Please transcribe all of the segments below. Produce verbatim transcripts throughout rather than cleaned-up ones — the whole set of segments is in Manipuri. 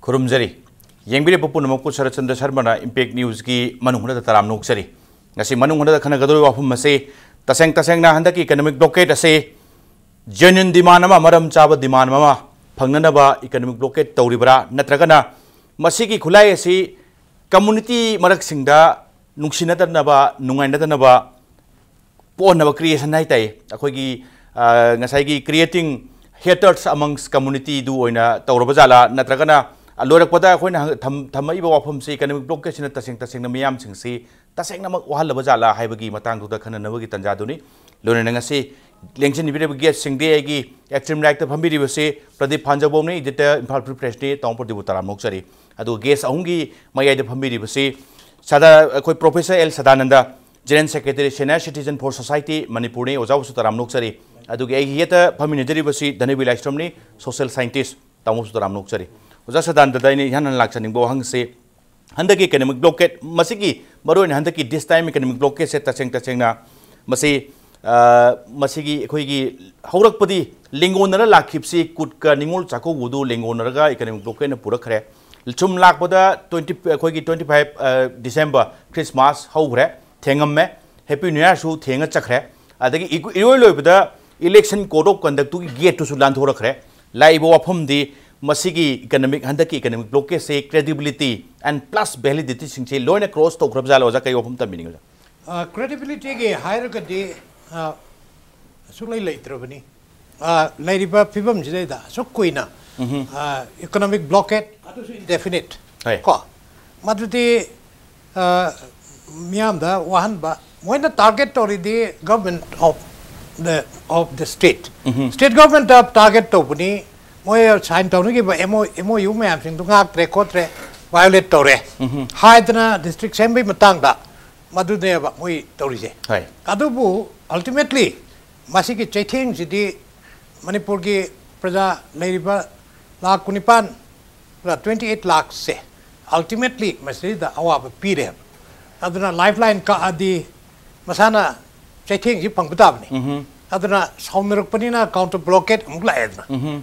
ꯈꯨꯔꯨꯝꯖꯔꯤ꯫ ꯌꯦꯡꯕꯤꯔꯤꯕ ꯄꯨꯝꯅꯃꯛꯄꯨ ꯁꯔꯠꯆꯟꯗ꯭ꯔ ꯁꯔꯃꯅ ꯏꯝꯄꯦꯛ ꯅ꯭ꯌꯨꯁꯀꯤ ꯃꯅꯨꯡ ꯍꯨꯠꯅꯗ ꯇꯔꯥꯝꯅ ꯑꯣꯛꯆꯔꯤ꯫ ꯉꯁꯤ ꯃꯅꯨꯡ ꯍꯨꯠꯅꯗ ꯈꯟꯅꯒꯗꯧꯔꯤꯕ ꯋꯥꯐꯝ ꯑꯁꯤ, ꯇꯁꯦꯡ ꯇꯁꯦꯡꯅ ꯍꯟꯗꯛꯀꯤ ꯏꯀꯅꯣꯃꯤꯛ ꯕ꯭ꯂꯣꯀꯦꯠ ꯑꯁꯤ ꯖꯦꯅ꯭ꯌꯨꯟ ꯗꯤꯃꯥꯟ ꯑꯃ, ꯃꯔꯝ ꯆꯥꯕ ꯗꯤꯃꯥꯟ ꯑꯃ ꯐꯪꯅꯅꯕ ꯏꯀꯅꯣꯃꯤꯛ ꯕ꯭ꯂꯣꯀꯦꯠ ꯇꯧꯔꯤꯕ꯭ꯔꯥ, ꯅꯠꯇ꯭ꯔꯒꯅ ꯃꯁꯤꯒꯤ ꯈꯨꯠꯂꯥꯏ ꯑꯁꯤ ꯀꯝꯃꯨꯅꯤꯇꯤ ꯃꯔꯛꯁꯤꯡꯗ ꯅꯨꯡꯁꯤꯅꯗꯅꯕ, ꯅꯨꯡꯉꯥꯏꯅꯗꯅꯕ ꯄꯣꯛꯍꯟꯅꯕ ꯀ꯭ꯔꯤꯌꯦꯁꯟ ꯍꯥꯏ ꯇꯥꯏ, ꯑꯩꯈꯣꯏꯒꯤ, ꯑ, ꯉꯁꯥꯏꯒꯤ creating hatred amongst communityꯗꯨ ꯑꯣꯏꯅ ꯇꯧꯔꯕ ꯖꯥꯠꯂꯥ, ꯅꯠꯇ꯭ꯔꯒꯅ ꯂꯣꯏꯔꯛꯄꯗ ꯑꯩꯈꯣꯏꯅ ꯍꯪ-, ꯊꯝ-, ꯊꯝꯃꯛꯏꯕ ꯋꯥꯐꯝꯁꯤ ꯏꯀꯅꯣꯃꯤꯛ ꯕ꯭ꯂꯣꯀꯦꯠꯁꯤꯅ ꯇꯁꯦꯡ ꯇꯁꯦꯡꯅ ꯃꯤꯌꯥꯝꯁꯤꯡꯁꯤ ꯇꯁꯦꯡꯅꯃꯛ ꯋꯥꯍꯜꯂꯕ ꯖꯥꯠꯂꯥ ꯍꯥꯏꯕꯒꯤ ꯃꯇꯥꯡꯗꯨꯗ ꯈꯟꯅꯅꯕꯒꯤ ꯇꯥꯟꯖꯥꯗꯨꯅꯤ꯫ ꯂꯣꯏꯅꯅ ꯉꯁꯤ ꯂꯦꯡꯁꯤꯟꯕꯤꯔꯤꯕ ꯒꯦꯁꯁꯤꯡꯗꯤ ꯑꯩꯒꯤ extreme rightꯇ ꯐꯝꯕꯤꯔꯤꯕꯁꯤ Pradeep ꯐꯥꯟꯖꯕꯣꯝꯅꯤ, editor, Imphal Free Pressꯅꯤ, ꯇꯥꯃꯣ ꯄ꯭ꯔꯗꯤꯞꯄꯨ ꯇꯔꯥꯝꯅ ꯑꯣꯛꯆꯔꯤ꯫ ꯑꯗꯨꯒ ꯒꯦꯁ ꯑꯍꯨꯝꯒꯤ ꯃꯌꯥꯏꯗ ꯐꯝꯕꯤꯔꯤꯕꯁꯤ ꯁꯗꯥ-, ꯑꯩꯈꯣꯏ Professor L Sadananda, General Secretary, Senior Citizen for Society ꯃꯅꯤꯄꯨꯔꯅꯤ, ꯑꯣꯖꯥꯕꯨꯁꯨ ꯇꯔꯥꯝꯅ ꯑꯣꯛꯆꯔꯤ꯫ ꯑꯗꯨꯒ ꯑꯩꯒꯤ ꯌꯦꯠꯇ ꯐꯝꯃꯤꯟꯅꯖꯔꯤꯕꯁꯤ ꯙꯅꯕꯤ ꯂꯥꯏꯁ꯭ꯔꯝꯅꯤ, social scientist, ꯇꯥꯃꯣꯁꯨ ꯇꯔꯥꯝꯅ ꯑꯣꯛꯆꯔꯤ꯫ ꯑꯣꯖꯥ ꯁꯗꯥꯅꯟꯗꯗ ꯑꯩꯅ ꯏꯍꯥꯟ ꯍꯥꯟꯅ ꯂꯥꯛꯆꯅꯤꯡꯕ ꯋꯥꯍꯪꯁꯤ, ꯍꯟꯗꯛꯀꯤ economic blockade, ꯃꯁꯤꯒꯤ ꯃꯔꯨꯑꯣꯏꯅ ꯍꯟꯗꯛꯀꯤ this time economic blockade ꯁꯦ ꯇꯁꯦꯡ ꯇꯁꯦꯡꯅ ꯃꯁꯤ, ꯑ, ꯃꯁꯤꯒꯤ ꯑꯩꯈꯣꯏꯒꯤ ꯍꯧꯔꯛꯄꯗꯤ ꯂꯦꯡꯒꯣꯟꯅꯔ ꯂꯥꯛꯈꯤꯕꯁꯤ ꯀꯨꯠꯀ ꯅꯤꯉꯣꯜ ꯆꯥꯛꯀꯧꯕꯗꯨ ꯂꯦꯡꯒꯣꯟꯅꯔꯒ economic blockade ꯅ ꯄꯨꯔꯛꯈ꯭ꯔꯦ꯫ ꯁꯨꯝ ꯂꯥꯛꯄꯗ twenty, ꯑꯩꯈꯣꯏꯒꯤ twenty five, ꯑ, December, Christmas ꯍꯧꯈ꯭ꯔꯦ, ꯊꯦꯡꯉꯝꯃꯦ꯫ Happy New Year ꯁꯨ ꯊꯦꯡꯉ ꯆꯠꯈ꯭ꯔꯦ꯫ ꯑꯗꯒꯤ ꯏꯀꯨ-, ꯏꯔꯣꯏ ꯂꯣꯏꯕꯗ election code of conduct ꯇꯨꯒꯤ gate ꯇꯨꯁꯨ ꯂꯥꯟꯊꯣꯔꯛꯈ꯭ꯔꯦ꯫ ꯂꯥꯛꯏꯕ ꯋꯥꯐꯝꯗꯤ ꯃꯁꯤꯒꯤ economic, ꯍꯟꯗꯛꯀꯤ economic blockade say credibility and plus validity ꯁꯤꯡꯁꯦ ꯂꯣꯏꯅ cross ꯇꯧꯈ꯭ꯔꯕ ꯖꯥꯠꯂꯣ, ꯑꯣꯖꯥ? ꯀꯩ ꯋꯥꯐꯝ ꯊꯝꯕꯤꯅꯤꯡꯉꯤ, ꯑꯣꯖꯥ? ꯑ, credibility ꯒꯤ ꯍꯥꯏꯔꯒꯗꯤ, ꯑ, ꯁꯨꯡꯂꯩ ꯂꯩꯇ꯭ꯔꯕꯅꯤ꯫ ꯑ, ꯂꯩꯔꯤꯕ ꯐꯤꯕꯝꯁꯤꯗꯩꯗ ꯑꯁꯨꯛ ꯀꯨꯏꯅ, ꯎꯝꯍꯨꯝ꯫ ꯑ, economic blockade, ꯑꯗꯨꯁꯨ indefinite, ꯍꯣꯏ꯫ ꯀꯣ? ꯃꯗꯨꯗꯤ, ꯑ, ꯃꯤꯌꯥꯝꯗ ꯋꯥꯍꯟꯕ, ꯃꯣꯏꯅ target ꯇꯧꯔꯤꯗꯤ government of the, of the state꯫ Mm-hmm. State government ꯇ target ꯇꯧꯕꯅꯤ, ꯃꯣꯏ sign ꯇꯧꯅꯈꯤꯕ M O, M O U ꯃꯌꯥꯝꯁꯤꯡꯗꯣ ꯉꯥꯛꯇ꯭ꯔꯦ ꯈꯣꯠꯇ꯭ꯔꯦ, violate ꯇꯧꯔꯦ ꯎꯝꯍꯨꯝ꯫ ꯍꯥꯏꯗꯅ district ꯁꯦꯝꯕꯒꯤ ꯃꯇꯥꯡꯗ ꯃꯗꯨꯅꯦꯕ ꯃꯣꯏ ꯇꯧꯔꯤꯁꯦ꯫ ꯍꯣꯏ꯫ ꯑꯗꯨꯕꯨ ultimately ꯃꯁꯤꯒꯤ ꯆꯩꯊꯦꯡꯁꯤꯗꯤ ꯃꯅꯤꯄꯨꯔꯒꯤ ꯄ꯭ꯔꯖꯥ ꯂꯩꯔꯤꯕ ꯂꯥꯈ ꯀꯨꯟꯅꯤꯄꯥꯟ, twenty eight ꯂꯥꯈꯁꯦ ultimately ꯃꯁꯤꯗ ꯑꯋꯥꯕ ꯄꯤꯔꯦꯕ꯫ ꯑꯗꯨꯅ lifeline ꯀꯛꯑꯗꯤ ꯃꯁꯥꯅ ꯆꯩꯊꯦꯡꯁꯤ ꯐꯪꯕ ꯇꯥꯕꯅꯤ꯫ ꯎꯝꯍꯨꯝ꯫ ꯑꯗꯨꯅ ꯁꯥꯎꯅꯔꯛꯄꯅꯤꯅ counter blockade ꯑꯃꯨꯛ ꯂꯥꯛꯑꯦꯗꯅ꯫ ꯎꯝꯍꯨꯝ꯫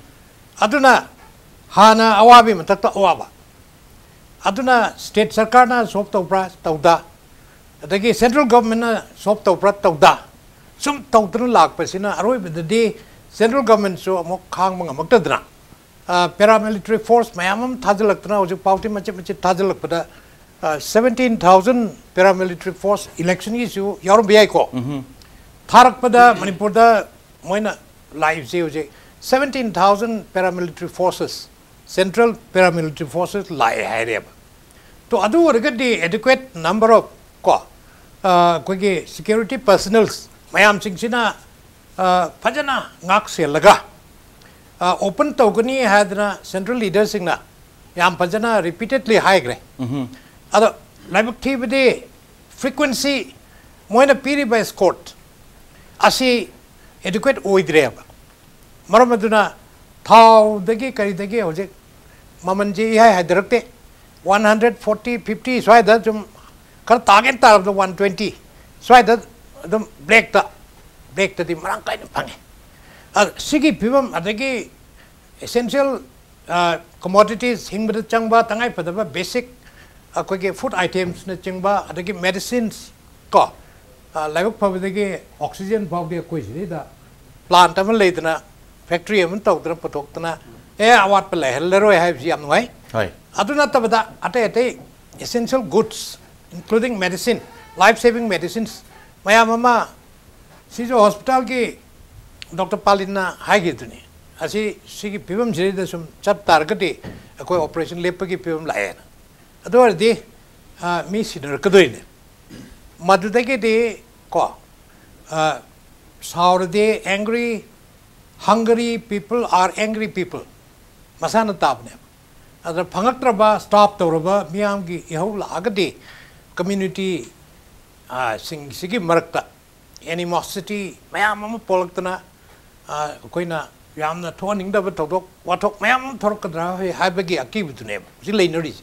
ꯑꯗꯨꯅ ꯍꯥꯟꯅ ꯑꯋꯥꯕꯒꯤ ꯃꯊꯛꯇ ꯑꯋꯥꯕ꯫ ꯑꯗꯨꯅ ꯁ꯭ꯇꯦꯠ ꯁꯔꯀꯥꯔꯅ ꯁꯣꯜꯕ ꯇꯧꯕ꯭ꯔꯥ? ꯇꯧꯗ꯫ ꯑꯗꯒꯤ ꯁꯦꯟꯇ꯭ꯔꯦꯜ ꯒꯚꯔꯟꯃꯦꯟꯠꯅ ꯁꯣꯜꯕ ꯇꯧꯕ꯭ꯔꯥ? ꯇꯧꯗ꯫ ꯁꯨꯝ ꯇꯧꯗꯨꯅ ꯂꯥꯛꯄꯁꯤꯅ ꯑꯔꯣꯏꯕꯗꯗꯤ ꯁꯦꯟꯇ꯭ꯔꯦꯜ ꯒꯚꯔꯟꯃꯦꯟꯠꯁꯨ ꯑꯃꯨꯛ ꯈꯥꯡꯕ ꯉꯝꯃꯛꯇꯗꯅ, ꯑ, ꯄꯦꯔꯥꯃꯤꯂꯤꯇꯔꯤ ꯐꯣꯔꯁ ꯃꯌꯥꯝ ꯑꯃ ꯊꯥꯖꯤꯜꯂꯛꯇꯅ, ꯍꯧꯖꯤꯛ ꯐꯥꯎꯗꯤ ꯃꯆꯤꯠ ꯃꯆꯤꯠ ꯊꯥꯖꯤꯜꯂꯛꯄꯗ, ꯑ, ꯁꯚꯦꯟꯇꯤꯟ ꯊꯥꯎꯖꯟ ꯄꯦꯔꯥꯃꯤꯂꯤꯇꯔꯤ ꯐꯣꯔꯁ ꯏꯂꯦꯛꯁꯟꯒꯤꯁꯨ ꯌꯥꯎꯔꯝꯕ ꯌꯥꯏꯀꯣ꯫ ꯊꯥꯔꯛꯄꯗ ꯃꯅꯤꯄꯨꯔꯗ ꯃꯣꯏꯅ ꯂꯥꯛꯏꯕꯁꯦ ꯍꯧꯖꯤꯛ seventeen thousand paramilitary forces, central paramilitary forces ꯂꯥꯛꯑꯦ ꯍꯥꯏꯔꯦꯕ꯫ ꯇꯣ, ꯑꯗꯨ ꯑꯣꯏꯔꯒꯗꯤ adequate number of ꯀꯣ, ꯑ, ꯑꯩꯈꯣꯏꯒꯤ ꯁꯦꯀ꯭ꯌꯨꯔꯤꯇꯤ ꯄꯔꯁꯅꯦꯜꯁ ꯃꯌꯥꯝꯁꯤꯡꯁꯤꯅ, ꯑ, ꯐꯖꯅ ꯉꯥꯛ ꯁꯦꯜꯂꯒ, ꯑ, ꯑꯣꯄꯟ ꯇꯧꯒꯅꯤ ꯍꯥꯏꯗꯅ ꯁꯦꯟꯇ꯭ꯔꯦꯜ ꯂꯤꯗꯔꯁꯤꯡꯅ ꯌꯥꯝ ꯐꯖꯅ ꯔꯤꯄꯤꯇꯦꯗꯂꯤ ꯍꯥꯏꯈ꯭ꯔꯦ꯫ ꯑꯗꯣ ꯂꯥꯏꯕꯛ ꯊꯤꯕꯗꯤ ꯐ꯭ꯔꯤꯀ꯭ꯋꯦꯟꯁꯤ, ꯃꯣꯏꯅ ꯄꯤꯔꯤꯕ ꯑꯦꯁꯀꯣꯔꯠ ꯑꯁꯤ adequate ꯑꯣꯏꯗ꯭ꯔꯦꯕ꯫ ꯃꯔꯝ ꯑꯗꯨꯅ ꯊꯥꯎꯗꯒꯤ ꯀꯔꯤꯗꯒꯤ ꯍꯧꯖꯤꯛ ꯃꯃꯜꯁꯤ ꯏꯍꯥꯏ ꯍꯥꯏꯊꯔꯛꯇꯦ꯫ ꯋꯥꯟ ꯍꯟꯗ꯭ꯔꯦꯠ ꯐꯣꯔꯇꯤ, ꯐꯤꯐꯇꯤ ꯁ꯭ꯋꯥꯏꯗ ꯁꯨꯝ ꯈꯔ ꯇꯥꯒꯦꯅ ꯇꯥꯔꯕꯗ ꯋꯥꯟ ꯇ꯭ꯋꯦꯟꯇꯤ ꯁ꯭ꯋꯥꯏꯗ ꯑꯗꯨꯝ ꯕ꯭ꯂꯦꯛꯇ, ꯕ꯭ꯂꯦꯛꯇꯗꯤ ꯃꯔꯥꯡ ꯀꯥꯏꯅ ꯐꯪꯉꯤ꯫ ꯑ, ꯁꯤꯒꯤ ꯐꯤꯕꯝ, ꯑꯗꯒꯤ essential, ꯑ, commodities, ꯍꯤꯡꯕꯗ ꯆꯪꯕ ꯇꯉꯥꯏꯐꯗꯕ ꯕꯦꯁꯤꯛ ꯑꯩꯈꯣꯏꯒꯤ ꯐꯨꯗ ꯑꯥꯏꯇꯦꯝꯁꯅꯆꯤꯡꯕ, ꯑꯗꯒꯤ ꯃꯦꯗꯤꯁꯤꯟꯁ ꯀꯣ, ꯑ, ꯂꯥꯏꯕꯛ ꯐꯕꯗꯒꯤ ꯑꯣꯛꯁꯤꯖꯦꯟ ꯐꯥꯎꯗꯤ ꯑꯩꯈꯣꯏ ꯁꯤꯗꯩꯗ ꯄ꯭ꯂꯥꯟꯠ ꯑꯃ ꯂꯩꯗꯅ, ꯐꯦꯛꯇ꯭ꯔꯤ ꯑꯃ ꯇꯧꯗꯅ ꯄꯨꯊꯣꯛꯇꯅ, ꯑꯦ, ꯑꯋꯥꯠꯄ ꯂꯩꯍꯜꯂꯔꯣꯏ ꯍꯥꯏꯕꯁꯤ ꯌꯥꯝ ꯅꯨꯡꯉꯥꯏ꯫ ꯍꯣꯏ꯫ ꯑꯗꯨ ꯅꯠꯇꯕꯗ ꯑꯇꯩ ꯑꯇꯩ essential goods, including medicine, life saving medicines ꯃꯌꯥꯝ ꯑꯃ ꯁꯤꯁꯨ ꯍꯣꯁꯄꯤꯇꯥꯜꯒꯤ ꯗꯣꯛꯇꯔ ꯄꯥꯂꯤꯟꯅ ꯍꯥꯏꯈꯤꯗꯨꯅꯤ꯫ ꯑꯁꯤ, ꯁꯤꯒꯤ ꯐꯤꯕꯝꯁꯤꯗꯩꯗ ꯁꯨꯝ ꯆꯠ ꯇꯥꯔꯒꯗꯤ ꯑꯩꯈꯣꯏ ꯑꯣꯄꯔꯦꯁꯟ ꯂꯦꯞꯄꯒꯤ ꯐꯤꯕꯝ ꯂꯥꯛꯑꯦꯅ꯫ ꯑꯗꯨ ꯑꯣꯏꯔꯗꯤ, ꯑ, ꯃꯤ ꯁꯤꯟꯅꯔꯛꯀꯗꯣꯏꯅꯦ꯫ ꯃꯗꯨꯗꯒꯤꯗꯤ ꯀꯣ, ꯑ, ꯁꯥꯎꯔꯗꯤ, angry, hungry people are angry people, ꯃꯁꯥꯅ ꯇꯥꯕꯅꯦꯕ꯫ ꯑꯗꯨꯅ ꯐꯪꯉꯛꯇ꯭ꯔꯕ, ꯁ꯭ꯇꯥꯞ ꯇꯧꯔꯕ ꯃꯤꯌꯥꯝꯒꯤ ꯏꯍꯧ ꯂꯥꯛꯑꯒꯗꯤ ꯀꯝꯃ꯭ꯌꯨꯅꯤꯇꯤ, ꯑ, ꯁꯤꯡꯁꯤꯒꯤ ꯃꯔꯛꯇ ꯑꯦꯅꯤꯃꯣꯁꯤꯇꯤ ꯃꯌꯥꯝ ꯑꯃ ꯄꯣꯛꯂꯛꯇꯅ, ꯑ, ꯑꯩꯈꯣꯏꯅ ꯌꯥꯝꯅ ꯊꯣꯛꯍꯟꯅꯤꯡꯗꯕ ꯊꯧꯗꯣꯛ ꯋꯥꯊꯣꯛ ꯃꯌꯥꯝ ꯑꯃ ꯊꯣꯛꯂꯛꯀꯗ꯭ꯔꯥ ꯍꯥꯏꯕꯒꯤ ꯑꯀꯤꯕꯗꯨꯅꯦꯕ ꯍꯧꯖꯤꯛ ꯂꯩꯅꯔꯤꯁꯦ꯫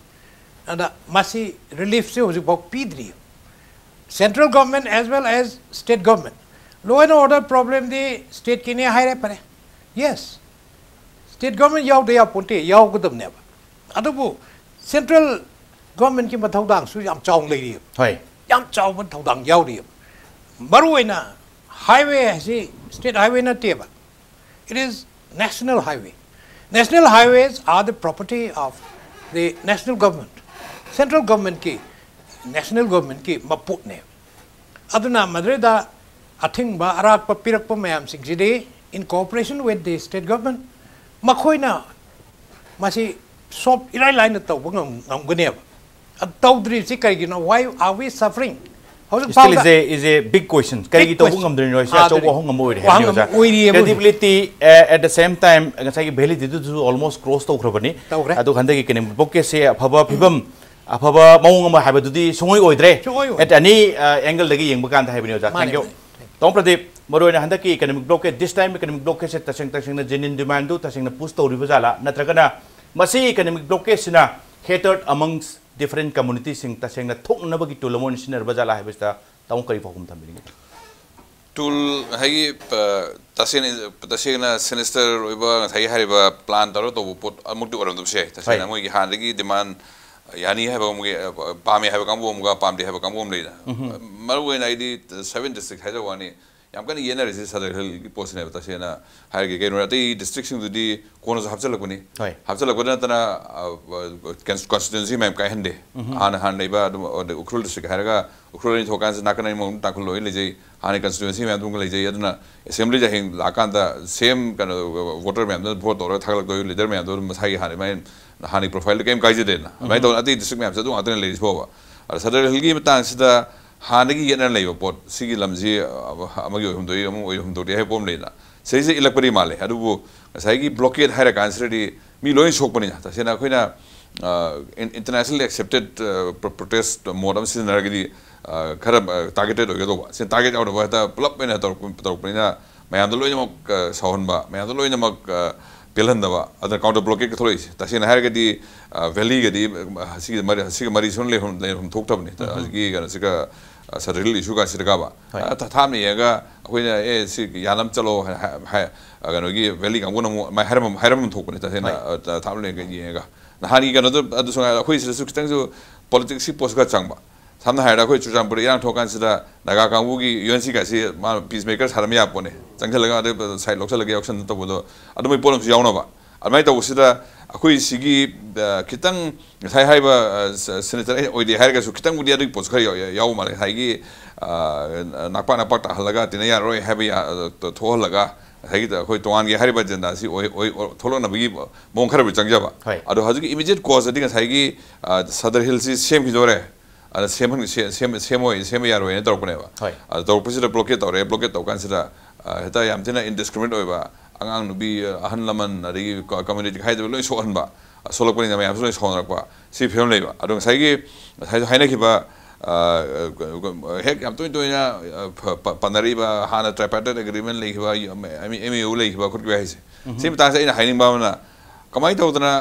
ꯑꯗ ꯃꯁꯤ ꯔꯤꯂꯤꯐꯁꯦ ꯍꯧꯖꯤꯛꯐꯥꯎ ꯄꯤꯗ꯭ꯔꯤ꯫ Central government as well as state government, law and order problemꯗꯤ ꯁ꯭ꯇꯦꯠꯀꯤꯅꯦ ꯍꯥꯏꯔꯦ, ꯐꯔꯦ꯫ Yes, ꯁ꯭ꯇꯦꯠ ꯒꯣꯔꯃꯦꯟ ꯌꯥꯎꯗ ꯌꯥꯄꯣꯟꯇꯦ, ꯌꯥꯎꯒꯗꯕꯅꯦꯕ꯫ ꯑꯗꯨꯕꯨ ꯁꯦꯟꯇ꯭ꯔꯦꯜ ꯒꯣꯔꯃꯦꯟꯒꯤ ꯃꯊꯧꯗꯥꯡꯁꯨ ꯌꯥꯝ ꯆꯥꯎꯅ ꯂꯩꯔꯤꯑꯕ꯫ ꯍꯣꯏ꯫ ꯌꯥꯝ ꯆꯥꯎꯕ ꯊꯧꯗꯥꯡ ꯌꯥꯎꯔꯤꯑꯕ꯫ ꯃꯔꯨꯑꯣꯏꯅ ꯍꯥꯏꯋꯦ ꯍꯥꯏꯁꯤ ꯁ꯭ꯇꯦꯠ ꯍꯥꯏꯋꯦ ꯅꯠꯇꯦꯕ, it is national highway. National highways are the property of the national government. Central ꯒꯣꯔꯃꯦꯟꯀꯤ, ꯅꯦꯁꯅꯦꯜ ꯒꯣꯔꯃꯦꯟꯀꯤ ꯃꯄꯣꯠꯅꯦꯕ꯫ ꯑꯗꯨꯅ ꯃꯗꯨꯗ ꯑꯊꯤꯡꯕ ꯑꯔꯥꯛꯄ ꯄꯤꯔꯛꯄ ꯃꯌꯥꯝꯁꯤꯡꯁꯤꯗꯤ, in cooperation with the state government, ꯃꯈꯣꯏꯅ ꯃꯁꯤ ꯁꯣꯞ ꯏꯔꯥꯏ ꯂꯥꯏꯅ ꯇꯧꯕ ꯉꯝ- ꯉꯝꯒꯅꯦꯕ꯫ ꯑꯗꯨ ꯇꯧꯗ꯭ꯔꯤꯕꯁꯤ ꯀꯩꯒꯤꯅꯣ? Why are we suffering? ꯍꯧꯖꯤꯛ Still is ꯐꯥꯎꯗ a, is a big question. ꯀꯔꯤꯒꯤ ꯇꯧꯕ question. ꯉꯝꯗ꯭ꯔꯤꯅꯣ ꯍꯥꯏꯁꯦ ꯑꯥ, ꯑꯆꯧꯕ ꯑꯗꯨꯅꯤ꯫ ꯋꯥꯍꯪ ꯑꯃ ꯑꯣꯏꯔꯦ ꯋꯥꯍꯪ ꯍꯥꯏꯕꯅꯤ, ꯑꯃ ꯑꯣꯖꯥ꯫ ꯑꯣꯏꯔꯤꯑꯕ ꯍꯧꯖꯤꯛ꯫ Credibility, uh, at the same time, ꯉꯁꯥꯏꯒꯤ validity ꯗꯨꯁꯨ almost cross ꯇꯧꯈ꯭ꯔꯕꯅꯤ꯫ ꯇꯧꯈ꯭ꯔꯦ꯫ ꯑꯗꯨꯒ ꯍꯟꯗꯛꯀꯤ ꯀꯩꯅꯣ ꯕ꯭ꯂꯣꯀꯦꯠꯁꯦ ꯑꯐꯕ ꯐꯤꯕꯝ, ꯑꯐꯕ ꯃꯑꯣꯡ ꯑꯃ ꯍꯥꯏꯕꯗꯨꯗꯤ ꯁꯨꯡꯑꯣꯏ ꯑꯣꯏꯗ꯭ꯔꯦ꯫ ꯁꯨꯡꯑꯣꯏ ꯑꯣꯏ꯫ At any, uh, angle ꯗꯒꯤ ꯌꯦꯡꯕ ꯀꯥꯟꯗ ꯍꯥꯏꯕꯅꯤ, ꯑꯣꯖꯥ꯫ ꯃꯥꯅꯦ, Thank you꯫ ꯃꯥꯅꯦ꯫ Thank you꯫ ꯇꯥꯃꯣ ꯄ꯭ꯔꯗꯤꯞ, ꯃꯔꯨꯑꯣꯏꯅ ꯍꯟꯗꯛꯀꯤ economic blockade, this time economic blockade ꯁꯦ ꯇꯁꯦꯡ ꯇꯁꯦꯡꯅ genuine demand ꯗꯨ ꯇꯁꯦꯡꯅ push ꯇꯧꯔꯤꯕ ꯖꯥꯠꯂꯥ, ꯅꯠꯇ꯭ꯔꯒꯅ ꯃꯁꯤ economic blockade ꯁꯤꯅ hatred amongst different community ꯁꯤꯡ ꯇꯁꯦꯡꯅ ꯊꯣꯛꯅꯅꯕꯒꯤ tool ꯑꯃ ꯑꯣꯏꯅ ꯁꯤꯖꯤꯟꯅꯔꯕ ꯖꯥꯠꯂꯥ ꯍꯥꯏꯕꯁꯤꯗ ꯇꯥꯃꯣ ꯀꯔꯤ ꯄꯥꯎꯈꯨꯝ ꯊꯝꯕꯤꯅꯤꯡꯉꯤ? Tool ꯍꯥꯏꯒꯤ, ꯑ, ꯇꯁꯦꯡꯅ, ꯇꯁꯦꯡꯅ sinister ꯑꯣꯏꯕ ꯉꯁꯥꯏꯒꯤ ꯍꯥꯏꯔꯤꯕ plan ꯇꯧꯔꯒ ꯇꯧꯕ ꯄꯣꯠ ꯑꯃꯨꯛꯇꯤ ꯑꯣꯏꯔꯝꯗꯕꯁꯨ ꯌꯥꯏ꯫ ꯇꯁꯦꯡꯅ ꯍꯣꯏ꯫ ꯃꯣꯏꯒꯤ ꯍꯥꯟꯅꯗꯒꯤ demand ꯌꯥꯅꯤ ꯍꯥꯏꯕ ꯑꯃꯒꯤ, ꯑ, ꯄꯥꯝꯃꯤ ꯍꯥꯏꯕ ꯀꯥꯡꯕꯨ ꯑꯃꯒ ꯄꯥꯝꯗꯦ ꯍꯥꯏꯕ ꯀꯥꯡꯕꯨ ꯑꯃ ꯂꯩꯗꯅ꯫ ꯃꯔꯨ ꯑꯣꯏꯅ ꯑꯩꯗꯤ seven district ꯍꯥꯏꯖꯕ ꯋꯥꯅꯤ, ꯌꯥꯝ ꯀꯟꯅ ꯌꯦꯠꯅꯔꯤꯁꯤ ꯁꯗꯔ ꯍꯤꯜꯒꯤ ꯄꯣꯠꯁꯤꯅꯦꯕ꯫ ꯇꯁꯦꯡꯅ ꯍꯥꯏꯔꯒꯦ, ꯀꯩꯅꯣ, ꯑꯇꯩ district ꯁꯤꯡꯗꯨꯗꯤ ꯀꯣꯟꯅꯁꯨ ꯍꯥꯞꯆꯤꯜꯂꯛꯄꯅꯤ꯫ ꯍꯣꯏ꯫ ꯍꯥꯞꯆꯤꯜꯂꯛꯄꯗ ꯅꯠꯇꯅ, ꯑ, ꯑ, cons-, constituency ꯃꯌꯥꯝ ꯀꯥꯏꯍꯟꯗꯦ꯫ ꯍꯥꯟꯅ, ꯍꯥꯟꯅ ꯂꯩꯕ ꯑꯗꯨꯝ, ꯑꯗꯩ ꯎꯈ꯭ꯔꯨꯜ district ꯍꯥꯏꯔꯒ ꯎꯈ꯭ꯔꯨꯜ ꯑꯅꯤ ꯊꯣꯛꯀꯥꯟꯁꯤꯗ ꯅꯥꯀꯟ ꯑꯅꯤꯃꯛ ꯑꯗꯨꯝ ꯇꯥꯡꯈꯨꯜ ꯂꯣꯏ ꯂꯩꯖꯩ꯫ ꯍꯥꯟꯅ constituency ꯃꯌꯥꯝ ꯑꯗꯨꯝ ꯂꯩꯖꯩ꯫ ꯑꯗꯨꯅ assembly ꯗ ꯍꯌꯦꯡ ꯂꯥꯛꯑꯀꯥꯟꯗ same ꯀꯩꯅꯣ, voter ꯃꯌꯥꯝꯗꯨꯅ vote ꯇꯧꯔꯒ ꯊꯥꯒꯠꯂꯛꯇꯣꯏ leader ꯃꯌꯥꯝꯗꯣ ꯑꯗꯨꯝ ꯃꯁꯥꯒꯤ ꯍꯥꯟꯅ ꯃꯥꯏ ꯍꯥꯟꯅꯒꯤ profile ꯗ ꯀꯩꯝ ꯀꯥꯏꯖꯗꯦꯅ꯫ ꯑꯗꯨꯃꯥꯏꯅ ꯇꯧꯗꯅ ꯑꯇꯩ district ꯃꯌꯥꯝꯁꯦ ꯑꯗꯨ ꯉꯥꯛꯇꯅ ꯂꯩꯔꯤꯁꯤ ꯐꯥꯎꯕ꯫ ꯑꯗ ꯁꯗꯔ ꯍꯤꯜꯒꯤ ꯃꯇꯥꯡꯁꯤꯗ ꯍꯥꯟꯅꯗꯒꯤ ꯌꯦꯠꯅ ꯂꯩꯕ ꯄꯣꯠ, ꯁꯤꯒꯤ ꯂꯝꯁꯤ, ꯑ, ꯑꯃꯒꯤ ꯑꯣꯏ ꯍꯨꯝꯗꯣꯛꯏ, ꯑꯃꯒꯤ ꯑꯣꯏ ꯍꯨꯝꯗꯣꯛꯇꯦ ꯍꯥꯏꯕ ꯄꯣꯠ ꯑꯃ ꯂꯩꯗꯅ꯫ ꯁꯤꯁꯦ ꯏꯜꯂꯛꯄꯗꯤ ꯃꯥꯜꯂꯦ꯫ ꯑꯗꯨꯕꯨ ꯉꯁꯥꯏꯒꯤ blockade ꯍꯥꯏꯔ ꯀꯥꯟꯁꯤꯗꯗꯤ ꯃꯤ ꯂꯣꯏ ꯁꯣꯛꯄꯅꯤꯅ꯫ ꯇꯁꯦꯡꯅ ꯑꯩꯈꯣꯏꯅ, ꯑ, in-, internationally accepted, ꯑ, pro-, protest mode ꯑꯃ ꯁꯤꯖꯤꯟꯅꯔꯒꯗꯤ, ꯑ, ꯈꯔ, ꯑ, targeted ꯑꯣꯏꯒꯗꯧꯕ꯫ ꯁꯤ target ꯌꯥꯎꯗꯕ ꯍꯦꯛꯇ ꯄꯨꯂꯞ ꯑꯣꯏꯅ ꯇꯧꯔꯛꯄ, ꯇꯧꯔꯛꯄꯅꯤꯅ ꯃꯌꯥꯝꯗ ꯂꯣꯏꯅꯃꯛ, ꯑ, ꯁꯥꯎꯍꯟꯕ, ꯃꯌꯥꯝꯗ ꯂꯣꯏꯅꯃꯛ, ꯑ, ꯄꯦꯜꯍꯟꯗꯕ, ꯑꯗꯨꯅ counter blockade ꯀ ꯊꯣꯛꯂꯛꯏꯁꯦ꯫ ꯇꯁꯦꯡꯅ ꯍꯥꯏꯔꯒꯗꯤ, ꯑ, valley ꯒꯗꯤ, ꯑ, ꯁꯤꯒꯤ ꯃꯔꯤ, ꯁꯤꯒ ꯃꯔꯤ ꯁꯨꯅ ꯂꯩꯐꯝ, ꯂꯩꯐꯝ ꯊꯣꯛꯇꯕꯅꯤ꯫ ꯍꯧꯖꯤꯛꯀꯤ ꯀꯩꯅꯣꯁꯤꯒ, ꯁꯗꯔ ꯍꯤꯜ ꯏꯁꯨꯒꯁꯤꯗꯒꯕ ꯍꯣꯏ꯫ ꯊꯥꯞꯅ ꯌꯦꯡꯉꯒ ꯑꯩꯈꯣꯏꯅ ꯑꯦ ꯁꯤ ꯌꯥꯜꯂꯝ ꯆꯠꯂꯣ ꯍꯥꯏ- ꯍꯥꯏ- ꯀꯩꯅꯣꯒꯤ ꯚꯦꯂꯤ ꯀꯥꯡꯕꯨꯅ ꯑꯃꯨꯛ ꯃꯥꯏ ꯍꯥꯏꯔꯝꯕ ꯍꯥꯏꯔꯝꯕ ꯊꯣꯛꯄꯅꯤ ꯇꯁꯦꯡꯅ ꯍꯣꯏ꯫ ꯑ, ꯊꯥꯞꯅ ꯌꯦꯡꯉꯒ ꯅꯍꯥꯟꯒꯤ ꯀꯩꯅꯣꯗꯣ ꯑꯗꯨꯁꯨ ꯉꯥꯏꯔꯦ ꯑꯩꯈꯣꯏ ꯁꯤꯗꯁꯨ ꯈꯤꯇꯪꯁꯨ ꯄꯣꯂꯤꯇꯤꯛꯁꯀꯤ ꯄꯣꯁ ꯈꯔ ꯆꯪꯕ ꯁꯝꯅ ꯍꯥꯏꯔꯕꯗ ꯑꯩꯈꯣꯏ ꯆꯨꯔꯆꯥꯟꯄꯨꯔꯗ ꯏꯔꯥꯡ ꯊꯣꯛꯑꯀꯥꯟꯁꯤꯗ ꯅꯥꯒꯥ ꯀꯥꯡꯕꯨꯒꯤ ꯌꯨ ꯑꯦꯟ ꯁꯤ ꯀꯥꯏꯁꯤ ꯃꯥ ꯄꯤꯁ ꯃꯦꯀꯔ ꯁꯥꯔꯝꯕ ꯌꯥꯄꯣꯠꯅꯦ ꯆꯪꯁꯤꯜꯂꯒ ꯑꯗꯩ ꯁꯥꯏꯠ ꯂꯧꯁꯤꯜꯂꯒ ꯌꯥꯎꯁꯟꯅ ꯇꯧꯕꯗꯣ ꯑꯗꯨꯃꯥꯏꯅ ꯄꯣꯠ ꯑꯃꯁꯨ ꯌꯥꯎꯅꯕ ꯑꯗꯨꯃꯥꯏꯅ ꯇꯧꯕꯁꯤꯗ ꯑꯩꯈꯣꯏ ꯁꯤꯒꯤ ꯑ, ꯈꯤꯇꯪ ꯉꯁꯥꯏ ꯍꯥꯏꯔꯤꯕ ꯁꯦꯅꯦꯇꯔ ꯑꯣꯏꯗꯦ ꯍꯥꯏꯔꯒꯁꯨ ꯈꯤꯇꯪꯕꯨꯗꯤ ꯑꯗꯨꯒꯤ ꯄꯣꯠꯁꯨ ꯈꯔ ꯌꯥꯎ- ꯌꯥꯎꯕ ꯃꯥꯜꯂꯦ ꯉꯁꯥꯏꯒꯤ ꯑ, ꯅꯥꯛꯄꯥꯛ ꯅꯥꯛꯄꯥꯛ ꯇꯥꯍꯜꯂꯒ ꯇꯤꯟꯅ ꯌꯥꯔꯣꯏ ꯍꯥꯏꯕ ꯌꯥ- ꯊꯣꯛꯍꯜꯂꯒ ꯉꯁꯥꯏꯒꯤ ꯑꯩꯈꯣꯏ ꯇꯣꯉꯥꯟꯒꯤ ꯍꯥꯏꯔꯤꯕ ꯑꯦꯖꯦꯟꯗꯥꯁꯤ ꯑꯣꯏ ꯑꯣꯏ ꯑꯣꯏ- ꯊꯣꯛꯂꯛꯅꯕꯒꯤ ꯃꯑꯣꯡ ꯈꯔꯕꯨꯗꯤ ꯆꯪꯖꯕ ꯍꯣꯏ꯫ ꯑꯗꯣ ꯍꯧꯖꯤꯛꯀꯤ ꯏꯃꯤꯗꯤꯌꯦꯠ ꯀꯣꯁꯇꯗꯤ ꯉꯁꯥꯏꯒꯤ ꯑ, ꯁꯗꯔ ꯍꯤꯜꯁꯤ ꯁꯦꯝꯈꯤꯗꯣꯔꯦ ꯑꯗ ꯁꯦꯝꯍꯟ ꯁꯦ- ꯁꯦꯝ- ꯁꯦꯝꯃꯣꯏ ꯁꯦꯝꯕ ꯌꯥꯔꯣꯏꯅ ꯇꯧꯔꯛꯄꯅꯦꯕ ꯍꯣꯏ꯫ ꯑꯗ ꯇꯧꯔꯛꯄꯁꯤꯗ ꯕ꯭ꯂꯣꯀꯦꯠ ꯇꯧꯔꯦ ꯕ꯭ꯂꯣꯀꯦꯠ ꯇꯧꯀꯥꯟꯁꯤꯗ ꯑ, ꯍꯦꯛꯇ ꯌꯥꯝ ꯊꯤꯅ ꯏꯟꯗꯤꯁꯀ꯭ꯔꯤꯃꯤꯅꯦꯠ ꯑꯣꯏꯕ ꯑꯉꯥꯡ ꯅꯨꯄꯤ ꯑ, ꯑꯍꯜ ꯂꯃꯟ ꯑꯗꯒꯤ ꯀ- ꯀꯝꯃ꯭ꯌꯨꯅꯤꯇꯤ ꯈꯥꯏꯗꯕ ꯂꯣꯏ ꯁꯣꯛꯍꯟꯕ ꯑ, ꯁꯣꯛꯂꯛꯄꯅꯤꯅ ꯃꯌꯥꯝꯁꯨ ꯂꯣꯏ ꯁꯥꯎꯅꯔꯛꯄ ꯁꯤ ꯐꯤꯕꯝ ꯂꯩꯕ ꯑꯗꯣ ꯉꯁꯥꯏꯒꯤ ꯉꯁꯥꯏꯁꯨ ꯍꯥꯏꯅꯈꯤꯕ ꯑ, ꯍꯦꯛ ꯌꯥꯝ ꯇꯣꯏꯅ ꯇꯣꯏꯅ ꯑ, ꯐ- ꯄ- ꯄꯟꯅꯔꯤꯕ ꯍꯥꯟꯅ ꯇ꯭ꯔꯥꯏꯄꯥꯔꯇꯥꯏꯠ ꯑꯦꯒ꯭ꯔꯤꯃꯦꯟ ꯂꯩꯈꯤꯕ ꯑꯦꯝ ꯑꯦ ꯌꯨ ꯂꯩꯈꯤꯕ ꯈꯣꯠꯈꯤꯕ ꯍꯥꯏꯁꯦ ꯁꯤ ꯃꯇꯥꯡꯁꯦ ꯑꯩꯅ ꯍꯥꯏꯅꯤꯡꯕ ꯑꯃꯅ ꯀꯃꯥꯏꯅ ꯇꯧꯗꯅ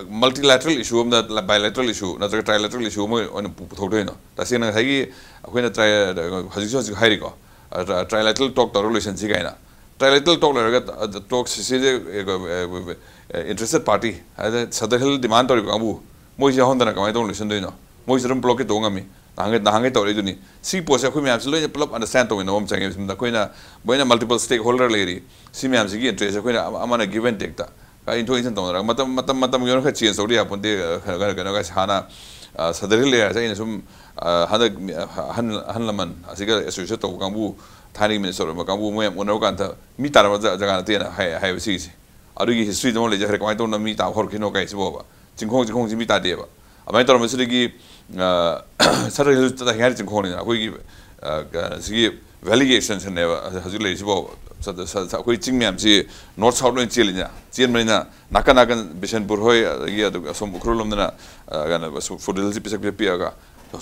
ꯃꯜꯇꯤꯂꯦꯇ꯭ꯔꯦꯜ ꯏꯁꯨ ꯑꯃꯗ ꯕꯥꯏꯂꯦꯇ꯭ꯔꯦꯜ ꯏꯁꯨ ꯅꯠꯇ꯭ꯔꯒ ꯇ꯭ꯔꯥꯏꯂꯦꯇ꯭ꯔꯦꯜ ꯏꯁꯨ ꯑꯃ ꯑꯣꯏꯅ ꯄꯨ- ꯄꯨꯊꯣꯛꯇꯣꯏꯅꯣ ꯇꯁꯦꯡꯅ ꯉꯁꯥꯏꯒꯤ ꯑꯩꯈꯣꯏꯅ ꯇ꯭ꯔꯥꯏ ꯍꯧꯖꯤꯛꯁꯨ ꯍꯧꯖꯤꯛ ꯍꯥꯏꯔꯤꯀꯣ ꯇ꯭ꯔꯥꯏꯂꯦꯇ꯭ꯔꯦꯜ ꯇꯣꯛ ꯇꯧꯔꯒ ꯂꯣꯏꯁꯤꯟꯁꯤ ꯀꯥꯏꯅ ꯇ꯭ꯔꯥꯏꯂꯦꯇ꯭ꯔꯦꯜ ꯇꯣꯛ ꯂꯩꯔꯒ ꯇꯣꯛꯁꯤ ꯁꯤꯁꯦ ꯏꯟꯇꯔꯦꯁꯇꯦꯠ ꯄꯥꯔꯇꯤ ꯍꯥꯏꯗꯤ ꯁꯗꯔ ꯍꯤꯜ ꯗꯤꯃꯥꯟ ꯇꯧꯔꯤꯕ ꯀꯥꯡꯕꯨ ꯃꯣꯏꯁꯦ ꯌꯥꯎꯍꯟꯗꯅ ꯀꯃꯥꯏꯅ ꯇꯧꯅ ꯂꯣꯏꯁꯤꯟꯗꯣꯏꯅꯣ ꯃꯣꯏꯁꯨ ꯑꯗꯨꯝ ꯕ꯭ꯂꯣꯀꯦꯠ ꯇꯧꯕ ꯉꯝꯃꯤ ꯅꯍꯥꯟꯒꯩ ꯅꯍꯥꯟꯒꯩ ꯇꯧꯔꯛꯏꯗꯨꯅꯤ ꯁꯤ ꯄꯣꯠꯁꯦ ꯑꯩꯈꯣꯏ ꯃꯌꯥꯝꯁꯦ ꯂꯣꯏꯅ ꯄꯨꯂꯞ ꯑꯟꯗꯔꯁꯇꯦꯟ ꯇꯧꯃꯤꯟꯅꯕ ꯑꯃ ꯆꯪꯉꯦ ꯁꯤꯗ ꯑꯩꯈꯣꯏꯅ ꯃꯣꯏꯅ ꯃꯜꯇꯤꯄꯜ ꯁ꯭ꯇꯦꯛ ꯍꯣꯜꯗꯔ ꯂꯩꯔꯤ ꯁꯤ ꯃꯌꯥꯝꯁꯤꯒꯤ ꯏꯟꯇꯔꯦꯁꯁꯦ ꯑꯩꯈꯣꯏꯅ ꯑꯃ- ꯑꯃꯅ ꯒꯤꯚ ꯑꯦꯟ ꯇꯦꯛꯇ ꯏꯟꯊꯣꯛ ꯏꯟꯁꯤꯟ ꯇꯧꯅꯔꯒ ꯃꯇꯝ ꯃꯇꯝ ꯃꯇꯝꯒꯤ ꯑꯣꯏꯅ ꯈꯔ ꯆꯦꯟꯖ ꯇꯧꯗ ꯌꯥꯄꯣꯟꯇꯦ ꯈꯔ ꯈꯔ ꯀꯩꯅꯣꯒ ꯍꯥꯟꯅ ꯁꯗꯔ ꯍꯤꯜ ꯑꯦꯔꯤꯌꯥꯁꯦ ꯑꯩꯅ ꯁꯨꯝ ꯍꯟꯗꯛ ꯑꯍꯟ ꯑꯍꯜ ꯂꯃꯟ ꯑꯁꯤꯒ ꯑꯦꯁꯣꯁꯤꯌꯦꯠ ꯇꯧꯕ ꯀꯥꯡꯕꯨ ꯊꯥꯏꯅꯒꯤ ꯃꯤꯅꯤꯁꯇꯔ ꯑꯣꯏꯕ ꯀꯥꯡꯕꯨ ꯃꯣꯏ ꯌꯥꯝ ꯎꯅꯕ ꯀꯥꯟꯗ ꯃꯤ ꯇꯥꯔꯕ ꯖꯒꯥ ꯅꯠꯇꯦꯅ ꯍꯥꯏ ꯍꯥꯏꯕ ꯁꯤꯒꯤꯁꯦ ꯑꯗꯨꯒꯤ ꯍꯤꯁꯇ꯭ꯔꯤꯗꯨ ꯑꯃ ꯂꯩꯖꯈ꯭ꯔꯦ ꯀꯃꯥꯏꯅ ꯇꯧꯅ ꯃꯤ ꯇꯥꯕ ꯍꯧꯔꯛꯈꯤꯅꯣ ꯀꯥꯏꯁꯤꯕꯣꯕ ꯆꯤꯡꯈꯣꯡ ꯆꯤꯡꯈꯣꯡꯁꯤ ꯃꯤ ꯇꯥꯗꯦꯕ ꯑꯗꯨꯃꯥꯏꯅ ꯇꯧꯔꯝꯕꯁꯤꯗꯒꯤ ꯁꯗꯔ ꯍꯤꯜ ꯇꯁꯦꯡꯅ ꯍꯥꯏꯔꯗꯤ ꯆꯤꯡꯈꯣꯡꯅꯤꯅ ꯑꯩꯈꯣꯏꯒꯤ ꯁꯤꯒꯤ ꯚꯦꯂꯤꯒꯤ ꯑꯦꯛꯁꯇꯦꯟꯁꯟꯅꯦꯕ ꯍꯧꯖꯤꯛ ꯂꯩꯔꯤꯁꯤꯕꯣꯕ ꯑꯩꯈꯣꯏ ꯆꯤꯡ ꯃꯌꯥꯝꯁꯤ ꯅꯣꯔꯠ ꯁꯥꯎꯠ ꯂꯣꯏꯅ ꯆꯦꯜꯂꯤꯅ ꯆꯦꯟꯕꯅꯤꯅ ꯅꯥꯀꯟ ꯅꯥꯀꯟ ꯕꯤꯁꯦꯟꯄꯨꯔ ꯍꯣꯏ ꯑꯗꯒꯤ ꯑꯗꯨꯒ ꯑꯁꯣꯝ ꯎꯈ꯭ꯔꯨꯜ ꯂꯣꯝꯗꯅ ꯀꯩꯅꯣ ꯐꯨꯠ ꯍꯤꯜꯁꯤ ꯄꯤꯁꯛ ꯄꯤꯁꯛ ꯄꯤꯛꯑꯒ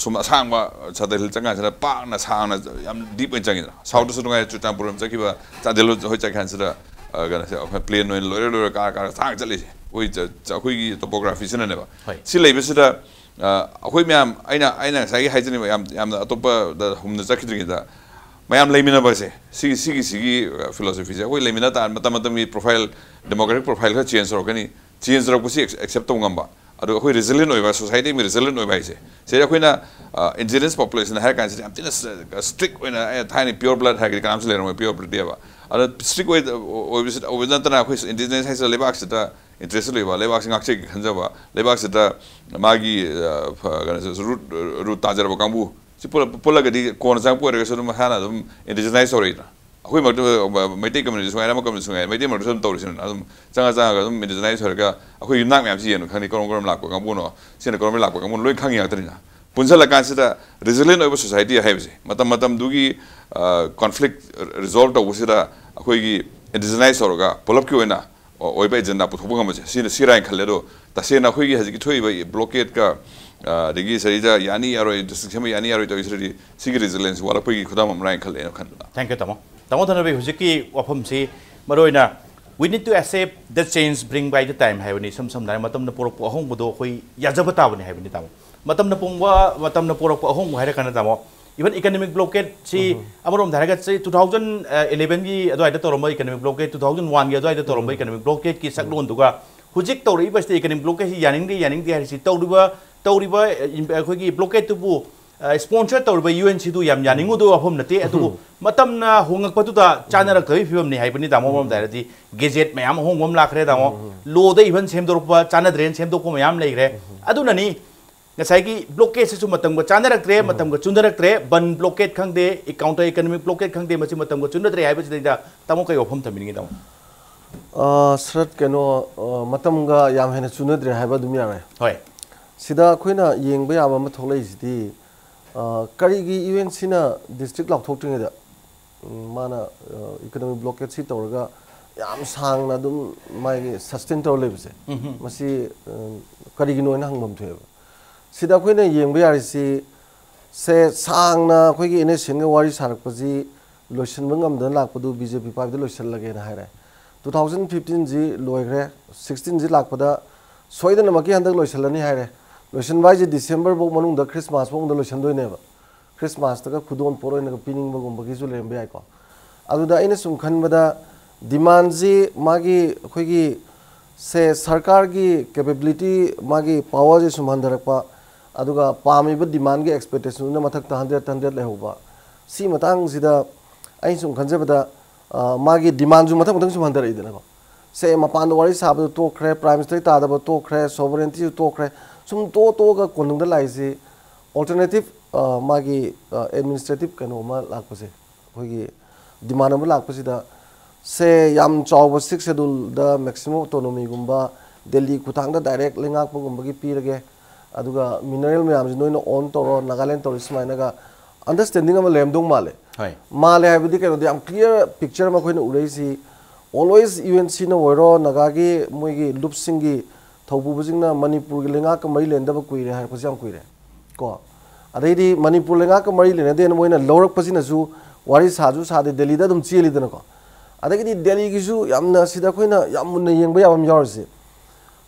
ꯁꯨꯝ ꯑꯁꯥꯡꯕ ꯁꯗꯔ ꯍꯤꯜ ꯆꯪꯀꯥꯟꯁꯤꯗ ꯄꯥꯛꯅ ꯁꯥꯡꯅ ꯌꯥꯝ ꯗꯤꯞ ꯑꯣꯏꯅ ꯆꯪꯉꯤꯗꯅ ꯁꯥꯎꯠꯇꯁꯨ ꯅꯨꯡꯉꯥꯏ ꯆꯨꯔꯆꯥꯟꯄꯨꯔ ꯑꯃ ꯆꯠꯈꯤꯕ ꯆꯥꯟꯗꯦꯜ ꯍꯣꯏ ꯆꯠꯈꯤ ꯀꯥꯟꯁꯤꯗ ꯀꯩꯅꯣꯁꯦ ꯑꯩꯈꯣꯏ ꯄ꯭ꯂꯦꯟ ꯑꯣꯏꯅ ꯂꯣꯏꯔ ꯂꯣꯏꯔ ꯀꯥꯔ ꯀꯥꯔ ꯁꯥꯡꯅ ꯆꯠꯂꯤꯁꯦ ꯑꯩꯈꯣꯏ ꯑꯩꯈꯣꯏꯒꯤ ꯇꯣꯄꯣꯒ꯭ꯔꯥꯐꯤꯁꯤꯅꯅꯦꯕ ꯍꯣꯏ꯫ ꯁꯤ ꯂꯩꯕꯁꯤꯗ ꯑ, ꯑꯩꯈꯣꯏ ꯃꯌꯥꯝ, ꯑꯩꯅ, ꯑꯩꯅ ꯉꯁꯥꯏꯒꯤ ꯍꯥꯏꯖꯅꯤꯡꯕ ꯌꯥꯝ, ꯌꯥꯝꯅ ꯑꯇꯣꯞꯄꯗ ꯍꯨꯝꯅ ꯆꯠꯈꯤꯗ꯭ꯔꯤꯉꯩꯗ, ꯃꯌꯥꯝ ꯂꯩꯃꯤꯟꯅꯕꯁꯦ, ꯁꯤꯒꯤ, ꯁꯤꯒꯤ, ꯁꯤꯒꯤ, ꯑ, philosophyꯁꯦ ꯑꯩꯈꯣꯏ ꯂꯩꯃꯤꯟꯅ ꯇꯥꯔ ꯃꯇꯝ ꯃꯇꯝꯒꯤ profile, demographic profile ꯈꯔ change ꯇꯧꯔꯛꯀꯅꯤ꯫ Change ꯇꯧꯔꯛꯄꯁꯤ ac-, accept ꯇꯧꯕ ꯉꯝꯕ꯫ ꯑꯗꯨꯒ ꯑꯩꯈꯣꯏ resilient ꯑꯣꯏꯕ, society ꯑꯃ resilient ꯑꯣꯏꯕ ꯍꯥꯏꯁꯦ, ꯁꯤꯗ ꯑꯩꯈꯣꯏꯅ, ꯑ, indigenous population ꯍꯥꯏꯔ ꯀꯥꯟꯁꯤꯗ ꯌꯥꯝ ꯊꯤꯅ strict ꯑꯣꯏꯅ, ꯑꯦ, ꯊꯥꯏꯅ pure blood ꯍꯥꯏꯔꯒꯗꯤ ꯀꯅꯥꯝꯁꯨ ꯂꯩꯔꯝꯃꯣꯏ, pure blood ꯍꯥꯏꯕ꯫ ꯑꯗꯣ strict ꯑꯣꯏ-, ꯑꯣꯏꯕꯁꯤ, ꯑꯣꯏꯕ ꯅꯠꯇꯅ ꯑꯩꯈꯣꯏ indigenous ꯍꯥꯏꯁꯤꯗ ꯂꯩꯕꯥꯛꯁꯤꯗ interest ꯂꯩꯕ, ꯂꯩꯕꯥꯛꯁꯤ ꯉꯥꯛꯆꯒꯦ ꯈꯟꯖꯕ, ꯂꯩꯕꯥꯛꯁꯤꯗ ꯃꯥꯒꯤ, ꯑ, ꯐ-, ꯀꯩꯅꯣꯁꯦ, root, root ꯇꯥꯖꯔꯕ ꯀꯥꯡꯕꯨ, ꯁꯤ ꯄꯨꯜꯂ-, ꯄꯨꯜꯂꯒꯗꯤ ꯀꯣꯟꯅ ꯆꯪꯉꯛꯄ ꯑꯣꯏꯔꯒꯁꯨ ꯑꯗꯨꯝ ꯃꯁꯥꯅ ꯑꯗꯨꯝ indigenous ꯇꯧꯔꯛꯏꯗꯅ꯫ ꯑꯩꯈꯣꯏ ꯃꯔꯛꯇ, ꯃ-, ꯃꯩꯇꯩ community ꯁꯨ ꯉꯥꯏꯔꯦ, ꯑꯃ community ꯁꯨ ꯉꯥꯏꯔꯦ, ꯃꯩꯇꯩ ꯃꯔꯛꯇꯁꯨ ꯑꯗꯨꯝ ꯇꯧꯔꯤꯁꯤꯅ ꯑꯗꯨꯝ ꯆꯪꯉ ꯆꯪꯉꯒ ꯑꯗꯨꯝ indigenous ꯑꯣꯏꯔꯒ ꯑꯩꯈꯣꯏ ꯌꯨꯝꯅꯥꯛ ꯃꯌꯥꯝꯁꯤ ꯌꯦꯡꯉꯨ ꯈꯪꯅꯤ, ꯀꯔꯣꯝ ꯀꯔꯣꯝ ꯂꯥꯛꯄ ꯀꯥꯡꯕꯨꯅꯣ, ꯁꯤꯅ ꯀꯔꯣꯝꯗꯒꯤ ꯂꯥꯛꯄ ꯀꯥꯡꯕꯨꯅꯣ ꯂꯣꯏ ꯈꯪꯉꯤ ꯉꯥꯛꯇꯅꯤꯅ꯫ ꯄꯨꯟꯁꯤꯜꯂꯀꯥꯟꯁꯤꯗ resilient ꯑꯣꯏꯕ society ꯍꯥꯏꯕꯁꯦ ꯃꯇꯝ ꯃꯇꯝꯗꯨꯒꯤ, ꯑ, conflict resolve ꯇꯧꯕꯁꯤꯗ ꯑꯩꯈꯣꯏꯒꯤ indigenous ꯇꯧꯔꯒ ꯄꯨꯂꯞꯀꯤ ꯑꯣꯏꯅ ꯑꯣꯏꯕ agenda ꯄꯨꯊꯣꯛꯄ ꯉꯝꯕꯁꯦ ꯁꯤꯅ ꯁꯤꯔꯥ ꯍꯥꯏꯅ ꯈꯜꯂꯦ꯫ ꯑꯗꯣ ꯇꯁꯦꯡꯅ ꯑꯩꯈꯣꯏꯒꯤ ꯍꯧꯖꯤꯛꯀꯤ ꯊꯣꯛꯏꯕ blockade ꯀ, ꯑ, ꯑꯗꯒꯤ ꯁꯤꯗꯩꯗ ꯌꯥꯅꯤ ꯌꯥꯔꯣꯏ, district ꯁꯦꯝꯕ ꯌꯥꯅꯤ ꯌꯥꯔꯣꯏ ꯇꯧꯔꯤꯁꯤꯗꯗꯤ ꯁꯤꯒꯤ resilience ꯋꯥꯠꯂꯛꯄꯒꯤ ꯈꯨꯗꯝ ꯑꯃꯔꯥ ꯍꯥꯏꯅ ꯈꯜꯂꯦ ꯑꯩꯅ ꯈꯟꯕꯗ꯫ Thank you, ꯇꯥꯃꯣ꯫ ꯇꯥꯃꯣ ꯊꯅꯕꯤ, ꯍꯧꯖꯤꯛꯀꯤ ꯋꯥꯐꯝꯁꯤ ꯃꯔꯨꯑꯣꯏꯅ we need to accept the change bring by the time ꯍꯥꯏꯕꯅꯤ꯫ ꯏꯁꯝ ꯁꯝꯅ ꯍꯥꯏꯔꯕ ꯃꯇꯝꯅ ꯄꯨꯔꯛꯄ ꯑꯍꯣꯡꯕꯗꯣ ꯑꯩꯈꯣꯏ ꯌꯥꯖꯕ ꯇꯥꯕꯅꯤ ꯍꯥꯏꯕꯅꯤ, ꯇꯥꯃꯣ꯫ ꯃꯇꯝꯅ ꯄꯨꯡꯕ, ꯃꯇꯝꯅ ꯄꯨꯔꯛꯄ ꯑꯍꯣꯡꯕ ꯍꯥꯏꯔ ꯀꯥꯟꯗ, ꯇꯥꯃꯣ, even economic blockade ꯁꯤ ꯑꯃꯔꯣꯝꯗ ꯍꯥꯏꯔꯒ ꯆꯍꯤ two thousand eleven ꯒꯤ ꯑꯗꯨꯋꯥꯏꯗ ꯇꯧꯔꯝꯕ economic blockade, two thousand one ꯒꯤ ꯑꯗꯨꯋꯥꯏꯗ ꯇꯧꯔꯝꯕ economic blockade ꯀꯤ ꯁꯛꯂꯣꯟꯗꯨꯒ ꯍꯧꯖꯤꯛ ꯇꯧꯔꯛꯏꯕꯁꯤꯗ economic blockade ꯁꯤ ꯌꯥꯅꯤꯡꯗꯦ, ꯌꯥꯅꯤꯡꯗꯦ ꯍꯥꯏꯔꯤꯁꯤ ꯇꯧꯔꯤꯕ, ꯇꯧꯔꯤꯕ, ꯑ, ꯑꯩꯈꯣꯏꯒꯤ blockade ꯇꯨꯕꯨ, ꯑ, sponsor ꯇꯧꯔꯤꯕ U N C ꯗꯨ ꯌꯥꯝ ꯌꯥꯅꯤꯡꯉꯨꯗꯕ ꯋꯥꯐꯝ ꯅꯠꯇꯦ꯫ ꯑꯗꯨꯕꯨ ꯃꯇꯝꯅ ꯍꯣꯡꯉꯛꯄꯗꯨꯗ ꯆꯥꯅꯔꯛꯇꯕꯒꯤ ꯐꯤꯕꯝꯅꯤ ꯍꯥꯏꯕꯅꯤ, ꯇꯥꯃꯣ꯫ ꯑꯃꯔꯣꯝꯗ ꯍꯥꯏꯔꯗꯤ gazette ꯃꯌꯥꯝ ꯑꯍꯣꯡꯕ ꯑꯃ ꯂꯥꯛꯈ꯭ꯔꯦ, ꯇꯥꯃꯣ꯫ Law ꯗ even ꯁꯦꯝꯗꯣꯔꯛꯄ, ꯆꯥꯟꯅꯗ꯭ꯔꯦꯅ ꯁꯦꯝꯗꯣꯛꯄ ꯃꯌꯥꯝ ꯂꯩꯈ꯭ꯔꯦ꯫ ꯑꯗꯨꯅꯅꯤ ꯉꯁꯥꯏꯒꯤ blockade ꯁꯤꯁꯨ ꯃꯇꯝꯒ ꯆꯥꯟꯅꯔꯛꯇ꯭ꯔꯦ, ꯃꯇꯝꯒ ꯆꯨꯅꯔꯛꯇ꯭ꯔꯦ꯫ Ban blockade ꯈꯪꯗꯦ, counter economic blockade ꯈꯪꯗꯦ, ꯃꯁꯤ ꯃꯇꯝꯒ ꯆꯨꯅꯗ꯭ꯔꯦ ꯍꯥꯏꯕꯁꯤꯗꯩꯗ ꯇꯥꯃꯣ ꯀꯩ ꯋꯥꯐꯝ ꯊꯝꯕꯤꯅꯤꯡꯉꯤ, ꯇꯥꯃꯣ? ꯑ, ꯁꯔꯠ, ꯀꯩꯅꯣ, ꯑ, ꯃꯇꯝꯒ ꯌꯥꯝ ꯍꯦꯟꯅ ꯆꯨꯅꯗ꯭ꯔꯦ ꯍꯥꯏꯕ ꯑꯗꯨꯝ ꯌꯥꯔꯦ꯫ ꯍꯣꯏ꯫ ꯁꯤꯗ ꯑꯩꯈꯣꯏꯅ ꯌꯦꯡꯕ ꯌꯥꯕ ꯑꯃ ꯊꯣꯛꯂꯛꯏꯁꯤꯗꯤ, ꯑ, ꯀꯔꯤꯒꯤ U N C ꯅ district ꯂꯥꯎꯊꯣꯛꯇ꯭ꯔꯤꯉꯩꯗ, ꯎꯝ, ꯃꯥꯅ, ꯑ, economic blockade ꯁꯤ ꯇꯧꯔꯒ ꯌꯥꯝ ꯁꯥꯡꯅ ꯑꯗꯨꯝ ꯃꯥꯒꯤ sustain ꯇꯧꯔ ꯂꯩꯕꯁꯦ, ꯃꯁꯤ, ꯑ, ꯀꯔꯤꯒꯤꯅꯣ ꯍꯥꯏꯅ ꯍꯪꯐꯝ ꯊꯣꯛꯑꯦꯕ꯫ ꯁꯤꯗ ꯑꯩꯈꯣꯏꯅ ꯌꯦꯡꯕ ꯌꯥꯔꯤꯁꯤ, ꯁꯦ ꯁꯥꯡꯅ ꯑꯩꯈꯣꯏꯒꯤ N S C N ꯒ ꯋꯥꯔꯤ ꯁꯥꯔꯛꯄꯁꯤ ꯂꯣꯏꯁꯤꯟꯕ ꯉꯝꯗꯅ ꯂꯥꯛꯄꯗꯨ B J P ꯄꯥꯏꯕꯗ ꯂꯣꯏꯁꯤꯜꯂꯒꯦꯅ ꯍꯥꯏꯔꯦ꯫ Two thousand fifteen ꯁꯤ ꯂꯣꯏꯈ꯭ꯔꯦ, sixteen ꯁꯤ ꯂꯥꯛꯄꯗ ꯁꯣꯏꯗꯅꯃꯛꯀꯤ ꯍꯟꯗꯛ ꯂꯣꯏꯁꯤꯜꯂꯅꯤ ꯍꯥꯏꯔꯦ꯫ ꯂꯣꯏꯁꯤꯟꯕ ꯍꯥꯏꯁꯦ ꯗꯤꯁꯦꯝꯕꯔ ꯐꯥꯎ ꯃꯅꯨꯡꯗ, ꯈ꯭ꯔꯤꯁꯃꯥꯁ ꯐꯥꯎꯗ ꯂꯣꯏꯁꯤꯟꯗꯣꯏꯅꯦꯕ꯫ ꯈ꯭ꯔꯤꯁꯃꯥꯁꯇꯒ ꯈꯨꯗꯣꯜ ꯄꯣꯠ ꯑꯣꯏꯅꯒ ꯄꯤꯅꯤꯡꯕꯒꯨꯝꯕꯒꯤꯁꯨ ꯂꯩꯔꯝꯕ ꯌꯥꯏꯀꯣ꯫ ꯑꯗꯨꯗ ꯑꯩꯅ ꯁꯨꯝ ꯈꯟꯕꯗ, ꯗꯤꯃꯥꯟꯁꯤ ꯃꯥꯒꯤ, ꯑꯩꯈꯣꯏꯒꯤ, ꯁꯦ, ꯁꯔꯀꯥꯔꯒꯤ ꯀꯦꯄꯦꯕꯤꯂꯤꯇꯤ, ꯃꯥꯒꯤ ꯄꯥꯋꯔꯁꯦ ꯁꯨꯝ ꯍꯟꯊꯔꯛꯄ, ꯑꯗꯨꯒ ꯄꯥꯝꯃꯤꯕ ꯗꯤꯃꯥꯟꯒꯤ ꯑꯦꯛꯁꯄꯦꯛꯇꯦꯁꯟꯗꯨꯅ ꯃꯊꯛꯇ ꯍꯟꯗ꯭ꯔꯦꯠ ꯍꯟꯗ꯭ꯔꯦꯠ ꯂꯩꯍꯧꯕ, ꯁꯤ ꯃꯇꯥꯡꯁꯤꯗ ꯑꯩꯅ ꯁꯨꯝ ꯈꯟꯖꯕꯗ, ꯑ, ꯃꯥꯒꯤ ꯗꯤꯃꯥꯟꯁꯨ ꯃꯊꯪ ꯃꯊꯪ ꯁꯨꯝ ꯍꯟꯊꯔꯛꯏꯗꯅꯀꯣ꯫ ꯁꯦ, ꯃꯄꯥꯟꯗ ꯋꯥꯔꯤ ꯁꯥꯕꯗꯨ ꯇꯣꯛꯈ꯭ꯔꯦ, ꯄ꯭ꯔꯥꯏꯝ ꯃꯤꯅꯤꯁꯇꯔ ꯇꯥꯗꯕ ꯇꯣꯛꯈ꯭ꯔꯦ, ꯁꯣꯚꯔꯦꯟꯇꯤꯁꯨ ꯇꯣꯛꯈ꯭ꯔꯦ, ꯁꯨꯝ ꯇꯣꯛ ꯇꯣꯛꯑꯒ ꯀꯣꯅꯨꯡꯗ ꯂꯥꯛꯏꯁꯤ ꯑꯣꯜꯇꯔꯅꯦꯇꯤꯞ, ꯑ, ꯃꯥꯒꯤ, ꯑ, ꯑꯦꯗꯃꯤꯅꯤꯁꯇ꯭ꯔꯦꯇꯤꯞ ꯀꯩꯅꯣ ꯑꯃ ꯂꯥꯛꯄꯁꯦ, ꯑꯩꯈꯣꯏꯒꯤ ꯗꯤꯃꯥꯟ ꯑꯃ ꯂꯥꯛꯄꯁꯤꯗ, ꯁꯦ, ꯌꯥꯝ ꯆꯥꯎꯕ ꯁꯤꯛꯁ ꯁꯦꯗꯨꯜꯗ ꯃꯦꯛꯁꯤꯃꯝ ꯑꯣꯇꯣꯅꯣꯃꯤꯒꯨꯝꯕ, ꯗꯦꯜꯂꯤ ꯈꯨꯊꯥꯡꯗ ꯗꯥꯏꯔꯦꯛ ꯂꯩꯉꯥꯛꯄꯒꯨꯝꯕꯒꯤ ꯄꯤꯔꯒꯦ, ꯑꯗꯨꯒ ꯃꯤꯅꯔꯦꯜ ꯃꯌꯥꯝꯁꯤ ꯅꯣꯏꯅ ꯑꯣꯟ ꯇꯧꯔꯣ, ꯅꯥꯒꯥꯂꯦꯟ ꯇꯧꯔꯤ ꯁꯨꯃꯥꯏꯅꯒ ꯑꯟꯗꯔꯁꯇꯦꯟꯗꯤꯡ ꯑꯃ ꯂꯩꯔꯝꯗꯧ ꯃꯥꯜꯂꯦ꯫ ꯍꯣꯏ꯫ ꯃꯥꯜꯂꯦ ꯍꯥꯏꯕꯗꯤ ꯀꯩꯅꯣꯗꯤ, ꯌꯥꯝ ꯀ꯭ꯂꯤꯌꯥꯔ ꯄꯤꯛꯆꯔ ꯑꯃ ꯑꯩꯈꯣꯏꯅ ꯎꯔꯛꯏꯁꯤ, ꯑꯣꯜꯋꯦꯁ ꯌꯨ ꯑꯦꯟ ꯁꯤꯅ ꯑꯣꯏꯔꯣ, ꯅꯥꯒꯥꯒꯤ ꯃꯣꯏꯒꯤ ꯂꯨꯞꯁꯤꯡꯒꯤ ꯊꯧꯄꯨꯕꯁꯤꯡꯅ ꯃꯅꯤꯄꯨꯔꯒꯤ ꯂꯩꯉꯥꯛꯀ ꯃꯔꯤ ꯂꯩꯅꯗꯕ ꯀꯨꯏꯔꯦ ꯍꯥꯏꯔꯛꯄꯁꯤ ꯌꯥꯝ ꯀꯨꯏꯔꯦ ꯀꯣ꯫ ꯑꯗꯩꯗꯤ ꯃꯅꯤꯄꯨꯔ ꯂꯩꯉꯥꯛꯀ ꯃꯔꯤ ꯂꯩꯅꯗꯦꯅ ꯃꯣꯏꯅ ꯂꯧꯔꯛꯄꯁꯤꯅꯁꯨ ꯋꯥꯔꯤ ꯁꯥꯁꯨ ꯁꯥꯗꯦ, ꯗꯦꯜꯂꯤꯗ ꯑꯗꯨꯝ ꯆꯦꯜꯂꯤꯗꯅꯀꯣ꯫ ꯑꯗꯒꯤꯗꯤ ꯗꯦꯜꯂꯤꯒꯤꯁꯨ ꯌꯥꯝꯅ ꯁꯤꯗ ꯑꯩꯈꯣꯏꯅ ꯌꯥꯝ ꯃꯨꯟꯅ ꯌꯦꯡꯕ ꯌꯥꯕ ꯑꯃ ꯌꯥꯎꯔꯤꯁꯦ,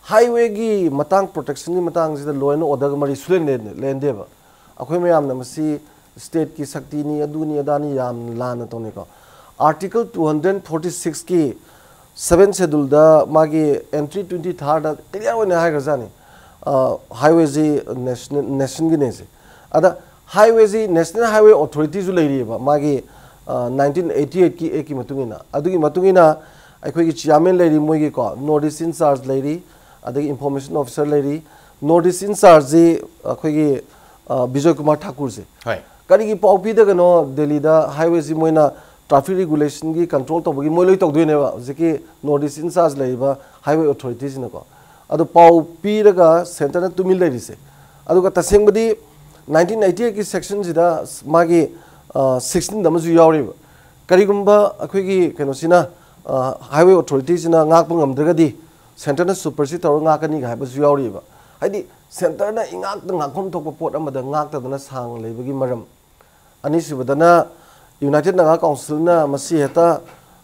ꯍꯥꯏꯋꯦꯒꯤ ꯃꯇꯥꯡ, ꯄ꯭ꯔꯣꯇꯦꯛꯁꯟꯒꯤ ꯃꯇꯥꯡꯁꯤꯗ ꯂꯣ ꯑꯦꯟ ꯑꯣꯔꯗꯔꯒ ꯃꯔꯤ ꯁꯨꯂꯩ ꯂꯩꯅ-, ꯂꯩꯅꯗꯦꯕ꯫ ꯑꯩꯈꯣꯏ ꯃꯌꯥꯝꯅ ꯃꯁꯤ ꯁ꯭ꯇꯦꯠꯀꯤ ꯁꯛꯇꯤꯅꯤ, ꯑꯗꯨꯅꯤ ꯑꯗꯥꯅꯤ ꯌꯥꯝ ꯂꯥꯟꯅ ꯇꯧꯅꯩꯀꯣ꯫ ꯑꯥꯔꯇꯤꯀꯜ ꯇꯨ ꯍꯟꯗ꯭ꯔꯦꯠ ꯐꯣꯔꯇꯤ ꯁꯤꯛꯁꯀꯤ ꯁꯕꯦꯟ ꯁꯦꯗꯨꯜꯗ ꯃꯥꯒꯤ ꯑꯦꯟꯇ꯭ꯔꯤ ꯇ꯭ꯋꯦꯟꯇꯤ ꯊꯥꯔꯗ ꯀ꯭ꯂꯤꯌꯥꯔ ꯑꯣꯏꯅ ꯍꯥꯏꯈ꯭ꯔꯖꯥꯠꯅꯤ꯫ ꯑ, ꯍꯥꯏꯋꯦꯁꯤ ꯅꯦꯁꯅꯦꯜ, ꯅꯦꯁꯟꯒꯤꯅꯦꯁꯦ꯫ ꯑꯗ ꯍꯥꯏꯋꯦꯁꯤ ꯅꯦꯁꯅꯦꯜ ꯍꯥꯏꯋꯦ ꯑꯣꯊꯣꯔꯤꯇꯤꯁꯨ ꯂꯩꯔꯤꯑꯕ, ꯃꯥꯒꯤ, ꯑ, ꯅꯥꯏꯟꯇꯤꯟ ꯑꯩꯠꯇꯤ ꯑꯩꯠꯀꯤ ꯑꯦꯛꯀꯤ ꯃꯇꯨꯡ ꯏꯟꯅ꯫ ꯑꯗꯨꯒꯤ ꯃꯇꯨꯡ ꯏꯟꯅ ꯑꯩꯈꯣꯏꯒꯤ ꯆꯤꯌꯥꯔꯃꯦꯟ ꯂꯩꯔꯤ, ꯃꯣꯏꯒꯤꯀꯣ, ꯅꯣꯔꯠ ꯏꯁ ꯏꯟ ꯆꯥꯔꯖ ꯂꯩꯔꯤ, ꯑꯗꯒꯤ ꯏꯟꯐꯣꯔꯃꯦꯁꯟ ꯑꯣꯐꯤꯁꯔ ꯂꯩꯔꯤ꯫ ꯅꯣꯔꯠ ꯏꯁ ꯏꯟ ꯆꯥꯔꯖꯁꯤ ꯑꯩꯈꯣꯏꯒꯤ, ꯑ, ꯕꯤꯖꯣꯏ ꯀꯨꯃꯥꯔ ꯊꯥꯀꯨꯔꯁꯦ꯫ ꯍꯣꯏ꯫ ꯀꯔꯤꯒꯤ ꯄꯥꯎ ꯄꯤꯗꯒꯅꯣ ꯗꯦꯜꯂꯤꯗ ꯍꯥꯏꯋꯦꯁꯤ ꯃꯣꯏꯅ ꯇ꯭ꯔꯥꯐꯤꯛ ꯔꯤꯒꯨꯂꯦꯁꯟꯒꯤ ꯀꯟꯇ꯭ꯔꯣꯜ ꯇꯧꯕꯒꯤ ꯃꯣꯏ ꯂꯣꯏ ꯇꯧꯗꯣꯏꯅꯦꯕ, ꯍꯧꯖꯤꯛꯀꯤ ꯅꯣꯔꯠ ꯏꯁ ꯏꯟ ꯆꯥꯔꯖ ꯂꯩꯔꯤꯕ ꯍꯥꯏꯋꯦ ꯑꯣꯊꯣꯔꯤꯇꯤꯁꯤꯅꯀꯣ꯫ ꯑꯗꯣ ꯄꯥꯎ ꯄꯤꯔꯒ ꯁꯦꯟꯇꯔꯅ ꯇꯨꯃꯤꯟ ꯂꯩꯔꯤꯁꯦ꯫ ꯑꯗꯨꯒ ꯇꯁꯦꯡꯕꯗꯤ ꯅꯥꯏꯟꯇꯤꯟ ꯑꯩꯠꯇꯤ ꯑꯩꯠꯀꯤ ꯁꯦꯛꯁꯟꯁꯤꯗ ꯃꯥꯒꯤ, ꯑ, ꯁꯤꯛꯁꯇꯤꯟꯗ ꯑꯃꯁꯨ ꯌꯥꯎꯔꯤꯕ, ꯀꯔꯤꯒꯨꯝꯕ ꯑꯩꯈꯣꯏꯒꯤ ꯀꯩꯅꯣꯁꯤꯅ, ꯑ, ꯍꯥꯏꯋꯦ ꯑꯣꯊꯣꯔꯤꯇꯤꯁꯤꯅ ꯉꯥꯛꯄ ꯉꯝꯗ꯭ꯔꯒꯗꯤ ꯁꯦꯟꯇꯔꯅ ꯁꯨꯄꯔꯁꯤꯠ ꯇꯧꯔꯒ ꯉꯥꯛꯀꯅꯤꯒ ꯍꯥꯏꯕꯁꯨ ꯌꯥꯎꯔꯤꯕ꯫ ꯍꯥꯏꯗꯤ ꯁꯦꯟꯇꯔꯅ ꯏꯉꯥꯛꯇ ꯉꯥꯛꯐꯝ ꯊꯣꯛꯄ ꯄꯣꯠ ꯑꯃꯗ ꯉꯥꯛꯇꯗꯅ ꯁꯥꯡꯅ ꯂꯩꯕꯒꯤ ꯃꯔꯝ꯫ ꯑꯅꯤꯁꯨꯕꯗꯅ, ꯌꯨꯅꯥꯏꯇꯦꯠ ꯅꯥꯒꯥ ꯀꯥꯎꯟꯁꯤꯜꯅ ꯃꯁꯤ ꯍꯦꯛꯇ,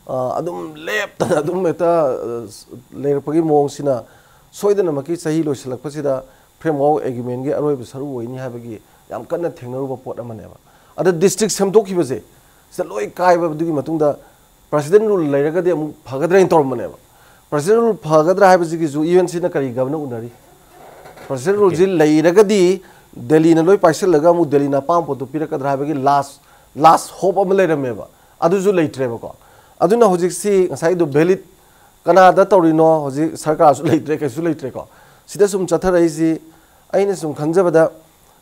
ꯑ, ꯑꯗꯨꯝ ꯂꯦꯞꯇꯅ ꯑꯗꯨꯝ ꯍꯦꯛꯇ, ꯑ, ꯂꯩꯔꯛꯄꯒꯤ ꯃꯑꯣꯡꯁꯤꯅ ꯁꯣꯏꯗꯅꯃꯛꯀꯤ ꯆꯍꯤ ꯂꯣꯏꯁꯤꯜꯂꯛꯄꯁꯤꯗ ꯐ꯭ꯔꯦꯝꯋꯥꯔꯛ ꯑꯦꯒ꯭ꯔꯤꯃꯦꯟꯒꯤ ꯑꯔꯣꯏꯕ ꯁꯔꯨꯛ ꯑꯣꯏꯅꯤ ꯍꯥꯏꯕꯒꯤ ꯌꯥꯝ ꯀꯟꯅ ꯊꯦꯡꯅꯔꯨꯕ ꯄꯣꯠ ꯑꯃꯅꯦꯕ꯫ ꯑꯗ ꯗꯤꯁꯇ꯭ꯔꯤꯛ ꯁꯦꯝꯗꯣꯛꯈꯤꯕꯁꯦ ꯁꯤꯗ ꯂꯣꯏ ꯀꯥꯏꯕ, ꯑꯗꯨꯒꯤ ꯃꯇꯨꯡꯗ ꯄ꯭ꯔꯁꯤꯗꯦꯟ ꯔꯨꯜ ꯂꯩꯔꯒꯗꯤ ꯑꯃꯨꯛ ꯐꯒꯗ꯭ꯔꯥ ꯍꯥꯏꯅ ꯇꯧꯔꯝꯕꯅꯦꯕ꯫ ꯄ꯭ꯔꯁꯤꯗꯦꯟ ꯔꯨꯜ ꯐꯒꯗ꯭ꯔꯥ ꯍꯥꯏꯕꯁꯤꯒꯤꯁꯨ ꯌꯨ ꯑꯦꯟ ꯁꯤꯅ ꯀꯔꯤ ꯒꯕꯅ ꯎꯅꯔꯤ? ꯄ꯭ꯔꯁꯤꯗꯦꯟ ꯔꯨꯜꯁꯤ ꯂꯩꯔꯒꯗꯤ ꯗꯦꯜꯂꯤꯅ ꯂꯣꯏ ꯄꯥꯏꯁꯤꯜꯂꯒ ꯑꯃꯨꯛ ꯗꯦꯜꯂꯤꯅ ꯑꯄꯥꯝꯕ ꯄꯣꯠꯇꯨ ꯄꯤꯔꯛꯀꯗ꯭ꯔꯥ ꯍꯥꯏꯕꯒꯤ ꯂꯥꯁ ꯂꯥꯁ ꯍꯣꯞ ꯑꯃ ꯂꯩꯔꯝꯃꯦꯕ꯫ ꯑꯗꯨꯁꯨ ꯂꯩꯇ꯭ꯔꯦꯕꯀꯣ꯫ ꯑꯗꯨꯅ ꯍꯧꯖꯤꯛꯁꯤ ꯉꯁꯥꯏꯗꯣ ꯚꯦꯂꯤꯠ ꯀꯅꯥꯗ ꯇꯧꯔꯤꯅꯣ? ꯍꯧꯖꯤꯛ ꯁꯔꯀꯥꯔꯁꯨ ꯂꯩꯇ꯭ꯔꯦ, ꯀꯩꯁꯨ ꯂꯩꯇ꯭ꯔꯦꯀꯣ꯫ ꯁꯤꯗ ꯁꯨꯝ ꯆꯠꯊꯔꯛꯏꯁꯤ ꯑꯩꯅ ꯁꯨꯝ ꯈꯟꯖꯕꯗ,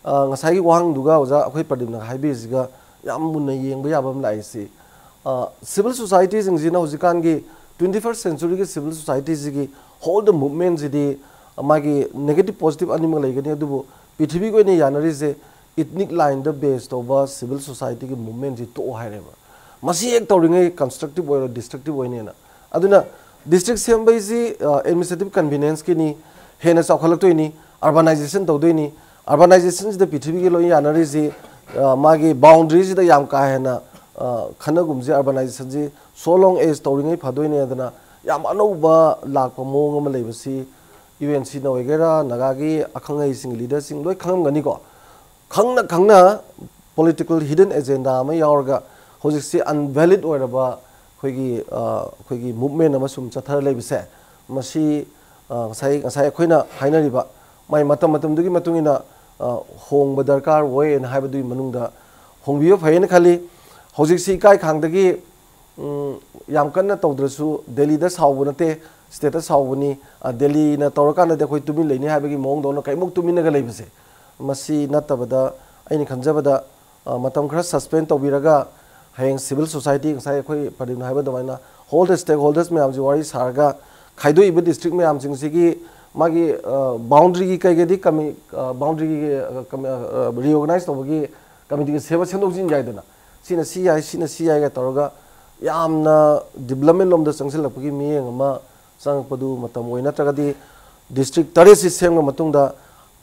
ꯑ, ꯉꯁꯥꯏꯒꯤ ꯋꯥꯍꯪꯗꯨꯒ ꯑꯣꯖꯥ ꯑꯩꯈꯣꯏ ꯄ꯭ꯔꯗꯤꯞꯅ ꯍꯥꯏꯕꯤꯔꯤꯁꯤꯒ ꯌꯥꯝ ꯃꯨꯟꯅ ꯌꯦꯡꯕ ꯌꯥꯕ ꯑꯃ ꯂꯥꯛꯏꯁꯤ, ꯑ, ꯁꯤꯚꯤꯜ ꯁꯣꯁꯥꯏꯇꯤꯁꯤꯡꯁꯤꯅ ꯍꯧꯖꯤꯛꯀꯥꯟꯒꯤ ꯇ꯭ꯋꯦꯟꯇꯤ ꯐꯥꯔꯁ ꯁꯦꯟꯆꯨꯔꯤꯒꯤ ꯁꯤꯚꯤꯜ ꯁꯣꯁꯥꯏꯇꯤꯁꯤꯒꯤ ꯍꯣꯜ ꯗ ꯃꯨꯚꯃꯦꯟꯁꯤꯗꯤ ꯃꯥꯒꯤ ꯅꯦꯒꯦꯇꯤꯞ ꯄꯣꯖꯤꯇꯤꯞ ꯑꯅꯤꯃꯛ ꯂꯩꯒꯅꯤ, ꯑꯗꯨꯕꯨ ꯄ꯭ꯔꯤꯊꯤꯕꯤꯒꯤ ꯑꯣꯏꯅ ꯌꯥꯅꯔꯤꯁꯦ ꯏꯊꯅꯤꯛ ꯂꯥꯏꯟꯗ ꯕꯦꯁ ꯇꯧꯕ ꯁꯤꯚꯤꯜ ꯁꯣꯁꯥꯏꯇꯤꯒꯤ ꯃꯨꯚꯃꯦꯟꯁꯤ ꯇꯣꯛꯑꯣ ꯍꯥꯏꯔꯦꯕ꯫ ꯃꯁꯤ ꯍꯦꯛ ꯇꯧꯔꯤꯉꯩ ꯀꯟꯁꯇ꯭ꯔꯛꯇꯤꯞ ꯑꯣꯏꯔꯣ, ꯗꯤꯁꯇ꯭ꯔꯛꯇꯤꯞ ꯑꯣꯏꯅꯦꯅ꯫ ꯑꯗꯨꯅ ꯗꯤꯁꯇ꯭ꯔꯤꯛ ꯁꯦꯝꯕꯩꯁꯤ, ꯑ, ꯑꯦꯗꯃꯤꯅꯤꯁꯇ꯭ꯔꯦꯇꯤꯞ ꯀꯟꯚꯤꯅꯦꯟꯁꯀꯤꯅꯤ, ꯍꯦꯟꯅ ꯆꯥꯎꯈꯠꯂꯛꯇꯣꯏꯅꯤ, ꯑꯔꯕꯥꯅꯥꯏꯖꯦꯁꯟ ꯇꯧꯗꯣꯏꯅꯤ꯫ ꯑꯔꯕꯥꯅꯥꯏꯖꯦꯁꯟꯁꯤꯗ ꯄ꯭ꯔꯤꯊꯤꯕꯤꯒꯤ ꯂꯣꯏ ꯌꯥꯅꯔꯤꯁꯤ, ꯑ, ꯃꯥꯒꯤ ꯕꯥꯎꯟꯗ꯭ꯔꯤꯁꯤꯗ ꯌꯥꯝ ꯀꯥ ꯍꯦꯟꯅ, ꯑ, ꯈꯟꯅꯒꯨꯝꯁꯤ꯫ ꯑꯔꯕꯥꯅꯥꯏꯖꯦꯁꯟꯁꯤ so long as ꯇꯧꯔꯤꯉꯩ ꯐꯗꯣꯏꯅꯦꯗꯅ ꯌꯥꯝ ꯑꯅꯧꯕ ꯂꯥꯛꯄ ꯃꯑꯣꯡ ꯑꯃ ꯂꯩꯕꯁꯤ ꯌꯨ ꯑꯦꯟ ꯁꯤꯅ ꯑꯣꯏꯒꯦꯔꯥ, ꯅꯥꯒꯥꯒꯤ ꯑꯈꯪ ꯑꯍꯩꯁꯤꯡ, ꯂꯤꯗꯔꯁꯤꯡ ꯂꯣꯏ ꯈꯪꯉꯝꯒꯅꯤꯀꯣ꯫ ꯈꯪꯅ ꯈꯪꯅ ꯄꯣꯂꯤꯇꯤꯀꯦꯜ ꯍꯤꯗꯟ ꯑꯦꯖꯦꯟꯗꯥ ꯑꯃ ꯌꯥꯎꯔꯒ ꯍꯧꯖꯤꯛꯁꯤ ꯑꯟꯚꯦꯂꯤꯠ ꯑꯣꯏꯔꯕ ꯑꯩꯈꯣꯏꯒꯤ, ꯑ, ꯑꯩꯈꯣꯏꯒꯤ ꯃꯨꯚꯃꯦꯟ ꯑꯃ ꯁꯨꯝ ꯆꯠꯊꯔ ꯂꯩꯕꯁꯦ, ꯃꯁꯤ, ꯑ, ꯉꯁꯥꯏ, ꯉꯁꯥꯏ ꯑꯩꯈꯣꯏꯅ ꯍꯥꯏꯅꯔꯤꯕ ꯃꯥꯏ ꯃꯇꯝ ꯃꯇꯝꯗꯨꯒꯤ ꯃꯇꯨꯡ ꯏꯟꯅ, ꯑ, ꯍꯣꯡꯕ ꯗꯔꯀꯥꯔ ꯑꯣꯏꯅ ꯍꯥꯏꯕꯗꯨꯒꯤ ꯃꯅꯨꯡꯗ ꯍꯣꯡꯕꯤꯕ ꯐꯩꯌꯦꯅ ꯈꯜꯂꯤ꯫ ꯍꯧꯖꯤꯛꯁꯤ ꯏꯀꯥꯏ ꯈꯥꯡꯗꯒꯤ, ꯎꯝ, ꯌꯥꯝ ꯀꯟꯅ ꯇꯧꯗ꯭ꯔꯁꯨ ꯗꯦꯜꯂꯤꯗ ꯁꯥꯎꯕ ꯅꯠꯇꯦ, ꯁ꯭ꯇꯦꯠꯇ ꯁꯥꯎꯕꯅꯤ, ꯑ, ꯗꯦꯜꯂꯤꯅ ꯇꯧꯔꯀꯥꯟꯗꯗꯤ ꯑꯩꯈꯣꯏ ꯇꯨꯃꯤꯟ ꯂꯩꯅꯤ ꯍꯥꯏꯕꯒꯤ ꯃꯑꯣꯡꯗꯧꯅ ꯀꯔꯤꯃꯨꯛ ꯇꯨꯃꯤꯟꯅꯒ ꯂꯩꯕꯁꯦ, ꯃꯁꯤ ꯅꯠꯇꯕꯗ ꯑꯩꯅ ꯈꯟꯖꯕꯗ, ꯑ, ꯃꯇꯝ ꯈꯔ ꯁꯁꯄꯦꯟ ꯇꯧꯕꯤꯔꯒ ꯍꯌꯦꯡ ꯁꯤꯚꯤꯜ ꯁꯣꯁꯥꯏꯇꯤ, ꯉꯁꯥꯏ ꯑꯩꯈꯣꯏ ꯄ꯭ꯔꯗꯤꯞꯅ ꯍꯥꯏꯕ ꯑꯗꯨꯃꯥꯏꯅ ꯍꯣꯜ ꯗ ꯁ꯭ꯇꯦꯛ ꯍꯣꯜꯗꯔꯁ ꯃꯌꯥꯝꯁꯤ ꯋꯥꯔꯤ ꯁꯥꯔꯒ ꯈꯥꯏꯗꯣꯛꯏꯕ ꯗꯤꯁꯇ꯭ꯔꯤꯛ ꯃꯌꯥꯝꯁꯤꯡꯁꯤꯒꯤ ꯃꯥꯒꯤ, ꯑ, ꯕꯥꯎꯟꯗ꯭ꯔꯤꯒꯤ ꯀꯩꯒꯤꯗꯤ ꯀꯃꯤ-, ꯑ, ꯕꯥꯎꯟꯗ꯭ꯔꯤꯒꯤ, ꯑ, ꯀꯃꯤ-, ꯑ, ꯑ, ꯔꯤꯑꯣꯔꯒꯅꯥꯏꯁ ꯇꯧꯕꯒꯤ ꯀꯃꯤꯇꯤꯒ ꯁꯦꯝꯕ ꯁꯦꯝꯗꯣꯛ ꯁꯦꯝꯖꯤꯟ ꯌꯥꯏꯗꯅ, ꯁꯤꯅ ꯁꯤ ꯌꯥꯏ, ꯁꯤꯅ ꯁꯤ ꯌꯥꯏꯒ ꯇꯧꯔꯒ ꯌꯥꯝꯅ ꯗꯤꯕꯂꯞꯃꯦꯟ ꯂꯣꯝꯗ ꯆꯪꯁꯤꯜꯂꯛꯄꯒꯤ ꯃꯤꯠꯌꯦꯡ ꯑꯃ ꯆꯪꯉꯛꯄꯗꯨ ꯃꯇꯝ ꯑꯣꯏ, ꯅꯠꯇ꯭ꯔꯒꯗꯤ ꯗꯤꯁꯇ꯭ꯔꯤꯛ ꯇꯔꯦꯠꯁꯤ ꯁꯦꯝꯂ ꯃꯇꯨꯡꯗ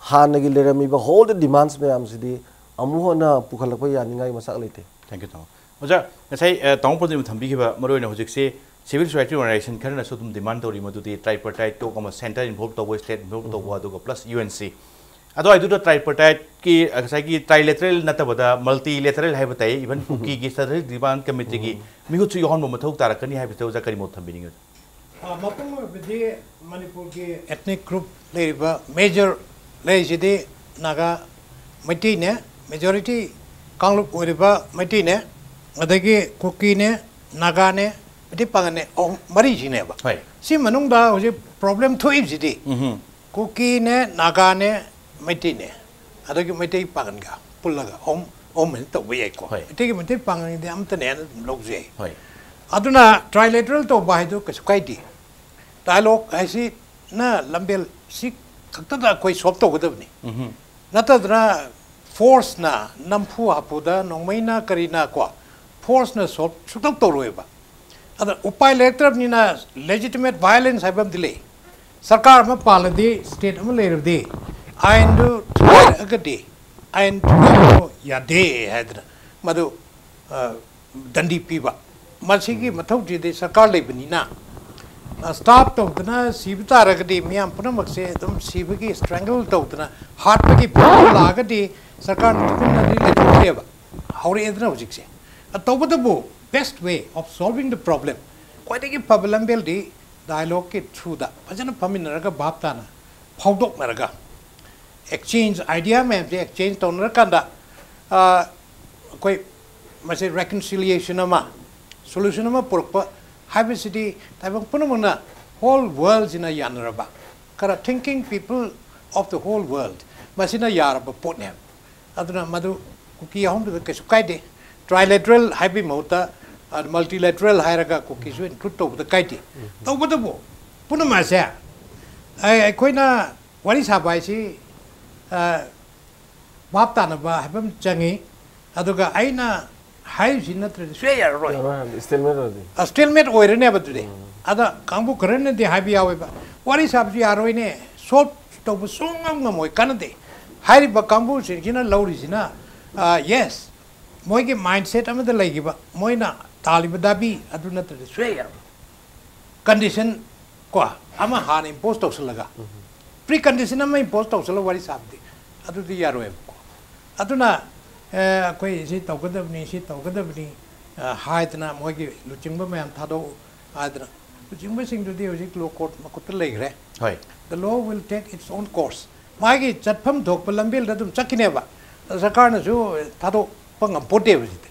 ꯍꯥꯟꯅꯒꯤ ꯂꯩꯔꯝꯃꯤꯕ ꯍꯣꯜ ꯗ ꯗꯤꯃꯥꯟꯁ ꯃꯌꯥꯝꯁꯤꯗꯤ ꯑꯃꯨꯛ ꯍꯟꯅ ꯄꯨꯈꯠꯂꯛꯄ ꯌꯥꯅꯤꯡꯉꯥꯏ ꯃꯆꯥꯛ ꯂꯩꯇꯦ꯫ Thank you, ꯇꯥꯃꯣ꯫ ꯑꯣꯖꯥ, ꯉꯁꯥꯏ, ꯑ, ꯇꯥꯃꯣ ꯄ꯭ꯔꯗꯤꯞꯅ ꯊꯝꯕꯤꯈꯤꯕ ꯃꯔꯨꯑꯣꯏꯅ ꯍꯧꯖꯤꯛꯁꯦ ꯁꯤꯚꯤꯜ ꯁꯣꯁꯥꯏꯇꯤ ꯑꯣꯔꯒꯅꯥꯏꯖꯦꯁꯟ ꯈꯔꯅꯁꯨ ꯑꯗꯨꯝ ꯗꯤꯃꯥꯟ ꯇꯧꯔꯤ, ꯃꯗꯨꯗꯤ ꯇ꯭ꯔꯥꯏꯄꯔꯇꯥꯏꯠ ꯇꯣꯛ ꯑꯃ, ꯁꯦꯟꯇꯔ ꯏꯟꯚꯣꯜꯕ ꯇꯧꯕ, ꯁ꯭ꯇꯦꯠ ꯏꯟꯚꯣꯜꯕ ꯇꯧꯕ, ꯑꯗꯨꯒ ꯄ꯭ꯂꯁ ꯌꯨ ꯑꯦꯟ ꯁꯤ꯫ ꯑꯗꯨꯋꯥꯏꯗꯨꯗ ꯇ꯭ꯔꯥꯏꯄꯔꯇꯥꯏꯠꯀꯤ ꯉꯁꯥꯏꯒꯤ ꯇ꯭ꯔꯥꯏꯂꯦꯇꯔꯦꯜ ꯅꯠꯇꯕꯗ ꯃꯜꯇꯤꯂꯦꯇꯔꯦꯜ ꯍꯥꯏꯕ ꯇꯥꯏ, ꯏꯚꯟ ꯀꯨꯀꯤꯒꯤ ꯁꯦꯟꯇ꯭ꯔꯦꯜ ꯗꯤꯃꯥꯟ ꯀꯃꯤꯇꯤꯒꯤ ꯃꯤꯍꯨꯠꯁꯨ ꯌꯥꯎꯍꯟꯕ ꯃꯊꯧ ꯇꯥꯔꯛꯀꯅꯤ ꯍꯥꯏꯕꯁꯤꯗ ꯑꯣꯖꯥ ꯀꯔꯤ ꯃꯣꯠ ꯊꯝꯕꯤꯅꯤꯡꯉꯤ? ꯑ, ꯃꯄꯨꯡ ꯑꯣꯏꯕꯗꯤ ꯃꯅꯤꯄꯨꯔꯒꯤ ethnic group ꯂꯩꯔꯤꯕ major ꯂꯩꯔꯤꯁꯤꯗꯤ ꯅꯥꯒꯥ, ꯃꯩꯇꯩꯅꯦ, majority ꯀꯥꯡꯂꯨꯞ ꯑꯣꯏꯔꯤꯕ ꯃꯩꯇꯩꯅꯦ, ꯑꯗꯒꯤ ꯀꯨꯀꯤꯅꯦ, ꯅꯥꯒꯥꯅꯦ, ꯃꯩꯇꯩ ꯄꯥꯉꯜꯅꯦ, ꯑꯍꯨꯝ, ꯃꯔꯤꯁꯤꯅꯦꯕ꯫ ꯍꯣꯏ꯫ ꯁꯤ ꯃꯅꯨꯡꯗ ꯍꯧꯖꯤꯛ problem ꯊꯣꯛꯏꯕꯁꯤꯗꯤ ꯎꯝꯍꯨꯝ꯫ ꯀꯨꯀꯤꯅꯦ, ꯅꯥꯒꯥꯅꯦ, ꯃꯩꯇꯩꯅꯦ, ꯑꯗꯒꯤ ꯃꯩꯇꯩ ꯄꯥꯉꯜꯒ ꯄꯨꯜꯂꯒ ꯑꯍꯨꯝ, ꯑꯍꯨꯝ ꯍꯥꯏꯅ ꯇꯧꯕ ꯌꯥꯏꯀꯣ꯫ ꯍꯣꯏ꯫ ꯃꯩꯇꯩꯒꯤ ꯃꯩꯇꯩ ꯄꯥꯉꯜꯒꯤꯗꯤ ꯑꯃꯠꯇꯅꯦ ꯍꯥꯏꯅ ꯑꯗꯨꯝ ꯂꯧꯖꯩ꯫ ꯍꯣꯏ꯫ ꯑꯗꯨꯅ trilateral ꯇꯧꯕ ꯍꯥꯏꯗꯨ ꯀꯩꯁꯨ ꯀꯥꯏꯗꯦ꯫ Dialogue ꯍꯥꯏꯁꯤꯅ ꯂꯝꯕꯦꯜ ꯁꯤ ꯈꯛꯇꯗ ꯑꯩꯈꯣꯏ solve ꯇꯧꯒꯗꯕꯅꯤ꯫ ꯎꯝꯍꯨꯝ꯫ ꯅꯠꯇꯗꯅ forceꯅ, ꯅꯝꯐꯨ ꯍꯥꯐꯨꯗ, ꯅꯣꯡꯃꯩꯅ ꯀꯔꯤꯅ ꯀꯣ, forceꯅ solve ꯁꯨꯛꯇꯧ ꯇꯧꯔꯣꯏꯕ꯫ ꯑꯗ ꯎꯄꯥꯏ ꯂꯩꯔꯛꯇ꯭ꯔꯕꯅꯤꯅ legitimate violence ꯍꯥꯏꯕ ꯑꯃꯗꯤ ꯂꯩ꯫ ꯁꯔꯀꯥꯔ ꯑꯃ ꯄꯥꯜꯂꯗꯤ, state ꯑꯃ ꯂꯩꯔꯕꯗꯤ, ꯑꯥꯏꯟꯗꯨ ꯊꯨꯒꯥꯏꯔꯛꯑꯒꯗꯤ, ꯑꯥꯏꯟ ꯊꯨꯒꯥꯏꯕꯗꯨ ꯌꯥꯗꯦ ꯍꯥꯏꯗꯅ ꯃꯗꯨ, ꯑ, ꯗꯟꯗꯤ ꯄꯤꯕ꯫ ꯃꯁꯤꯒꯤ ꯃꯊꯧꯁꯤꯗꯤ ꯁꯔꯀꯥꯔ ꯂꯩꯕꯅꯤꯅ, ꯑ, stop ꯇꯧꯗꯅ ꯁꯤꯕ ꯇꯥꯔꯒꯗꯤ, ꯃꯤꯌꯥꯝ ꯄꯨꯝꯅꯃꯛꯁꯦ ꯑꯗꯨꯝ ꯁꯤꯕꯒꯤ, strangle ꯇꯧꯗꯅ ꯍꯥꯠꯄꯒꯤ ꯐꯤꯕꯝ ꯂꯥꯛꯑꯒꯗꯤ ꯁꯔꯀꯥꯔꯅ ꯆꯨꯞꯄꯤꯟꯅꯗꯤ ꯂꯩꯊꯣꯛꯇꯦꯕ꯫ ꯍꯧꯔꯛꯑꯦꯗꯅ ꯍꯧꯖꯤꯛꯁꯦ꯫ ꯑ, ꯇꯧꯕꯇꯕꯨ, best way of solving the problem, ꯈ꯭ꯋꯥꯏꯗꯒꯤ ꯐꯕ ꯂꯝꯕꯦꯜꯗꯤ dialogueꯀꯤ throughꯗ ꯐꯖꯅ ꯐꯝꯃꯤꯟꯅꯔꯒ ꯚꯥꯞ ꯇꯥꯅ ꯐꯥꯎꯗꯣꯛꯅꯔꯒ exchange, idea ꯃꯌꯥꯝꯁꯦ exchange ꯇꯧꯅꯔꯀꯥꯟꯗ, ꯑ, ꯑꯩꯈꯣꯏ ꯃꯁꯤ reconciliation ꯑꯃ, solution ꯑꯃ ꯄꯨꯔꯛꯄ ꯍꯥꯏꯕꯁꯤꯗꯤ ꯇꯥꯏꯕꯪ ꯄꯨꯝꯅꯃꯛꯅ, whole worldꯁꯤꯅ ꯌꯥꯅꯔꯕ, ꯈꯔ thinking people of the whole world, ꯃꯁꯤꯅ ꯌꯥꯔꯕ ꯄꯣꯠꯅꯦꯕ꯫ ꯑꯗꯨꯅ ꯃꯗꯨ ꯀꯨꯀꯤ ꯑꯍꯨꯝꯗꯨꯗ ꯀꯩꯁꯨ ꯀꯥꯏꯗꯦ꯫ Trilateral ꯍꯥꯏꯕꯒꯤ ꯃꯍꯨꯠꯇ, ꯑ, multilateral ꯍꯥꯏꯔꯒ ꯀꯨꯀꯤꯁꯨ include ꯇꯧꯕꯗ ꯀꯥꯏꯗꯦ꯫ ꯇꯧꯕꯇꯕꯨ ꯄꯨꯝꯅꯃꯛ ꯑꯁꯦ, ꯑꯩ, ꯑꯩꯈꯣꯏꯅ ꯋꯥꯔꯤ ꯁꯥꯕ ꯍꯥꯏꯁꯤ, ꯑ, ꯚꯥꯞ ꯇꯥꯅꯕ ꯍꯥꯏꯕ ꯑꯃ ꯆꯪꯉꯤ꯫ ꯑꯗꯨꯒ ꯑꯩꯅ ꯍꯥꯏꯔꯤꯁꯤ ꯅꯠꯇ꯭ꯔꯗꯤ ꯁꯨꯡꯌꯥ ꯌꯥꯔꯔꯣꯏ꯫ ꯌꯥꯔꯣꯏ ꯍꯥꯏꯕꯗꯤ stalemate ꯑꯣꯏꯔꯗꯤ꯫ ꯑ, stalemate ꯑꯣꯏꯔꯅꯦꯕ ꯑꯗꯨꯗꯤ꯫ ꯎꯝ꯫ ꯑꯗ ꯀꯥꯡꯕꯨ ꯈꯔꯅꯗꯤ ꯍꯥꯏꯕ ꯌꯥꯎꯋꯦꯕ, "ꯋꯥꯔꯤ ꯁꯥꯕꯁꯨ ꯌꯥꯔꯣꯏꯅꯦ, solve ꯇꯧꯕ ꯁꯨꯡꯉꯝ ꯉꯝꯃꯣꯏ, ꯀꯥꯟꯅꯗꯦ" ꯍꯥꯏꯔꯤꯕ ꯀꯥꯡꯕꯨꯁꯤꯡꯁꯤꯅ ꯂꯧꯔꯤꯁꯤꯅ, ꯑ, yes, ꯃꯣꯏꯒꯤ mindset ꯑꯃꯗ ꯂꯩꯈꯤꯕ, ꯃꯣꯏꯅ ꯇꯥꯜꯂꯤꯕ ꯗꯥꯕꯤ ꯑꯗꯨ ꯅꯠꯇ꯭ꯔꯗꯤ ꯁꯨꯡꯌꯥ ꯌꯥꯔꯣꯏ꯫ Condition ꯀꯣ ꯑꯃ ꯍꯥꯟꯅ impose ꯇꯧꯁꯜꯂꯒ, precondition ꯑꯃ impose ꯇꯧꯁꯜꯂꯒ ꯋꯥꯔꯤ ꯁꯥꯕꯗꯤ ꯑꯗꯨꯗꯤ ꯌꯥꯔꯣꯏꯕꯀꯣ꯫ ꯑꯗꯨꯅ ꯑꯦ, ꯑꯩꯈꯣꯏ ꯁꯤ ꯇꯧꯒꯗꯕꯅꯤ, ꯁꯤ ꯇꯧꯒꯗꯕꯅꯤ, ꯑ, ꯍꯥꯏꯗꯅ ꯃꯣꯏꯒꯤ ꯂꯨꯆꯤꯡꯕ ꯃꯌꯥꯝ ꯊꯥꯗꯣꯛꯎ ꯍꯥꯏꯗꯅ, ꯂꯨꯆꯤꯡꯕꯁꯤꯡꯗꯨꯗꯤ ꯍꯧꯖꯤꯛ ꯂꯣ ꯀꯣꯔꯠ ꯃꯈꯨꯠꯇ ꯂꯩꯈ꯭ꯔꯦ꯫ ꯍꯣꯏ꯫ The law will take its own course. ꯃꯥꯒꯤ ꯆꯠꯐꯝ ꯊꯣꯛꯄ ꯂꯝꯕꯦꯜꯗ ꯑꯗꯨꯝ ꯆꯠꯈꯤꯅꯦꯕ꯫ ꯑꯗ ꯁꯔꯀꯥꯔꯅꯁꯨ ꯊꯥꯗꯣꯛꯄ ꯉꯝꯄꯣꯠꯇꯦꯕ ꯁꯤꯗꯤ꯫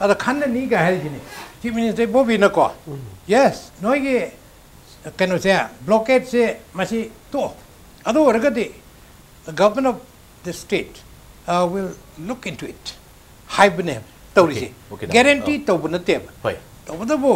ꯑꯗ ꯈꯟꯅꯅꯤꯒ ꯍꯥꯏꯔꯤꯁꯤꯅꯤ ꯆꯤꯐ ꯃꯤꯅꯤꯁꯇꯔ ꯏꯕꯣꯕꯤꯅꯀꯣ꯫ ꯌꯦꯁ, ꯅꯣꯏꯒꯤ ꯀꯩꯅꯣꯁꯦ, ꯕ꯭ꯂꯣꯀꯦꯠꯁꯦ ꯃꯁꯤ ꯇꯣꯛꯑꯣ꯫ ꯑꯗꯨ ꯑꯣꯏꯔꯒꯗꯤ the government of the state, uh, will look into it ꯍꯥꯏꯕꯅꯦ ꯇꯧꯔꯤꯁꯦ꯫ Okay, okay, ꯒꯦꯔꯦꯟꯇꯤ ꯑꯥ꯫ ꯇꯧꯕ ꯅꯠꯇꯦꯕ꯫ ꯍꯣꯏ꯫ ꯇꯧꯕꯇꯕꯨ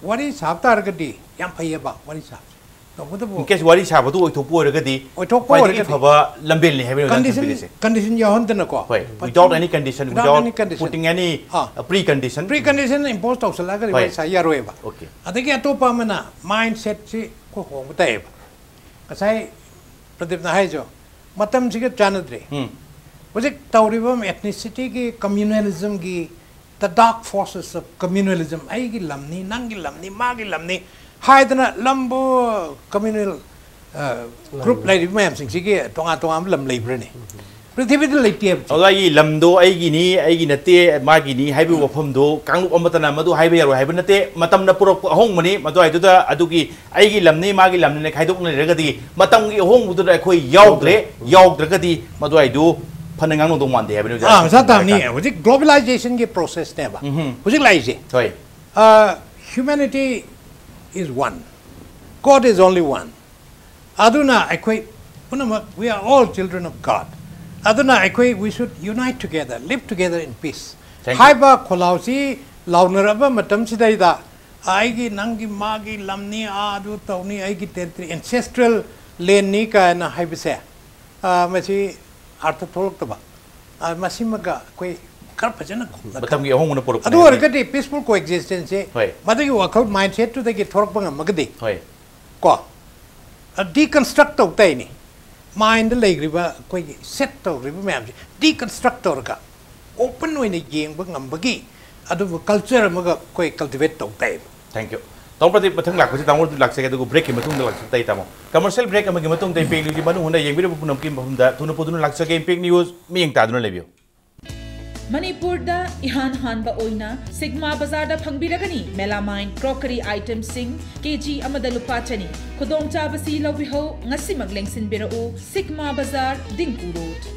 ꯋꯥꯔꯤ ꯁꯥꯕ ꯇꯥꯔꯒꯗꯤ ꯌꯥꯝ ꯐꯩꯌꯦꯕ ꯋꯥꯔꯤ ꯁꯥꯕꯁꯦ꯫ ꯇꯧꯕꯇꯕꯨ In case ꯋꯥꯔꯤ ꯁꯥꯕꯗꯨ ꯑꯣꯏꯊꯣꯛꯄ ꯑꯣꯏꯔꯒꯗꯤ ꯑꯣꯏꯊꯣꯛꯄ ꯈ꯭ꯋꯥꯏꯗꯒꯤ ꯑꯣꯏꯔꯒꯗꯤ ꯐꯕ ꯂꯝꯕꯦꯜꯅꯤ ꯍꯥꯏꯕ ꯅꯪ ꯀꯟꯗꯤꯁꯟ ꯊꯝꯕꯤꯔꯤꯁꯦ꯫ ꯀꯟꯗꯤꯁꯟ ꯌꯥꯎꯍꯟꯗꯅꯀꯣ꯫ ꯍꯣꯏ, But without any condition, without without any condition. putting any ah. uh, precondition. Precondition impose ꯇꯧꯁꯜꯂꯛꯑꯒꯗꯤ ꯍꯣꯏ꯫ ꯋꯥꯔꯤ ꯁꯥ ꯌꯥꯔꯣꯏꯕ꯫ Okay. ꯑꯗꯒꯤ ꯑꯇꯣꯞꯄ ꯑꯃꯅ ꯃꯥꯏꯟ ꯁꯦꯠꯁꯤ ꯑꯩꯈꯣꯏ ꯍꯣꯡꯕ ꯇꯥꯏꯌꯦꯕ꯫ ꯉꯁꯥꯏ ꯄ꯭ꯔꯗꯤꯞꯅ ꯍꯥꯏꯁꯨ ꯃꯇꯝꯁꯤꯒ ꯆꯥꯟꯅꯗ꯭ꯔꯦ꯫ ꯎꯝ꯫ ꯍꯧꯖꯤꯛ ꯇꯧꯔꯤꯕ ꯑꯦꯊꯅꯤꯁꯤꯇꯤꯒꯤ ꯀꯝꯃ꯭ꯌꯨꯅꯦꯂꯤꯖꯝꯒꯤ the dark forces of communalism, ꯑꯩꯒꯤ ꯂꯝꯅꯤ, ꯅꯪꯒꯤ ꯂꯝꯅꯤ, ꯃꯥꯒꯤ ꯂꯝꯅꯤ ꯍꯥꯏꯗꯅ ꯂꯝꯕꯨ ꯀꯝꯃ꯭ꯌꯨꯅꯦꯜ ꯒ꯭ꯔꯨꯞ ꯂꯩꯔꯤꯕ ꯃꯌꯥꯝꯁꯤꯡꯁꯤꯒꯤ ꯇꯣꯉꯥꯟ ꯇꯣꯉꯥꯟꯕ ꯂꯝ ꯂꯩꯕ꯭ꯔꯅꯦ? ꯄ꯭ꯔꯤꯊꯤꯕꯤꯗ ꯂꯩꯇꯦꯕ꯫ ꯑꯗꯨꯒ ꯑꯩꯒꯤ ꯂꯝꯗꯣ ꯑꯩꯒꯤꯅꯤ, ꯑꯩꯒꯤ ꯅꯠꯇꯦ, ꯃꯥꯒꯤꯅꯤ ꯍꯥꯏꯕꯒꯤ ꯋꯥꯐꯝꯗꯣ ꯀꯥꯡꯂꯨꯞ ꯑꯃꯠꯇꯅ ꯃꯗꯨ ꯍꯥꯏꯕ ꯌꯥꯔꯣꯏ ꯍꯥꯏꯕ ꯅꯠꯇꯦ꯫ ꯃꯇꯝꯅ ꯄꯨꯔꯛꯄ ꯑꯍꯣꯡꯕꯅꯤ꯫ ꯃꯗꯨꯋꯥꯏꯗꯨꯗ ꯑꯗꯨꯒꯤ ꯑꯩꯒꯤ ꯂꯝꯅꯤ, ꯃꯥꯒꯤ ꯂꯝꯅꯤꯅ ꯈꯥꯏꯗꯣꯛꯅ ꯂꯩꯔꯒꯗꯤ ꯃꯇꯝꯒꯤ ꯑꯍꯣꯡꯕꯗꯨꯗ ꯑꯩꯈꯣꯏ ꯌꯥꯎꯗ꯭ꯔꯦ꯫ ꯌꯥꯎꯗ꯭ꯔꯒꯗꯤ ꯃꯗꯨꯋꯥꯏꯗꯨ ꯐꯅ ꯉꯥꯡꯅꯗꯧ ꯃꯥꯟꯗꯦ ꯍꯥꯏꯕꯅꯤ ꯑꯣꯖꯥ꯫ ꯑꯥ, ꯃꯁꯥ ꯇꯥꯕꯅꯤ꯫ ꯍꯧꯖꯤꯛ ꯒ꯭ꯂꯣꯕꯦꯂꯥꯏꯖꯦꯁꯟꯒꯤ ꯄ꯭ꯔꯣꯁꯦꯁꯅꯦꯕ ꯎꯝꯍꯨꯝ꯫ ꯍꯧꯖꯤꯛ ꯂꯥꯛꯏꯁꯦ꯫ ꯍꯣꯏ꯫ Uh, humanity is one. God is only one. ꯑꯗꯨꯅ ꯑꯩꯈꯣꯏ ꯄꯨꯝꯅꯃꯛ, we are all children of God. ꯑꯗꯨꯅ ꯑꯩꯈꯣꯏ we should unite together, live together in peace. Thank you. ꯍꯥꯏꯕ ꯈꯣꯜꯂꯥꯎꯁꯤ ꯂꯥꯎꯅꯔꯕ ꯃꯇꯝꯁꯤꯗꯩꯗ ꯑꯩꯒꯤ, ꯅꯪꯒꯤ, ꯃꯥꯒꯤ ꯂꯝꯅꯤ, ꯑꯥ, ꯑꯗꯨ ꯇꯧꯅꯤ, ꯑꯩꯒꯤ ꯇꯦꯔꯤꯇꯣꯔꯤ, ꯑꯦꯟꯁꯦꯁꯇ꯭ꯔꯦꯜ ꯂꯦꯟꯅꯤ ꯀꯥꯏꯅ ꯍꯥꯏꯕꯁꯦ, ꯑ, ꯃꯁꯤ ꯑꯥꯔꯊ ꯊꯣꯛꯂꯛꯇꯕ, ꯑ, ꯃꯁꯤꯃꯒ ꯑꯩꯈꯣꯏ ꯈꯔ ꯐꯖꯅ ꯈꯨꯝꯅ ꯃꯇꯝꯒꯤ ꯑꯍꯣꯡꯕꯅ ꯄꯨꯔꯛꯄꯅꯦ꯫ ꯑꯗꯨ ꯑꯣꯏꯔꯒꯗꯤ ꯄꯤꯁꯐꯨꯜ ꯀꯣ ꯑꯦꯛꯖꯤꯁꯇꯦꯟꯁꯁꯦ ꯍꯣꯏ꯫ ꯃꯗꯨꯒꯤ ꯋꯥꯈꯜ ꯃꯥꯏꯟꯁꯦꯠꯇꯨꯗꯒꯤ ꯊꯣꯛꯂꯛꯄ ꯉꯝꯃꯒꯗꯤ ꯍꯣꯏ꯫ ꯀꯣ, ꯗꯤꯀꯟꯁꯇ꯭ꯔꯛ ꯇꯧ ꯇꯥꯏꯅꯤ꯫ ꯃꯥꯏꯟꯗ ꯂꯩꯈ꯭ꯔꯤꯕ ꯑꯩꯈꯣꯏꯒꯤ ꯁꯦꯠ ꯇꯧꯈ꯭ꯔꯤꯕ ꯃꯌꯥꯝꯁꯦ ꯗꯤꯀꯟꯁꯇ꯭ꯔꯛ ꯇꯧꯔꯒ ꯑꯣꯄꯟ ꯑꯣꯏꯅ ꯌꯦꯡꯕ ꯉꯝꯕꯒꯤ ꯑꯗꯨꯝꯕ ꯀꯜꯆꯔ ꯑꯃꯒ ꯑꯩꯈꯣꯏ ꯀꯜꯇꯤꯚꯦꯠ ꯇꯧ ꯇꯥꯏꯕ꯫ Thank you. ꯇꯥꯃꯣ ꯄ꯭ꯔꯗꯤꯞ, ꯃꯊꯪ ꯂꯥꯛꯄꯁꯤ ꯇꯥꯃꯣ ꯂꯥꯛꯆꯒꯦ, ꯑꯗꯨꯒ breakꯀꯤ ꯃꯇꯨꯡꯗ ꯂꯥꯛꯆ ꯇꯥꯏ ꯇꯥꯃꯣ꯫ Commercial break ꯑꯃꯒꯤ ꯃꯇꯨꯡꯗ Impact Newsꯀꯤ ꯃꯅꯨꯡ ꯍꯨꯠꯅ ꯌꯦꯡꯕꯤꯔꯤꯕ ꯄꯨꯝꯅꯃꯛꯀꯤ ꯃꯐꯝꯗ ꯊꯨꯅ ꯄꯨꯗꯨꯅ ꯂꯥꯛꯆꯒꯦ꯫ Impact News ꯃꯤꯠꯌꯦꯡ ꯇꯥꯗꯨꯅ ꯂꯩꯕꯤꯌꯨ꯫ ꯃꯅꯤꯄꯨꯔꯗ ꯏꯍꯥꯟ ꯍꯥꯟꯕ ꯑꯣꯏꯅ ꯁꯤꯒꯃꯥ ꯕꯖꯥꯔꯗ ꯐꯪꯕꯤꯔꯒꯅꯤ melamine crockery itemꯁꯤꯡ ꯀꯦꯖꯤ ꯑꯃꯗ ꯂꯨꯄꯥ ꯆꯅꯤ꯫ ꯈꯨꯗꯣꯡꯆꯥꯕꯁꯤ ꯂꯧꯕꯤꯍꯧ, ꯉꯁꯤꯃꯛ ꯂꯦꯡꯁꯤꯟꯕꯤꯔꯛꯎ, ꯁꯤꯒꯃꯥ ꯕꯖꯥꯔ, Dingko road.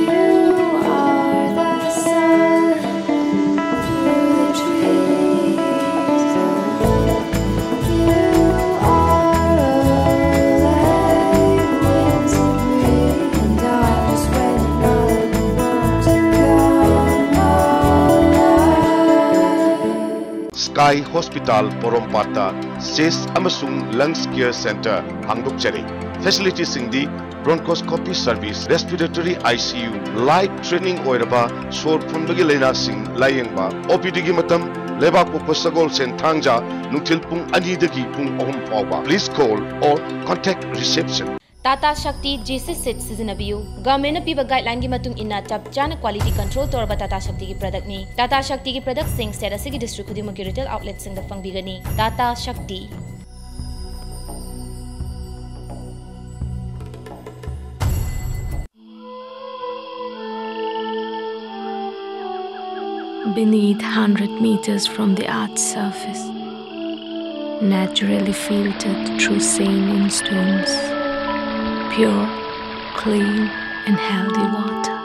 You are the sun through the trees. You are a lake winds of me, and I'm just waiting on you to come alive. Sky Hospital ꯄꯣꯔꯣꯝꯄꯥꯠꯇ Chest ꯑꯃꯁꯨꯡ Lungs Care Center ꯍꯥꯡꯗꯣꯛꯆꯔꯤ꯫ Facilitiesꯁꯤꯡꯗꯤ bronchoscopy service, respiratory ICU, light training ꯑꯣꯏꯔꯕ ꯁꯣꯔ ꯐꯨꯟꯕꯒꯤ ꯂꯥꯏꯅꯥꯁꯤꯡ ꯂꯥꯌꯦꯡꯕ, OPDꯒꯤ ꯃꯇꯝ ꯂꯩꯕꯥꯛꯄꯣꯛꯄ ꯁꯒꯣꯜꯁꯦꯟ ꯊꯥꯡꯖ ꯅꯨꯡꯊꯤꯜ ꯄꯨꯡ ꯑꯅꯤꯗꯒꯤ ꯄꯨꯡ ꯑꯍꯨꯝ ꯐꯥꯎꯕ꯫ Please call or contact reception. Tata Shakti G C seat ꯁꯤꯖꯤꯟꯅꯕꯤꯌꯨ꯫ Governmentꯅ ꯄꯤꯕ guidelineꯒꯤ ꯃꯇꯨꯡ ꯏꯟꯅ ꯆꯞ ꯆꯥꯅ quality control ꯇꯧꯔꯕ Tata Shaktiꯒꯤ productꯅꯤ꯫ Tata Shaktiꯒꯤ productꯁꯤꯡ state ꯑꯁꯤꯒꯤ district ꯈꯨꯗꯤꯡꯃꯛꯀꯤ retail outletꯁꯤꯡꯗ ꯐꯪꯕꯤꯒꯅꯤ꯫ Tata Shakti꯫ Beneath hundred meters from the earth's surface, naturally filtered through saline stones, pure, clean, and healthy water.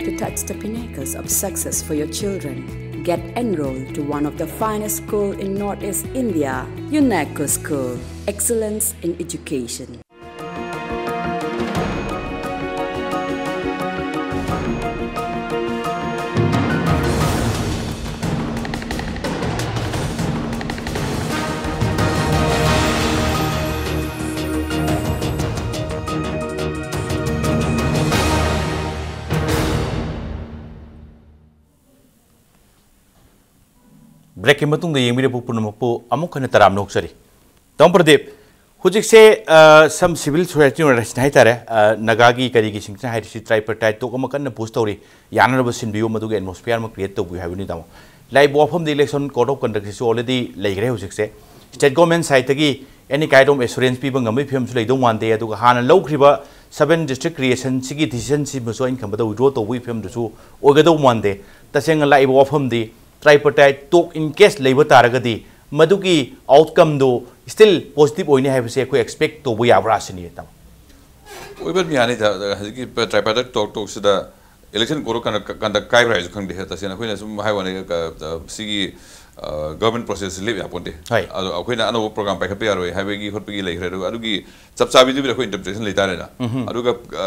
To touch the pinnacles of success for your children, get enrolled to one of the finest schools in Northeast India, UNESCO School, Excellence in Education. ꯕ꯭ꯔꯦꯛꯀꯤ ꯃꯇꯨꯡꯗ ꯌꯦꯡꯕꯤꯔꯛꯄ ꯄꯨꯝꯅꯃꯛꯄꯨ ꯑꯃꯨꯛ ꯍꯟꯅ ꯇꯔꯥꯝꯅ ꯑꯣꯛꯆꯔꯤ꯫ ꯇꯥꯃꯣ ꯄ꯭ꯔꯗꯤꯞ, ꯍꯧꯖꯤꯛꯁꯦ, ꯑ, some civil society organization ꯍꯥꯏꯇꯥꯔꯦ, ꯑ, ꯅꯥꯒꯥꯒꯤ ꯀꯔꯤꯒꯤ ꯁꯤꯡꯁꯤꯅ ꯍꯥꯏꯔꯤꯁꯤ tripartite talk ꯑꯃ ꯀꯟꯅ push ꯇꯧꯔꯤ, ꯌꯥꯅꯅꯕ ꯁꯤꯟꯕꯤꯌꯨ, ꯃꯗꯨꯒꯤ atmosphere ꯑꯃ create ꯇꯧꯕꯤꯌꯨ ꯍꯥꯏꯕꯅꯤ ꯇꯥꯃꯣ꯫ ꯂꯥꯛꯏꯕ ꯋꯥꯐꯝꯗꯤ election code of conduct ꯁꯤꯁꯨ already ꯂꯩꯈ꯭ꯔꯦ ꯍꯧꯖꯤꯛꯁꯦ꯫ State government side ꯇꯒꯤ any kind of assurance ꯄꯤꯕ ꯉꯝꯕꯒꯤ ꯐꯤꯕꯝꯁꯨ ꯂꯩꯗꯧ ꯃꯥꯟꯗꯦ, ꯑꯗꯨꯒ ꯍꯥꯟꯅ ꯂꯧꯈ꯭ꯔꯤꯕ seven district creation ꯁꯤꯒꯤ decision ꯁꯤꯃꯁꯨ ꯑꯩꯅ ꯈꯟꯕꯗ withdraw ꯇꯧꯕꯒꯤ ꯐꯤꯕꯝꯗꯨꯁꯨ ꯑꯣꯏꯒꯗꯧ ꯃꯥꯟꯗꯦ꯫ ꯇꯁꯦꯡꯅ ꯂꯥꯛꯏꯕ ꯋꯥꯐꯝꯗꯤ tripartite talk in case ꯂꯩꯕ ꯇꯥꯔꯒꯗꯤ ꯃꯗꯨꯒꯤ outcome ꯗꯨ still positive ꯑꯣꯏꯅꯤ ꯍꯥꯏꯕꯁꯦ ꯑꯩꯈꯣꯏ expect ꯇꯧꯕ ꯌꯥꯕ꯭ꯔꯥ ꯁꯤꯅꯤ, ꯇꯥꯃꯣ꯫ ꯑꯣꯏꯕ ꯌꯥꯅꯤꯗ, ꯍꯧꯖꯤꯛꯀꯤ tripartite talk, talk ꯁꯤꯗ election code of conduct, conduct ꯀꯥꯏꯕ꯭ꯔꯥ ꯍꯥꯏꯁꯨ ꯈꯪꯗꯦ꯫ ꯇꯁꯦꯡꯅ ꯑꯩꯈꯣꯏꯅ ꯁꯨꯝ ꯍꯥꯏ ꯋꯥꯅꯤ, ꯀ-, ꯀ-, ꯁꯤꯒꯤ, ꯑ, government process ꯁꯤ ꯂꯦꯞ ꯌꯥꯄꯣꯟꯇꯦ꯫ ꯍꯣꯏ꯫ ꯑꯗꯣ ꯑꯩꯈꯣꯏꯅ ꯑꯅꯧꯕ program ꯄꯥꯏꯈꯠꯄ ꯌꯥꯔꯣꯏ ꯍꯥꯏꯕꯒꯤ ꯈꯣꯠꯄꯒꯤ ꯂꯩꯈ꯭ꯔꯦ꯫ ꯑꯗꯨꯒ ꯑꯗꯨꯒꯤ ꯆꯞ ꯆꯥꯕꯤꯗꯨꯕꯨꯗꯤ ꯑꯩꯈꯣꯏ interpretation ꯂꯩꯇꯥꯔꯦꯅ꯫ ꯎꯝꯍꯨꯝ꯫ ꯑꯗꯨꯒ, ꯑ,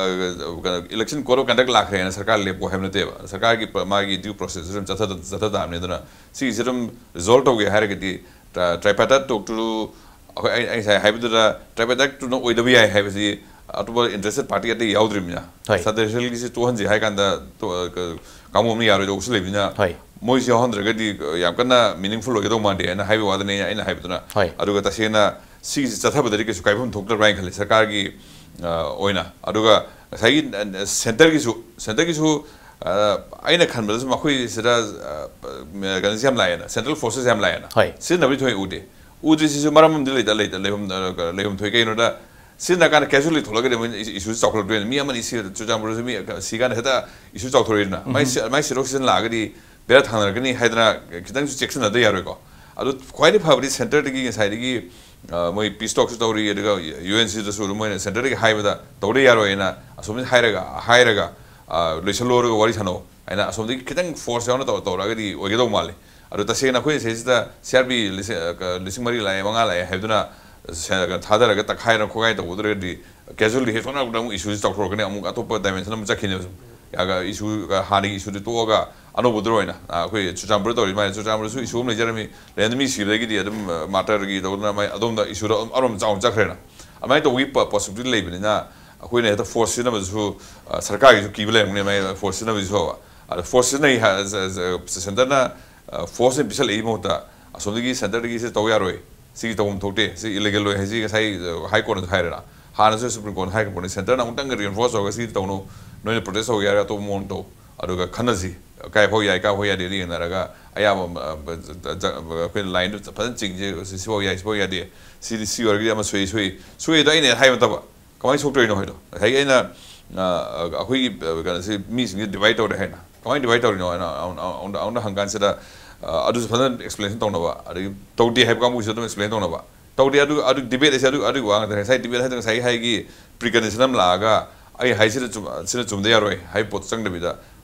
ꯀꯩꯅꯣ, election code of conduct ꯂꯥꯛꯈ꯭ꯔꯦꯅ ꯁꯔꯀꯥꯔ ꯂꯦꯞꯄꯣ ꯍꯥꯏꯕ ꯅꯠꯇꯦꯕ꯫ ꯁꯔꯀꯥꯔꯒꯤ ꯄ-, ꯃꯥꯒꯤ due process ꯑꯗꯨꯝ ꯆꯠꯊ-, ꯆꯠꯊ ꯇꯥꯕꯅꯤ꯫ ꯑꯗꯨꯅ ꯁꯤꯒꯤꯁꯤ ꯑꯗꯨꯝ resolve ꯇꯧꯒꯦ ꯍꯥꯏꯔꯒꯗꯤ, ꯇ-, tripartite talk ꯇꯨ ꯑꯩꯈꯣꯏ, ꯑꯩ, ꯑꯩ ꯉꯁꯥꯏ ꯍꯥꯏꯕꯗꯨꯗ tripartite ꯇꯨꯅ ꯑꯣꯏꯗꯕ ꯌꯥꯏ ꯍꯥꯏꯕꯁꯤ ꯑꯇꯣꯞꯄ interested party ꯑꯇꯩ ꯌꯥꯎꯗ꯭ꯔꯤꯕꯅꯤꯅ꯫ ꯍꯣꯏ꯫ Central ꯒꯤꯁꯤ ꯇꯣꯛꯍꯟꯁꯤ ꯍꯥꯏ ꯀꯥꯟꯗ ꯇꯣ-, ꯀ-, ꯀꯥꯡꯕꯨ ꯑꯃꯅ ꯌꯥꯔꯣꯏꯗꯧꯕꯁꯨ ꯂꯩꯕꯅꯤꯅ, ꯍꯣꯏ꯫ ꯃꯣꯏꯁꯤ ꯌꯥꯎꯍꯟꯗ꯭ꯔꯒꯗꯤ ꯌꯥꯝ ꯀꯟꯅ meaningful ꯑꯣꯏꯒꯗꯧ ꯃꯥꯟꯗꯦ ꯍꯥꯏꯅ ꯍꯥꯏꯕ ꯋꯥꯗꯅꯤ ꯑꯩꯅ ꯍꯥꯏꯕꯗꯨꯅ꯫ ꯍꯣꯏ꯫ ꯑꯗꯨꯒ ꯇꯁꯦꯡꯅ ꯁꯤꯒꯤꯁꯤ ꯆꯠꯊꯕꯗꯗꯤ ꯀꯩꯁꯨ ꯀꯥꯏꯐꯝ ꯊꯣꯛꯇꯕ꯭ꯔꯥ ꯍꯥꯏꯅ ꯈꯜꯂꯤ ꯁꯔꯀꯥꯔꯒꯤ, ꯑ, ꯑꯣꯏꯅ꯫ ꯑꯗꯨꯒ ꯉꯁꯥꯏꯒꯤ, ꯑ, centre ꯒꯤꯁꯨ, centre ꯒꯤꯁꯨ, ꯑ, ꯑꯩꯅ ꯈꯟꯕꯗꯁꯨ ꯃꯈꯣꯏꯁꯤꯗ, ꯑ, ꯀꯩꯅꯣꯁꯤ ꯌꯥꯝ ꯂꯥꯛꯑꯦꯅ, central forces ꯌꯥꯝ ꯂꯥꯛꯑꯦꯅ꯫ ꯍꯣꯏ꯫ ꯁꯤꯖꯤꯟꯅꯕꯗꯤ ꯊꯣꯏꯅ ꯎꯗꯦ꯫ ꯎꯗ꯭ꯔꯤꯁꯤꯁꯨ ꯃꯔꯝ ꯑꯃꯗꯤ ꯂꯩꯇ-, ꯂꯩꯇ-, ꯂꯩꯐꯝ, ꯑ, ꯂꯩꯐꯝ ꯊꯣꯛꯏ꯫ ꯀꯩꯒꯤꯅꯣꯗ ꯁꯤꯖꯤꯟꯅ ꯀꯥꯟꯗ casualty ꯊꯣꯛꯂꯒꯗꯤ ꯑꯃꯨꯛ ꯏꯁꯨ ꯆꯥꯎꯈꯠꯂꯛꯇꯣꯏꯅꯤ꯫ ꯃꯤ ꯑꯃꯅꯤ ꯁꯤ ꯆꯨꯔꯆꯥꯟꯄꯨꯔꯗꯁꯨ ꯃꯤ ꯁꯤ ꯀꯥꯟꯗ ꯍꯦꯛꯇ ꯏꯁꯨ ꯆꯥꯎꯊꯣꯔꯛꯏꯗꯅ꯫ ꯃꯥꯏ ꯎꯝꯍꯨꯝ꯫ ꯁꯤ-, ꯃꯥꯏ ꯁꯤꯔꯣꯛ ꯁꯤꯖꯟ ꯂꯥꯛꯑꯒꯗꯤ ꯕꯦꯔꯥ ꯊꯥꯡꯅꯔꯛꯀꯅꯤ ꯍꯥꯏꯗꯅ ꯈꯤꯇꯪꯁꯨ ꯆꯦꯛꯁꯤꯟꯅꯗ ꯌꯥꯔꯣꯏꯀꯣ꯫ ꯑꯗꯨ ꯈ꯭ꯋꯥꯏꯗꯒꯤ ꯐꯕꯗꯤ centre ꯗꯒꯤ ꯉꯁꯥꯏꯗꯒꯤ, ꯑ, ꯃꯣꯏ peace talk ꯁꯨ ꯇꯧꯔꯤ, ꯑꯗꯨꯒ U N C ꯗꯁꯨ ꯑꯗꯨꯝ ꯃꯣꯏꯅ centre ꯗꯒꯤ ꯍꯥꯏꯕꯗ ꯇꯧꯗ ꯌꯥꯔꯣꯏꯅ ꯑꯁꯣꯝꯗ ꯍꯥꯏꯔꯒ, ꯍꯥꯏꯔꯒ, ꯑ, ꯂꯣꯏꯁꯤꯜꯂꯣ ꯑꯗꯨꯒ ꯋꯥꯔꯤ ꯁꯥꯟꯅꯧ ꯍꯥꯏꯅ ꯑꯁꯣꯝꯗꯒꯤ ꯈꯤꯇꯪ force ꯌꯥꯎꯅ ꯇꯧ-, ꯇꯧꯔꯛꯑꯒꯗꯤ ꯑꯣꯏꯒꯗꯧ ꯃꯥꯜꯂꯤ꯫ ꯑꯗꯣ ꯇꯁꯦꯡꯅ ꯑꯩꯈꯣꯏ ꯁꯤꯗꯩꯁꯤꯗ C R P ꯂꯤꯁꯤꯡ, ꯑ, ꯀ-, ꯂꯤꯁꯤꯡ ꯃꯔꯤ ꯂꯥꯛꯑꯦ, ꯃꯉꯥ ꯂꯥꯛꯑꯦ ꯍꯥꯏꯕꯗꯨꯅ ꯁꯦ-, ꯊꯥꯗꯔꯒ ꯇꯛꯈꯥꯏꯔ ꯈꯣꯠꯈꯥꯏ ꯇꯧꯒꯗꯧꯔꯒꯗꯤ casualty ꯍꯦꯛ ꯊꯣꯛꯅꯔꯛꯄꯗ ꯑꯃꯨꯛ ꯏꯁꯨꯁꯤ ꯆꯥꯎꯊꯣꯔꯛꯀꯅꯤ, ꯑꯃꯨꯛ ꯑꯇꯣꯞꯄ dimension ꯑꯃ ꯆꯠꯈꯤꯅꯦꯕ ꯁꯨꯝ꯫ ꯌꯥꯒ ꯏꯁꯨ, ꯍꯥꯟꯅꯒꯤ ꯏꯁꯨꯗꯨ ꯇꯣꯛꯑꯒ ꯑꯅꯧꯕꯗꯨ ꯑꯣꯏꯅ, ꯑ, ꯑꯩꯈꯣꯏ ꯆꯨꯔꯆꯥꯟꯄꯨꯔꯗ ꯇꯧꯔꯤ꯫ ꯃꯥꯏ ꯆꯨꯔꯆꯥꯟꯄꯨꯔꯗꯁꯨ ꯏꯁꯨ ꯑꯃ ꯂꯩꯖꯔꯝꯃꯤ, ꯂꯩꯔꯝꯗ ꯃꯤ ꯁꯤꯕꯗꯒꯤꯗꯤ ꯑꯗꯨꯝ, ꯑ, martyr ꯒꯤ ꯇꯧꯗꯅ ꯃꯥꯏ ꯑꯗꯣꯝꯗ ꯏꯁꯨꯗ ꯑꯗꯨꯝ ꯑꯔꯣꯝ ꯆꯥꯎꯅ ꯆꯠꯈ꯭ꯔꯦꯅ꯫ ꯑꯗꯨꯃꯥꯏꯅ ꯇꯧꯕꯒꯤ ꯄ-, possibility ꯂꯩꯕꯅꯤꯅ ꯑꯩꯈꯣꯏꯅ ꯍꯦꯛꯇ force ꯁꯤꯖꯤꯟꯅꯕꯗꯨꯁꯨ, ꯑ, ꯁꯔꯀꯥꯔꯒꯤꯁꯨ ꯀꯤꯕ ꯂꯩꯔꯝꯒꯅꯤ꯫ ꯃꯥꯏ force ꯁꯤꯖꯤꯟꯅꯕꯁꯨ ꯐꯕ꯫ ꯑꯗ force ꯁꯤꯖꯤꯟꯅꯩ ꯍꯥꯏ-, ꯁ-, ꯁ-, centre ꯅ ꯐꯣꯔꯁ ꯑꯣꯏꯅ ꯄꯤꯁꯜꯂꯛꯏ ꯃꯍꯨꯠꯇ, ꯑꯁꯣꯝꯗꯒꯤ ꯁꯦꯟꯇꯔꯗꯒꯤ ꯁꯤ ꯇꯧ ꯌꯥꯔꯣꯏ, ꯁꯤꯒꯤ ꯇꯧꯐꯝ ꯊꯣꯛꯇꯦ, ꯁꯤ ꯏꯂꯤꯒꯦꯜ ꯑꯣꯏ ꯍꯥꯏꯁꯤ ꯉꯁꯥꯏ ꯍꯥꯏ ꯀꯣꯔꯠꯅꯁꯨ ꯍꯥꯏꯔꯦꯅ, ꯍꯥꯟꯅꯁꯨ ꯁꯨꯄ꯭ꯔꯤꯝ ꯀꯣꯔꯠꯅ ꯍꯥꯏꯈ꯭ꯔꯕꯅꯤ, ꯁꯦꯟꯇꯔꯅ ꯑꯃꯨꯛꯇꯪꯒ ꯔꯤꯑꯦꯟꯐꯣꯔꯁ ꯇꯧꯔꯒ ꯁꯤ ꯇꯧꯅꯨ, ꯅꯣꯏꯅ ꯄ꯭ꯔꯣꯇꯦꯁ ꯇꯧꯒꯦ ꯍꯥꯏꯔꯒ ꯑꯇꯣꯞꯄ ꯃꯑꯣꯡ ꯇꯧ, ꯑꯗꯨꯒ ꯈꯟꯅꯁꯤ, ꯀꯥꯏ ꯐꯥꯎ ꯌꯥꯏ, ꯀꯥꯏ ꯐꯥꯎ ꯌꯥꯗꯦ, ꯑꯗꯨ ꯌꯦꯡꯅꯔꯒ ꯑꯌꯥꯕ ꯑꯩꯈꯣꯏꯅ ꯂꯥꯏꯟꯗꯨ ꯐꯖꯅ ꯆꯤꯡꯁꯤ, ꯁꯤꯐꯥꯎ ꯌꯥꯏ, ꯁꯤꯐꯥꯎ ꯌꯥꯗꯦ, ꯁꯤꯗꯤ ꯁꯤ ꯑꯣꯏꯔꯒꯗꯤ ꯑꯃ ꯁꯣꯏ, ꯁꯣꯏ, ꯁꯣꯏꯗꯣ ꯑꯩꯅ ꯍꯥꯏꯕ ꯅꯠꯇꯕ, ꯀꯃꯥꯏꯅ ꯁꯣꯛꯇꯣꯏꯅꯣ ꯍꯥꯏꯗꯣ? ꯉꯁꯥꯏꯒꯤ ꯑꯩꯅ ꯑꯩꯈꯣꯏꯒꯤ ꯀꯩꯅꯣꯁꯤ ꯃꯤꯁꯤꯡꯁꯦ ꯗꯤꯚꯥꯏꯠ ꯇꯧꯔꯦ ꯍꯥꯏꯅ, ꯀꯃꯥꯏꯅ ꯗꯤꯚꯥꯏꯠ ꯇꯧꯔꯤꯅꯣ ꯍꯥꯏꯅ ꯑꯃꯨꯛ ꯍꯪꯀꯥꯟꯁꯤꯗ, ꯑꯗꯨꯁꯨ ꯐꯖꯅ ꯑꯦꯛꯁꯄ꯭ꯂꯦꯅꯦꯁꯟ ꯇꯧꯅꯕ, ꯑꯗꯒꯤ ꯇꯧꯗꯦ ꯍꯥꯏꯕ ꯀꯥꯡꯕꯨꯁꯨ ꯑꯗꯨꯝ ꯑꯦꯛꯁꯄ꯭ꯂꯦꯟ ꯇꯧꯅꯕ꯫ ꯇꯧꯗꯦ, ꯑꯗꯨ ꯑꯗꯨ ꯗꯤꯕꯦꯠ ꯍꯥꯏꯁꯦ ꯑꯗꯨ ꯑꯗꯨꯒꯤ ꯋꯥ ꯉꯥꯛꯇꯅꯦ꯫ ꯉꯁꯥꯏ ꯗꯤꯕꯦꯠ ꯍꯥꯏꯗꯣ ꯉꯁꯥꯏꯒꯤ ꯍꯥꯏꯒꯤ ꯄ꯭ꯔꯤꯀꯟꯗꯤꯁꯟ ꯑꯃ ꯂꯥꯛꯑꯒ ꯑꯩ ꯍꯥꯏꯁꯤꯗ ꯆꯨꯝ-, ꯁꯤꯅ ꯆꯨꯝꯗ ꯌꯥꯔꯣꯏ ꯍꯥꯏꯕ ꯄꯣꯠ ꯆꯪꯗꯕꯤꯗ,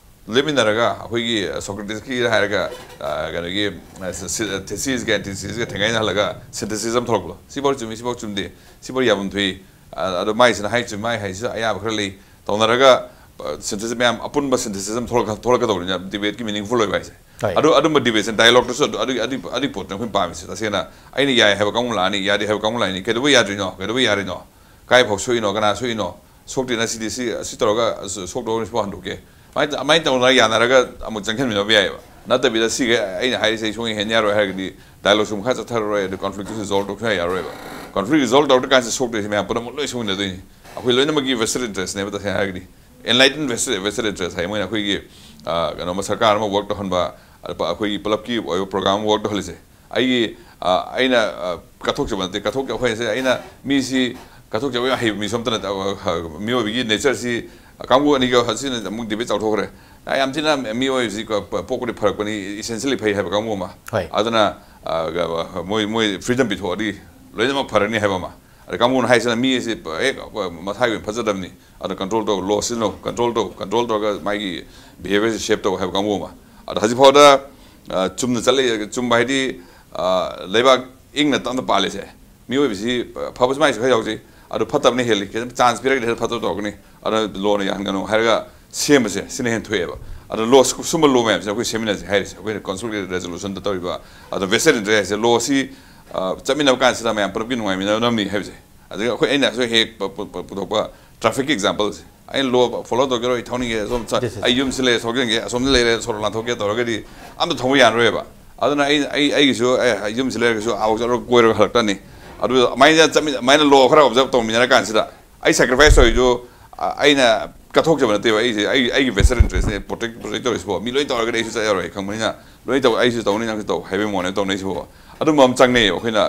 ꯂꯦꯞꯃꯤꯟꯅꯔꯒ ꯑꯩꯈꯣꯏꯒꯤ ꯁꯣꯀ꯭ꯔꯦꯇꯤꯁꯀꯤ ꯍꯥꯏꯔꯒ, ꯀꯩꯅꯣꯒꯤ, ꯊꯦꯁꯤꯁꯒ ꯑꯦꯟꯇꯤꯊꯦꯁꯤꯁꯒ ꯊꯦꯡꯒꯥꯏꯅꯍꯜꯂꯒ ꯁꯤꯟꯊꯦꯁꯤꯁ ꯑꯃ ꯊꯣꯛꯂꯛꯄꯗꯣ, ꯁꯤꯐꯥꯎ ꯆꯨꯝꯃꯤ, ꯁꯤꯐꯥꯎ ꯆꯨꯝꯗꯦ, ꯁꯤꯐꯥꯎ ꯌꯥꯐꯝ ꯊꯣꯛꯏ, ꯑꯗꯣ ꯃꯥꯏꯁꯤꯅ ꯍꯥꯏ ꯆꯨꯝꯃꯤ, ꯃꯥꯏ ꯍꯥꯏꯁꯤꯁꯨ ꯑꯌꯥꯕ ꯈꯔ ꯂꯩ, ꯇꯧꯅꯔꯒ ꯁꯤꯟꯊꯦꯁꯤꯁ ꯃꯌꯥꯝ ꯑꯄꯨꯟꯕ ꯁꯤꯟꯊꯦꯁꯤꯁ ꯑꯃ ꯊꯣꯛꯂꯛꯀ-, ꯊꯣꯛꯂꯛꯀꯗꯧꯔꯤꯅꯦ ꯗꯤꯕꯦꯠꯀꯤ ꯃꯤꯅꯤꯡꯐꯨꯜ ꯑꯣꯏꯕ ꯍꯥꯏꯁꯦ꯫ ꯑꯗꯨ ꯑꯗꯨꯝꯕ ꯗꯤꯕꯦꯠꯁꯦ, ꯗꯥꯏꯂꯣꯛꯇꯁꯨ ꯑꯗꯨ ꯑꯗꯨꯒꯤ ꯑꯗꯨꯒꯤ ꯑꯗꯨꯒꯤ ꯄꯣꯠꯇꯨꯅꯦ ꯑꯩꯈꯣꯏꯅ ꯄꯥꯝꯃꯤꯁꯦ꯫ ꯇꯁꯦꯡꯅ ꯑꯩꯅ ꯌꯥꯏ ꯍꯥꯏꯕ ꯀꯥꯡꯕꯨ ꯂꯥꯛꯑꯅꯤ, ꯌꯥꯗꯦ ꯍꯥꯏꯕ ꯀꯥꯡꯕꯨ ꯂꯥꯛꯑꯅꯤ, ꯀꯩꯗꯧꯕꯩ ꯌꯥꯗ꯭ꯔꯤꯅꯣ, ꯀꯩꯗꯧꯕꯩ ꯌꯥꯔꯤꯅꯣ, ꯀꯥꯏ ꯐꯥꯎ ꯁꯣꯛꯏꯅꯣ, ꯀꯅꯥ ꯁꯣꯛꯏꯅꯣ, ꯁꯣꯛꯇꯦꯅ ꯁꯤꯗꯤ ꯁꯤ, ꯁꯤ ꯇꯧꯔꯒ ꯁꯣꯛꯇꯧꯔꯅꯤ, ꯁꯤꯐꯥꯎ ꯍꯟꯗꯣꯛꯀꯦ꯫ ꯑꯗꯨꯃꯥꯏꯅ ꯑꯗꯨꯃꯥꯏꯅ ꯇꯧꯅ ꯌꯥꯅꯔꯒ ꯑꯃꯨꯛ ꯆꯪꯁꯤꯟꯃꯤꯟꯅꯕ ꯌꯥꯏꯑꯕ꯫ ꯅꯠꯇꯕꯤꯗ ꯁꯤꯒ ꯑꯩꯅ ꯍꯥꯏꯔꯤꯁꯦ ꯑꯩ ꯁꯨꯡꯍꯦꯟ ꯍꯦꯟ ꯌꯥꯔꯣꯏ ꯍꯥꯏꯔꯒꯗꯤ ꯗꯥꯏꯂꯣꯛꯁꯨ ꯃꯈꯥ ꯆꯠꯊꯔꯔꯣꯏ, ꯑꯗꯨ ꯀꯟꯐ꯭ꯂꯤꯛꯇꯨꯁꯨ ꯔꯤꯖꯣꯜꯕ ꯇꯧꯕ ꯁꯨꯡꯌꯥ ꯌꯥꯔꯣꯏꯕ꯫ ꯀꯟꯐ꯭ꯂꯤꯛ ꯔꯤꯖꯣꯜꯕ ꯇꯧꯔꯀꯥꯟꯁꯤꯗ ꯁꯣꯛꯇꯣꯏꯁꯦ ꯃꯌꯥꯝ ꯄꯨꯝꯅꯃꯛ ꯂꯣꯏ ꯁꯣꯛꯃꯤꯟꯅꯗꯣꯏꯅꯤ꯫ ꯑꯩꯈꯣꯏ ꯂꯣꯏꯅꯃꯛꯀꯤ ꯚꯦꯁꯇꯦꯠ ꯏꯟꯇꯔꯦꯁꯅꯦꯕ ꯇꯁꯦꯡꯅ ꯍꯥꯏꯔꯒꯗꯤ꯫ ꯑꯦꯟꯂꯥꯏꯇꯟ ꯚꯦꯁꯇꯦꯠ, ꯚꯦꯁꯇꯦꯠ ꯏꯟꯇꯔꯦꯁ ꯍꯥꯏ ꯃꯣꯏꯅ ꯑꯩꯈꯣꯏꯒꯤ, ꯑ, ꯀꯩꯅꯣ, ꯁꯔꯀꯥꯔ ꯑꯃ ꯋꯔꯛ ꯇꯧꯍꯟꯕ, ꯑꯗ ꯄ-, ꯑꯩꯈꯣꯏꯒꯤ ꯄꯨꯂꯞꯀꯤ ꯑꯣꯏꯕ ꯄ꯭ꯔꯣꯒ꯭ꯔꯥꯝ ꯑꯃ ꯋꯔꯛ ꯇꯧꯍꯜꯂꯤꯁꯦ꯫ ꯑꯩꯒꯤ, ꯑ, ꯑꯩꯅ, ꯑ, ꯀꯠꯊꯣꯛꯆꯕ ꯅꯠꯇꯦ, ꯀꯠꯊꯣꯛꯆꯕ ꯑꯩꯈꯣꯏꯁꯦ, ꯑꯩꯅ ꯃꯤꯁꯤ ꯀꯠꯊꯣꯛꯆꯕ ꯌꯥꯝ ꯍꯩꯕ ꯃꯤꯁꯨ ꯑꯝꯇ ꯅꯠꯇꯦ꯫ ꯑ, ꯑ, ꯃꯤꯑꯣꯏꯕꯒꯤ ꯅꯦꯆꯔꯁꯤ ꯀꯥꯡꯕꯨ ꯑꯅꯤꯒ ꯍꯧꯖꯤꯛꯅ ꯑꯃꯨꯛ ꯗꯤꯕꯦꯠ ꯆꯥꯎꯊꯣꯛꯈ꯭ꯔꯦ꯫ ꯑ, ꯌꯥꯝ ꯊꯤꯅ ꯃꯤꯑꯣꯏꯕꯁꯤ ꯀ-, ꯄ-, ꯄꯣꯛꯄꯗꯤ ꯐꯔꯛꯄꯅꯤ, ꯏꯁꯦꯟꯁꯤꯌꯦꯜꯂꯤ ꯐꯩ ꯍꯥꯏꯕ ꯀꯥꯡꯕꯨ ꯑꯃ꯫ ꯍꯣꯏ꯫ ꯑꯗꯨꯅ, ꯑ, ꯒ-, ꯃꯣꯏ, ꯃꯣꯏ ꯐ꯭ꯔꯤꯗꯝ ꯄꯤꯊꯣꯛꯑꯗꯤ ꯂꯣꯏꯅꯃꯛ ꯐꯔꯅꯤ ꯍꯥꯏꯕ ꯑꯃ꯫ ꯑꯗ ꯀꯥꯡꯕꯨꯅ ꯍꯥꯏꯁꯤꯅ ꯃꯤ ꯑꯁꯤ ꯍꯦꯛ ꯃꯁꯥꯒꯤ ꯑꯣꯏꯅ ꯐꯖꯗꯕꯅꯤ, ꯑꯗꯣ ꯀꯟꯇ꯭ꯔꯣꯜ ꯇꯧ, ꯂꯣ ꯁꯤꯖꯤꯟꯅꯧ, ꯀꯟꯇ꯭ꯔꯣꯜ ꯇꯧ, ꯀꯟꯇ꯭ꯔꯣꯜ ꯇꯧꯔꯒ ꯃꯥꯒꯤ ꯕꯤꯍꯦꯕꯤꯌꯔꯁꯦ ꯁꯦꯞ ꯇꯧ ꯍꯥꯏꯕ ꯀꯥꯡꯕꯨ ꯑꯃ꯫ ꯑꯗꯣ ꯍꯧꯖꯤꯛ ꯐꯥꯎꯗ, ꯑ, ꯆꯨꯝꯅ ꯆꯠꯂꯤ, ꯆꯨꯝꯕ ꯍꯥꯏꯗꯤ, ꯑ, ꯂꯩꯕꯥꯛ ꯏꯪꯅ ꯇꯞꯅ ꯄꯥꯜꯂꯤꯁꯦ, ꯃꯤꯑꯣꯏꯕꯁꯤ, ꯑ, ꯐꯕꯁꯨ ꯃꯥꯏꯁꯨ ꯈꯔ ꯌꯥꯎꯖꯩ, ꯑꯗꯣ ꯐꯠꯇꯕꯅ ꯍꯦꯜꯂꯤ, ꯈꯤꯇꯪ ꯆꯥꯟꯁ ꯄꯤꯔꯒꯗꯤ ꯍꯦꯟꯅ ꯐꯠꯇꯕ ꯇꯧꯔꯛꯀꯅꯤ, ꯑꯗꯨꯅ ꯂꯣꯅ ꯌꯥꯍꯟꯒꯅꯨ ꯍꯥꯏꯔꯒ ꯁꯦꯝꯕꯁꯦ, ꯁꯤꯅ ꯍꯦꯟꯅ ꯊꯣꯛꯑꯦꯕ꯫ ꯑꯗꯣ ꯂꯣ, ꯁꯨꯝꯕ ꯂꯣ ꯃꯌꯥꯝꯁꯦ ꯑꯩꯈꯣꯏ ꯁꯦꯝꯃꯤꯟꯅꯁꯦ ꯍꯥꯏꯔꯤꯁꯦ, ꯑꯩꯈꯣꯏꯅ ꯀꯟꯁꯣꯂꯤꯗꯦꯇꯦꯗ ꯔꯦꯖꯣꯂꯨꯁꯟꯗ ꯇꯧꯔꯤꯕ, ꯑꯗꯣ ꯚꯦꯁꯇꯦꯠ ꯏꯟꯇꯔꯦꯁ ꯍꯥꯏꯁꯦ, ꯂꯣꯁꯤ, ꯑ, ꯆꯠꯃꯤꯟꯅꯕ ꯀꯥꯟꯁꯤꯗ ꯃꯌꯥꯝ ꯄꯨꯂꯞꯀꯤ ꯅꯨꯡꯉꯥꯏꯃꯤꯟꯅꯅꯕꯅꯤ ꯍꯥꯏꯕꯁꯦ꯫ ꯑꯗꯒꯤ ꯑꯩꯈꯣꯏ, ꯑꯩꯅꯁꯨ ꯍꯦꯛ ꯄ-, ꯄ-, ꯄ-, ꯄꯨꯊꯣꯛꯄ ꯇ꯭ꯔꯥꯐꯤꯛꯀꯤ ꯑꯦꯛꯖꯥꯝꯄꯜꯁꯦ, ꯑꯩꯅ ꯂꯣ ꯐꯣꯂꯣ ꯇꯧꯒꯦꯔꯣ, ꯑꯩ ꯊꯧꯅꯤꯡꯉꯦ, ꯑꯁꯣꯝ ꯆ- Yes, yes. ꯑꯩ ꯌꯨꯝꯁꯤ ꯂꯩꯔꯦ ꯊꯣꯛꯆꯟꯒꯦ, ꯑꯁꯣꯝꯗ ꯂꯩꯔꯦ ꯁꯣꯔꯣꯛ ꯂꯥꯟꯊꯣꯛꯀꯦ ꯇꯧꯔꯒꯗꯤ ꯑꯝꯇ ꯊꯧꯕ ꯌꯥꯔꯔꯣꯏꯕ꯫ ꯑꯗꯨꯅ ꯑꯩ ꯑꯩ ꯑꯩꯒꯤꯁꯨ ꯑꯦ, ꯌꯨꯝꯁꯤ ꯂꯩꯔꯒꯁꯨ ꯑꯥꯎ ꯆꯠꯂꯒ ꯀꯣꯏꯔꯒ ꯍꯜꯂꯛꯇꯅꯤ꯫ ꯑꯗꯨ ꯑꯗꯨꯃꯥꯏꯅ ꯆꯠꯃꯤ ꯑꯗꯨꯃꯥꯏꯅ ꯂꯣ ꯈꯔ ꯑꯣꯕꯖꯔꯕ ꯇꯧꯃꯤꯟꯅꯔ ꯀꯥꯟꯁꯤꯗ ꯑꯩ ꯁꯦꯀ꯭ꯔꯤꯐꯥꯏꯁ ꯇꯧꯔꯤꯁꯨ ꯑ, ꯑꯩꯅ ꯀꯠꯊꯣꯛꯆꯕ ꯅꯠꯇꯦꯕ꯫ ꯑꯩꯁꯦ ꯑꯩ ꯑꯩꯒꯤ ꯚꯦꯁꯇꯦꯠ ꯏꯟꯇꯔꯦꯁꯅꯦ ꯄ꯭ꯔꯣꯇꯦꯛ ꯄ꯭ꯔꯣꯇꯦꯛ ꯇꯧꯔꯤꯁꯤꯕꯣ꯫ ꯃꯤ ꯂꯣꯏ ꯇꯧꯔꯒꯗꯤ ꯑꯩꯁꯨ ꯆꯠ ꯌꯥꯔꯣꯏ ꯈꯪꯕꯅꯤꯅ ꯂꯣꯏ ꯇꯧ, ꯑꯩꯁꯨ ꯇꯧꯅꯤ ꯅꯪꯁꯨ ꯇꯧ ꯍꯥꯏꯕꯒꯤ ꯃꯑꯣꯡꯅꯦ ꯇꯧꯅꯩꯁꯤꯕꯣ꯫ ꯑꯗꯨꯝꯕ ꯑꯃ ꯆꯪꯅꯩꯌꯦꯕ ꯑꯩꯈꯣꯏꯅ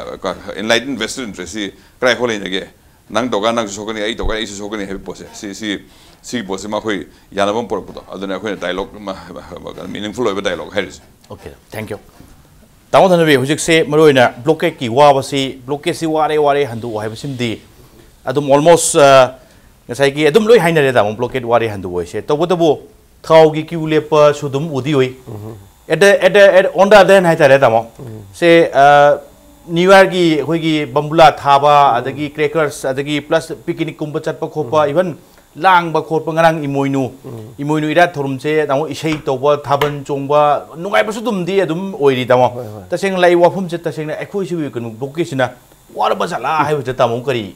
ꯑꯦꯟꯂꯥꯏꯇꯟ ꯚꯦꯁꯇꯦꯠ ꯏꯟꯇꯔꯦꯁꯁꯤ ꯀꯗꯥꯏꯐꯥꯎ ꯂꯩꯅꯒꯦ? ꯅꯪ ꯇꯧꯀꯥꯟ ꯅꯪꯁꯨ ꯁꯣꯛꯀꯅꯤ, ꯑꯩ ꯇꯧꯀꯥꯟ ꯑꯩꯁꯨ ꯁꯣꯛꯀꯅꯤ ꯍꯥꯏꯕ ꯄꯣꯠꯁꯦ ꯁꯤ ꯁꯤ ꯁꯤꯒꯤ ꯄꯣꯠꯁꯤꯃ ꯑꯩꯈꯣꯏ ꯌꯥꯅꯕ ꯑꯃ ꯄꯨꯔꯛꯄꯗꯣ ꯑꯗꯨꯅ ꯑꯩꯈꯣꯏꯅ ꯗꯥꯏꯂꯣꯛ ꯑꯃ ꯃꯤꯅꯤꯡꯐꯨꯜ ꯑꯣꯏꯕ ꯗꯥꯏꯂꯣꯛ ꯍꯥꯏꯔꯤꯁꯦ꯫ Okay, thank you. ꯇꯥꯃꯣ ꯊꯅꯕꯤ, ꯍꯧꯖꯤꯛꯁꯦ ꯃꯔꯨꯑꯣꯏꯅ ꯕ꯭ꯂꯣꯀꯦꯠꯀꯤ ꯋꯥꯕꯁꯤ, ꯕ꯭ꯂꯣꯀꯦꯠꯁꯤ ꯋꯥꯔꯦ ꯋꯥꯔꯦ ꯍꯟꯗꯣꯛꯑꯣ ꯍꯥꯏꯕꯁꯤꯃꯗꯤ ꯑꯗꯨꯝ ꯑꯣꯜꯃꯣꯁ ꯉꯁꯥꯏꯒꯤ ꯑꯗꯨꯝ ꯂꯣꯏ ꯍꯥꯏꯅꯔꯦ ꯇꯥꯃꯣ, ꯕ꯭ꯂꯣꯀꯦꯠ ꯋꯥꯔꯦ ꯍꯟꯗꯣꯛꯑꯣ ꯍꯥꯏꯁꯦ꯫ ꯇꯧꯕꯇꯕꯨ ꯊꯥꯎꯒꯤ ꯀ꯭ꯌꯨ ꯂꯦꯞꯄꯁꯨ ꯑꯗꯨꯝ ꯎꯗꯤ ꯎꯏ꯫ At the at the at on the other hand ꯍꯥꯏꯇꯥꯔꯦ ꯇꯥꯃꯣ, ꯁꯦ ꯅ꯭ꯌꯨ ꯌꯥꯔꯒꯤ ꯑꯩꯈꯣꯏꯒꯤ ꯕꯝꯕꯨꯂꯥ ꯊꯥꯕ, ꯑꯗꯒꯤ ꯀ꯭ꯔꯦꯀꯔꯁ, ꯑꯗꯒꯤ ꯄ꯭ꯂꯁ ꯄꯤꯛꯅꯤꯛꯀꯨꯝꯕ ꯆꯠꯄ ꯈꯣꯠꯄ, ꯏꯚꯟ ꯂꯥꯡꯕ ꯈꯣꯠꯄ, ꯉꯔꯥꯡ ꯏꯃꯣꯏꯅꯨ ꯏꯃꯣꯏꯅꯨ ꯏꯔꯥꯠ ꯊꯧꯔꯝꯁꯦ ꯇꯥꯃꯣ, ꯏꯁꯩ ꯇꯧꯕ, ꯊꯥꯕꯜ ꯆꯣꯡꯕ, ꯅꯨꯡꯉꯥꯏꯕꯁꯨ ꯑꯗꯨꯝꯗꯤ ꯑꯗꯨꯝ ꯑꯣꯏꯔꯤ ꯇꯥꯃꯣ꯫ ꯍꯣꯏ, ꯍꯣꯏ꯫ ꯇꯁꯦꯡꯅ ꯂꯥꯛꯏ ꯋꯥꯐꯝꯁꯦ ꯇꯁꯦꯡꯅ ꯑꯩꯈꯣꯏ ꯁꯤꯒꯤ ꯀꯩꯅꯣ ꯕ꯭ꯂꯣꯀꯦꯠꯁꯤꯅ ꯋꯥꯔꯕ ꯖꯥꯠꯂꯥ ꯍꯥꯏꯕꯁꯤꯗ ꯇꯥꯃꯣ ꯀꯔꯤ?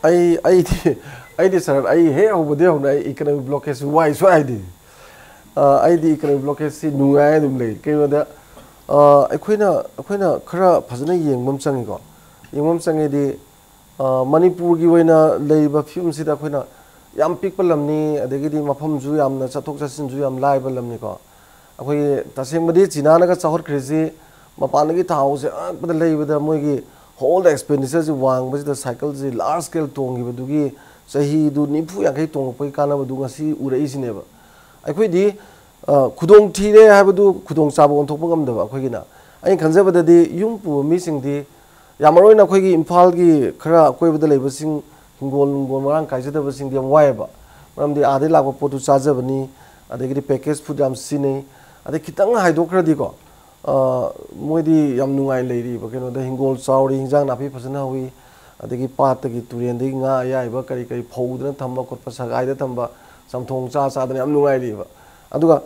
ꯑꯩ ꯑꯩꯗꯤ ꯑꯩꯗꯤ ꯁꯥꯔ, ꯑꯩ ꯍꯦꯛ ꯍꯧꯕꯗꯒꯤ ꯍꯧꯅ ꯑꯩ ꯏꯀꯅꯣꯃꯤꯛ ꯕ꯭ꯂꯣꯀꯦꯖꯁꯤ ꯋꯥꯏ ꯁꯨꯡꯍꯥꯏ ꯍꯥꯏꯗꯦ꯫ ꯑ, ꯑꯩꯗꯤ ꯏꯀꯅꯣꯃꯤꯛ ꯕ꯭ꯂꯣꯀꯦꯖꯁꯤ ꯅꯨꯡꯉꯥꯏ ꯑꯗꯨꯝ ꯂꯩ꯫ ꯀꯩꯒꯤꯅꯣꯗ, ꯑ, ꯑꯩꯈꯣꯏꯅ ꯑꯩꯈꯣꯏꯅ ꯈꯔ ꯐꯖꯅ ꯌꯦꯡꯕ ꯑꯃ ꯆꯪꯉꯤꯀꯣ꯫ ꯌꯦꯡꯕ ꯑꯃ ꯆꯪꯉꯤꯗꯤ, ꯑ, ꯃꯅꯤꯄꯨꯔꯒꯤ ꯑꯣꯏꯅ ꯂꯩꯔꯤꯕ ꯐꯤꯕꯝꯁꯤꯗ ꯑꯩꯈꯣꯏꯅ ꯌꯥꯝ ꯄꯤꯛꯄ ꯂꯝꯅꯤ, ꯑꯗꯒꯤꯗꯤ ꯃꯐꯝꯁꯨ ꯌꯥꯝꯅ ꯆꯠꯊꯣꯛ ꯆꯠꯁꯤꯟꯁꯨ ꯌꯥꯝ ꯂꯥꯏꯕ ꯂꯝꯅꯤꯀꯣ꯫ ꯑꯩꯈꯣꯏꯒꯤ ꯇꯁꯦꯡꯕꯗꯤ ꯆꯤꯅꯥꯅꯒ ꯆꯥꯎꯈꯠꯈ꯭ꯔꯤꯁꯤ ꯃꯄꯥꯟꯗꯒꯤ ꯊꯥꯎꯁꯦ ꯑꯉꯛꯄꯗ ꯂꯩꯕꯗ ꯃꯣꯏꯒꯤ ꯍꯣꯜꯗ ꯑꯦꯛꯁꯄꯦꯟꯗꯤꯆꯔꯁꯤ ꯋꯥꯡꯕꯁꯤꯗ ꯁꯥꯏꯀꯜꯁꯤ ꯂꯥꯔꯖ ꯁ꯭ꯀꯦꯜ ꯇꯣꯡꯈꯤꯕꯗꯨꯒꯤ ꯆꯍꯤꯗꯨ ꯅꯤꯐꯨ ꯌꯥꯡꯈꯩ ꯇꯣꯡꯉꯛꯄꯒꯤ ꯀꯥꯟꯅꯕꯗꯨ ꯉꯁꯤ ꯎꯔꯛꯏꯁꯤꯅꯦꯕ꯫ ꯑꯩꯈꯣꯏꯗꯤ, ꯑ, ꯈꯨꯗꯣꯡ ꯊꯤꯔꯦ ꯍꯥꯏꯕꯗꯨ ꯈꯨꯗꯣꯡꯆꯥꯕ ꯑꯣꯟꯊꯣꯛꯄ ꯉꯝꯗꯕ ꯑꯩꯈꯣꯏꯒꯤꯅ꯫ ꯑꯩꯅ ꯈꯟꯖꯕꯗꯗꯤ ꯌꯨꯝ ꯄꯨꯕ ꯃꯤꯁꯤꯡꯗꯤ ꯌꯥꯝ ꯃꯔꯨ ꯑꯣꯏꯅ ꯑꯩꯈꯣꯏꯒꯤ ꯏꯝꯐꯥꯜꯒꯤ ꯈꯔ ꯑꯀꯣꯏꯕꯗ ꯂꯩꯕꯁꯤꯡ, ꯍꯤꯡꯒꯣꯜ ꯅꯨꯡꯒꯣꯜ ꯃꯔꯥꯡ ꯀꯥꯏꯖꯗꯕꯁꯤꯡꯗꯤ ꯌꯥꯝ ꯋꯥꯏꯑꯦꯕ꯫ ꯃꯔꯝꯗꯤ ꯑꯥꯗꯩ ꯂꯥꯛꯄ ꯄꯣꯠꯇꯨ ꯆꯥꯖꯕꯅꯤ, ꯑꯗꯒꯤꯗꯤ ꯄꯦꯀꯦꯖ ꯐꯨꯗ ꯌꯥꯝ ꯁꯤꯖꯤꯟꯅꯩ꯫ ꯑꯗꯩ ꯈꯤꯇꯪ ꯍꯥꯏꯗꯣꯛꯈ꯭ꯔꯗꯤꯀꯣ, ꯑ, ꯃꯣꯏꯗꯤ ꯌꯥꯝ ꯅꯨꯡꯉꯥꯏꯅ ꯂꯩꯔꯤꯕ꯫ ꯀꯩꯅꯣꯗ ꯍꯤꯡꯒꯣꯜ ꯆꯥꯎꯔꯤ, ꯍꯤꯟꯖꯥꯡ ꯅꯥꯄꯤ ꯐꯖꯅ ꯍꯧꯋꯤ, ꯑꯗꯒꯤ ꯄꯥꯠꯇꯒꯤ ꯇꯨꯔꯦꯟꯗꯒꯤ ꯉꯥ ꯑꯌꯥꯏꯕ ꯀꯔꯤ ꯀꯔꯤ ꯐꯧꯗꯅ ꯊꯝꯕ ꯈꯣꯠꯄ, ꯁꯒꯥꯏꯗ ꯊꯝꯕ, ꯆꯝꯊꯣꯡ ꯆꯥ ꯆꯥꯗꯅ ꯌꯥꯝ ꯅꯨꯡꯉꯥꯏꯔꯤꯕ꯫ ꯑꯗꯨꯒ,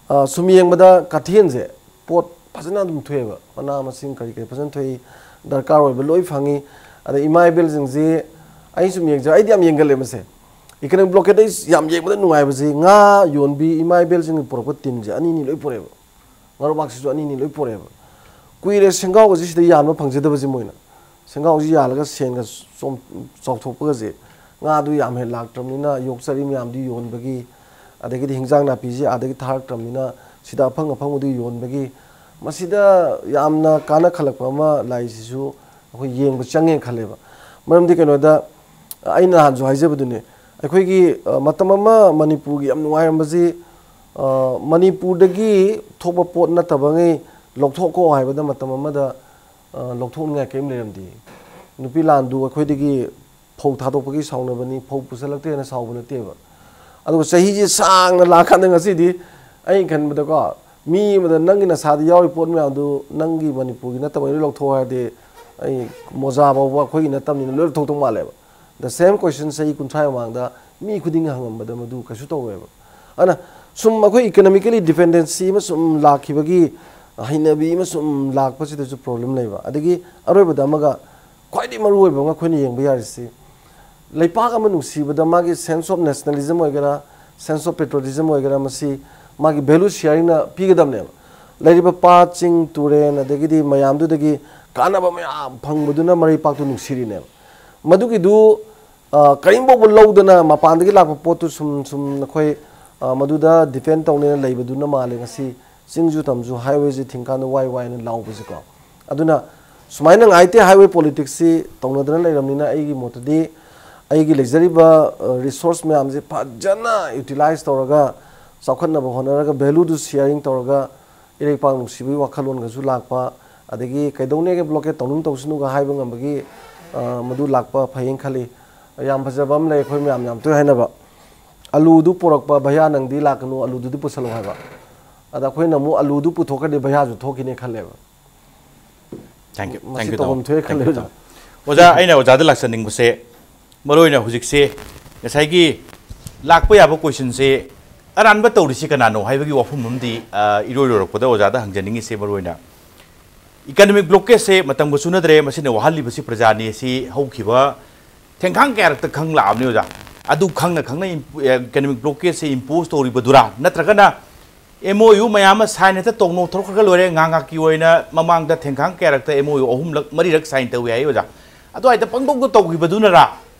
ꯑ, ꯁꯨꯝ ꯌꯦꯡꯕꯗ ꯀꯩꯊꯦꯜꯁꯦ ꯄꯣꯠ ꯐꯖꯅ ꯑꯗꯨꯝ ꯊꯣꯛꯑꯦꯕ, ꯃꯅꯥ ꯃꯁꯤꯡ ꯀꯔꯤ ꯀꯔꯤ ꯐꯖꯅ ꯊꯣꯛꯏ, ꯗꯔꯀꯥꯔ ꯑꯣꯏꯕ ꯂꯣꯏ ꯐꯪꯉꯤ꯫ ꯑꯗꯩ ꯏꯃꯥ ꯏꯕꯦꯜꯁꯤꯡꯁꯤ ꯑꯩ ꯁꯨꯝ ꯌꯦꯡꯖ-, ꯑꯩꯗꯤ ꯌꯥꯝ ꯌꯦꯡꯒꯜꯂꯦ ꯃꯁꯦ꯫ Economic blockade ꯑꯩ ꯌꯥꯝ ꯌꯦꯡꯕꯗ ꯅꯨꯡꯉꯥꯏꯕꯁꯤ, ꯉꯥ ꯌꯣꯟꯕꯤ ꯏꯃꯥ ꯏꯕꯦꯜꯁꯤꯡꯒꯤ ꯄꯨꯔꯛꯄ ꯇꯤꯟꯁꯦ ꯑꯅꯤꯅꯤ ꯂꯣꯏ ꯄꯨꯔꯛꯑꯦꯕ꯫ ꯉꯥꯔꯨꯕꯥꯛꯁꯤꯁꯨ ꯑꯅꯤꯅꯤ ꯂꯣꯏ ꯄꯨꯔꯛꯑꯦꯕ꯫ ꯀꯨꯏꯔꯦ ꯁꯦꯡꯒꯥꯎꯒꯁꯤ ꯁꯤꯗ ꯌꯥꯟꯕ ꯐꯪꯖꯗꯕꯁꯤ ꯃꯣꯏꯅ꯫ ꯁꯦꯡꯒꯥꯎꯁꯤ ꯌꯥꯜꯂꯒ ꯁꯦꯟꯒ ꯆꯣꯝ-, ꯆꯥꯎꯊꯣꯛꯄꯒꯁꯦ, ꯉꯥꯗꯨ ꯌꯥꯝ ꯍꯦꯟꯅ ꯂꯥꯛꯇ꯭ꯔꯕꯅꯤꯅ ꯌꯣꯛꯆꯔꯤ ꯃꯌꯥꯝꯗꯨ ꯌꯣꯟꯕꯒꯤ, ꯑꯗꯒꯤꯗꯤ ꯍꯤꯟꯖꯥꯡ ꯅꯥꯄꯤꯁꯤ ꯑꯥꯗꯒꯤ ꯊꯥꯔꯛꯇ꯭ꯔꯕꯅꯤꯅ ꯁꯤꯗ ꯑꯐꯪ ꯑꯐꯪꯕꯗꯨ ꯌꯣꯟꯕꯒꯤ, ꯃꯁꯤꯗ ꯌꯥꯝꯅ ꯀꯥꯟꯅ ꯈꯜꯂꯛꯄ ꯑꯃ ꯂꯥꯛꯏꯁꯤꯁꯨ ꯑꯩꯈꯣꯏ ꯌꯦꯡꯕ ꯆꯪꯉꯦꯅ ꯈꯜꯂꯦꯕ꯫ ꯃꯔꯝꯗꯤ ꯀꯩꯅꯣꯗ, ꯑꯩꯅ ꯅꯍꯥꯟꯁꯨ ꯍꯥꯏꯖꯕꯗꯨꯅꯦ, ꯑꯩꯈꯣꯏꯒꯤ, ꯑ, ꯃꯇꯝ ꯑꯃ ꯃꯅꯤꯄꯨꯔꯒꯤ ꯌꯥꯝ ꯅꯨꯡꯉꯥꯏꯔꯝꯕꯁꯤ, ꯑ, ꯃꯅꯤꯄꯨꯔꯗꯒꯤ ꯊꯣꯛꯄ ꯄꯣꯠ ꯅꯠꯇꯕꯉꯩ ꯂꯧꯊꯣꯛꯈꯣ ꯍꯥꯏꯕꯗ ꯃꯇꯝ ꯑꯃꯗ, ꯑ, ꯂꯧꯊꯣꯛꯅꯤꯡꯉꯥꯏ ꯀꯔꯤꯝ ꯂꯩꯔꯝꯗꯦ꯫ ꯅꯨꯄꯤ ꯂꯥꯟꯗꯨ ꯑꯩꯈꯣꯏꯗꯒꯤ ꯐꯧ ꯊꯥꯗꯣꯛꯄꯒꯤ ꯁꯥꯎꯅꯕꯅꯤ, ꯐꯧ ꯄꯨꯁꯜꯂꯛꯇꯦꯅ ꯁꯥꯎꯕ ꯅꯠꯇꯦꯕ꯫ ꯑꯗꯨꯒ ꯆꯍꯤꯁꯦ ꯁꯥꯡꯅ ꯂꯥꯛꯀꯥꯟꯗ ꯉꯁꯤꯗꯤ ꯑꯩꯅ ꯈꯟꯕꯗꯀꯣ, ꯃꯤ ꯑꯃꯗ ꯅꯪꯒꯤ ꯅꯁꯥꯗ ꯌꯥꯎꯔꯤ ꯄꯣꯠ ꯃꯌꯥꯝꯗꯨ ꯅꯪꯒꯤ ꯃꯅꯤꯄꯨꯔꯒꯤ ꯅꯠꯇꯕ ꯂꯣꯏ ꯂꯧꯊꯣꯛꯑꯣ ꯍꯥꯏꯔꯗꯤ, ꯑꯩ ꯃꯣꯖꯥ ꯐꯥꯎꯕ ꯑꯩꯈꯣꯏꯒꯤ ꯅꯠꯇꯕꯅꯤꯅ ꯂꯣꯏ ꯂꯧꯊꯣꯛꯇꯧ ꯃꯥꯜꯂꯦꯕ꯫ The same question ꯆꯍꯤ ꯀꯨꯟꯊ꯭ꯔꯥ ꯃꯃꯥꯡꯗ ꯃꯤ ꯈꯨꯗꯤꯡꯅ ꯍꯪꯉꯝꯕꯗ ꯃꯗꯨ ꯀꯩꯁꯨ ꯇꯧꯔꯣꯏꯕ꯫ ꯑꯗꯨꯅ ꯁꯨꯝ ꯑꯩꯈꯣꯏ economically dependency ꯑꯃ ꯁꯨꯝ ꯂꯥꯛꯈꯤꯕꯒꯤ ꯍꯩꯅꯕꯤ ꯑꯃ ꯁꯨꯝ ꯂꯥꯛꯄꯁꯤꯗꯁꯨ problem ꯂꯩꯕ꯫ ꯑꯗꯒꯤ ꯑꯔꯣꯏꯕꯗ ꯑꯃꯒ, ꯈ꯭ꯋꯥꯏꯗꯒꯤ ꯃꯔꯨ ꯑꯣꯏꯕ ꯑꯃ ꯑꯩꯈꯣꯏꯅ ꯌꯦꯡꯕ ꯌꯥꯔꯤꯁꯤ, ꯂꯩꯄꯥꯛ ꯑꯃ ꯅꯨꯡꯁꯤꯕꯗ ꯃꯥꯒꯤ sense of nationalism ꯑꯣꯏꯒꯦꯔꯥ, sense of patriotism ꯑꯣꯏꯒꯦꯔꯥ, ꯃꯁꯤ ꯃꯥꯒꯤ value sharingꯅ ꯄꯤꯒꯗꯕꯅꯦꯕ꯫ ꯂꯩꯔꯤꯕ ꯄꯥꯠ, ꯆꯤꯡ, ꯇꯨꯔꯦꯟ, ꯑꯗꯒꯤꯗꯤ ꯃꯌꯥꯝꯗꯨꯗꯒꯤ ꯀꯥꯟꯅꯕ ꯃꯌꯥꯝ ꯐꯪꯕꯗꯨꯅ ꯃꯔꯩꯄꯥꯛꯇꯨ ꯅꯨꯡꯁꯤꯔꯤꯅꯦꯕ꯫ ꯃꯗꯨꯒꯤꯗꯨ, ꯑ, ꯀꯔꯤꯝ ꯐꯥꯎꯕ ꯂꯧꯗꯅ ꯃꯄꯥꯟꯗꯒꯤ ꯂꯥꯛꯄ ꯄꯣꯠꯇꯨ ꯁꯨꯝ, ꯁꯨꯝ ꯑꯩꯈꯣꯏ, ꯑ, ꯃꯗꯨꯗ depend ꯇꯧꯅꯦꯅ ꯂꯩꯕꯗꯨꯅ ꯃꯥꯜꯂꯦ ꯉꯁꯤ ꯆꯤꯡꯁꯨ ꯇꯝꯁꯨ highwayꯁꯦ ꯊꯤꯡꯀꯥꯟꯗ ꯋꯥꯏ ꯋꯥꯏꯅ ꯂꯥꯎꯕꯁꯦꯀꯣ꯫ ꯑꯗꯨꯅ ꯁꯨꯃꯥꯏꯅ ꯉꯥꯏꯇꯦ highway politicsꯁꯤ ꯇꯧꯅꯗꯅ ꯂꯩꯔꯕꯅꯤꯅ, ꯑꯩꯒꯤ ꯃꯣꯠꯇꯗꯤ ꯑꯩꯒꯤ ꯂꯩꯖꯔꯤꯕ, ꯑ, resource ꯃꯌꯥꯝꯁꯦ ꯐꯖꯅ utilize ꯇꯧꯔꯒ, ꯆꯥꯎꯈꯠꯅꯕ ꯍꯣꯠꯅꯔꯒ, valueꯗꯨ sharing ꯇꯧꯔꯒ, ꯏꯔꯩꯄꯥꯛ ꯅꯨꯡꯁꯤꯕꯒꯤ ꯋꯥꯈꯜꯂꯣꯟꯒꯁꯨ ꯂꯥꯛꯄ, ꯑꯗꯒꯤ ꯀꯩꯗꯧꯅꯦꯒꯦ blockade ꯇꯧꯅꯤꯡ ꯇꯧꯁꯅꯨꯒ ꯍꯥꯏꯕ ꯉꯝꯕꯒꯤ, ꯑ, ꯃꯗꯨ ꯂꯥꯛꯄ ꯐꯩꯌꯦꯅ ꯈꯜꯂꯤ꯫ ꯌꯥꯝ ꯐꯖꯕ ꯑꯃ ꯂꯩ, ꯑꯩꯈꯣꯏ ꯃꯌꯥꯝ ꯌꯥꯝ ꯇꯣꯏ ꯍꯥꯏꯅꯕ, "ꯑꯂꯨꯗꯨ ꯄꯨꯔꯛꯄ ꯚꯩꯌꯥ ꯅꯪꯗꯤ ꯂꯥꯛꯀꯅꯨ, ꯑꯂꯨꯗꯨꯗꯤ ꯄꯨꯁꯜꯂꯣ" ꯍꯥꯏꯕ꯫ ꯑꯗ ꯑꯩꯈꯣꯏꯅ ꯑꯃꯨꯛ ꯑꯂꯨꯗꯨ ꯄꯨꯊꯣꯛꯈ꯭ꯔꯗꯤ ꯚꯩꯌꯥꯁꯨ ꯊꯣꯛꯈꯤꯅꯦ ꯈꯜꯂꯦꯕ꯫ Thank you. ꯃꯁꯤ Thank you, ꯇꯧꯐꯝ ꯇꯥꯃꯣ꯫ ꯊꯣꯛꯑꯦ ꯈꯜꯂꯦ Thank you, ꯑꯣꯖꯥ꯫ ꯇꯥꯃꯣ꯫ ꯑꯣꯖꯥ, ꯑꯩꯅ ꯑꯣꯖꯥꯗ ꯂꯥꯛꯆꯅꯤꯡꯕꯁꯦ, ꯃꯔꯨꯑꯣꯏꯅ ꯍꯧꯖꯤꯛꯁꯦ ꯉꯁꯥꯏꯒꯤ ꯂꯥꯛꯄ ꯌꯥꯕ questionꯁꯦ, ꯑꯔꯥꯟꯕ ꯇꯧꯔꯤꯁꯤ ꯀꯅꯥꯅꯣ ꯍꯥꯏꯕꯒꯤ ꯋꯥꯐꯝ ꯑꯃꯗꯤ, ꯑ, ꯏꯔꯣꯏ ꯂꯣꯏꯔꯛꯄꯗ ꯑꯣꯖꯥꯗ ꯍꯪꯖꯅꯤꯡꯉꯤꯁꯦ, ꯃꯔꯨꯑꯣꯏꯅ economic blockadeꯁꯦ ꯃꯇꯝꯒ ꯆꯨꯅꯗ꯭ꯔꯦ, ꯃꯁꯤꯅ ꯋꯥꯍꯜꯂꯤꯕꯁꯤ ꯄ꯭ꯔꯖꯥꯅꯤ꯫ ꯑꯁꯤ ꯍꯧꯈꯤꯕ ꯊꯦꯡꯈꯥꯡ ꯀꯌꯥꯔꯛꯇ ꯈꯪ ꯂꯥꯛꯑꯕꯅꯤ ꯑꯣꯖꯥ꯫ ꯑꯗꯨ ꯈꯪꯅ ꯈꯪꯅ ꯏꯝꯄ-, ꯑꯦ, ꯏꯀꯣꯅꯣꯃꯤꯛ ꯕ꯭ꯂꯣꯀꯦꯠꯁꯦ ꯏꯝꯄꯣꯁ ꯇꯧꯔꯤꯕꯗꯨꯔꯥ? ꯅꯠꯇ꯭ꯔꯒꯅ ꯑꯦꯝ ꯑꯣ ꯌꯨ ꯃꯌꯥꯝ ꯑꯃ ꯁꯥꯏꯟ ꯍꯦꯛꯇ ꯇꯧꯅꯧꯊꯣꯔꯛꯈ꯭ꯔꯒ ꯂꯣꯏꯔꯦ, ꯉꯥꯏꯍꯥꯛ ꯉꯥꯏꯍꯥꯛꯀꯤ ꯑꯣꯏꯅ ꯃꯃꯥꯡꯗ ꯊꯦꯡꯈꯥꯡ ꯀꯌꯥꯔꯛꯇ ꯑꯦꯝ ꯑꯣ ꯌꯨ ꯑꯍꯨꯝꯂꯛ ꯃꯔꯤꯔꯛ ꯁꯥꯏꯟ ꯇꯧꯏ ꯍꯥꯏ ꯑꯣꯖꯥ꯫ ꯑꯗꯨꯋꯥꯏꯗ ꯄꯪꯇꯧꯗ ꯇꯧꯈꯤꯕꯗꯨꯅꯔꯥ?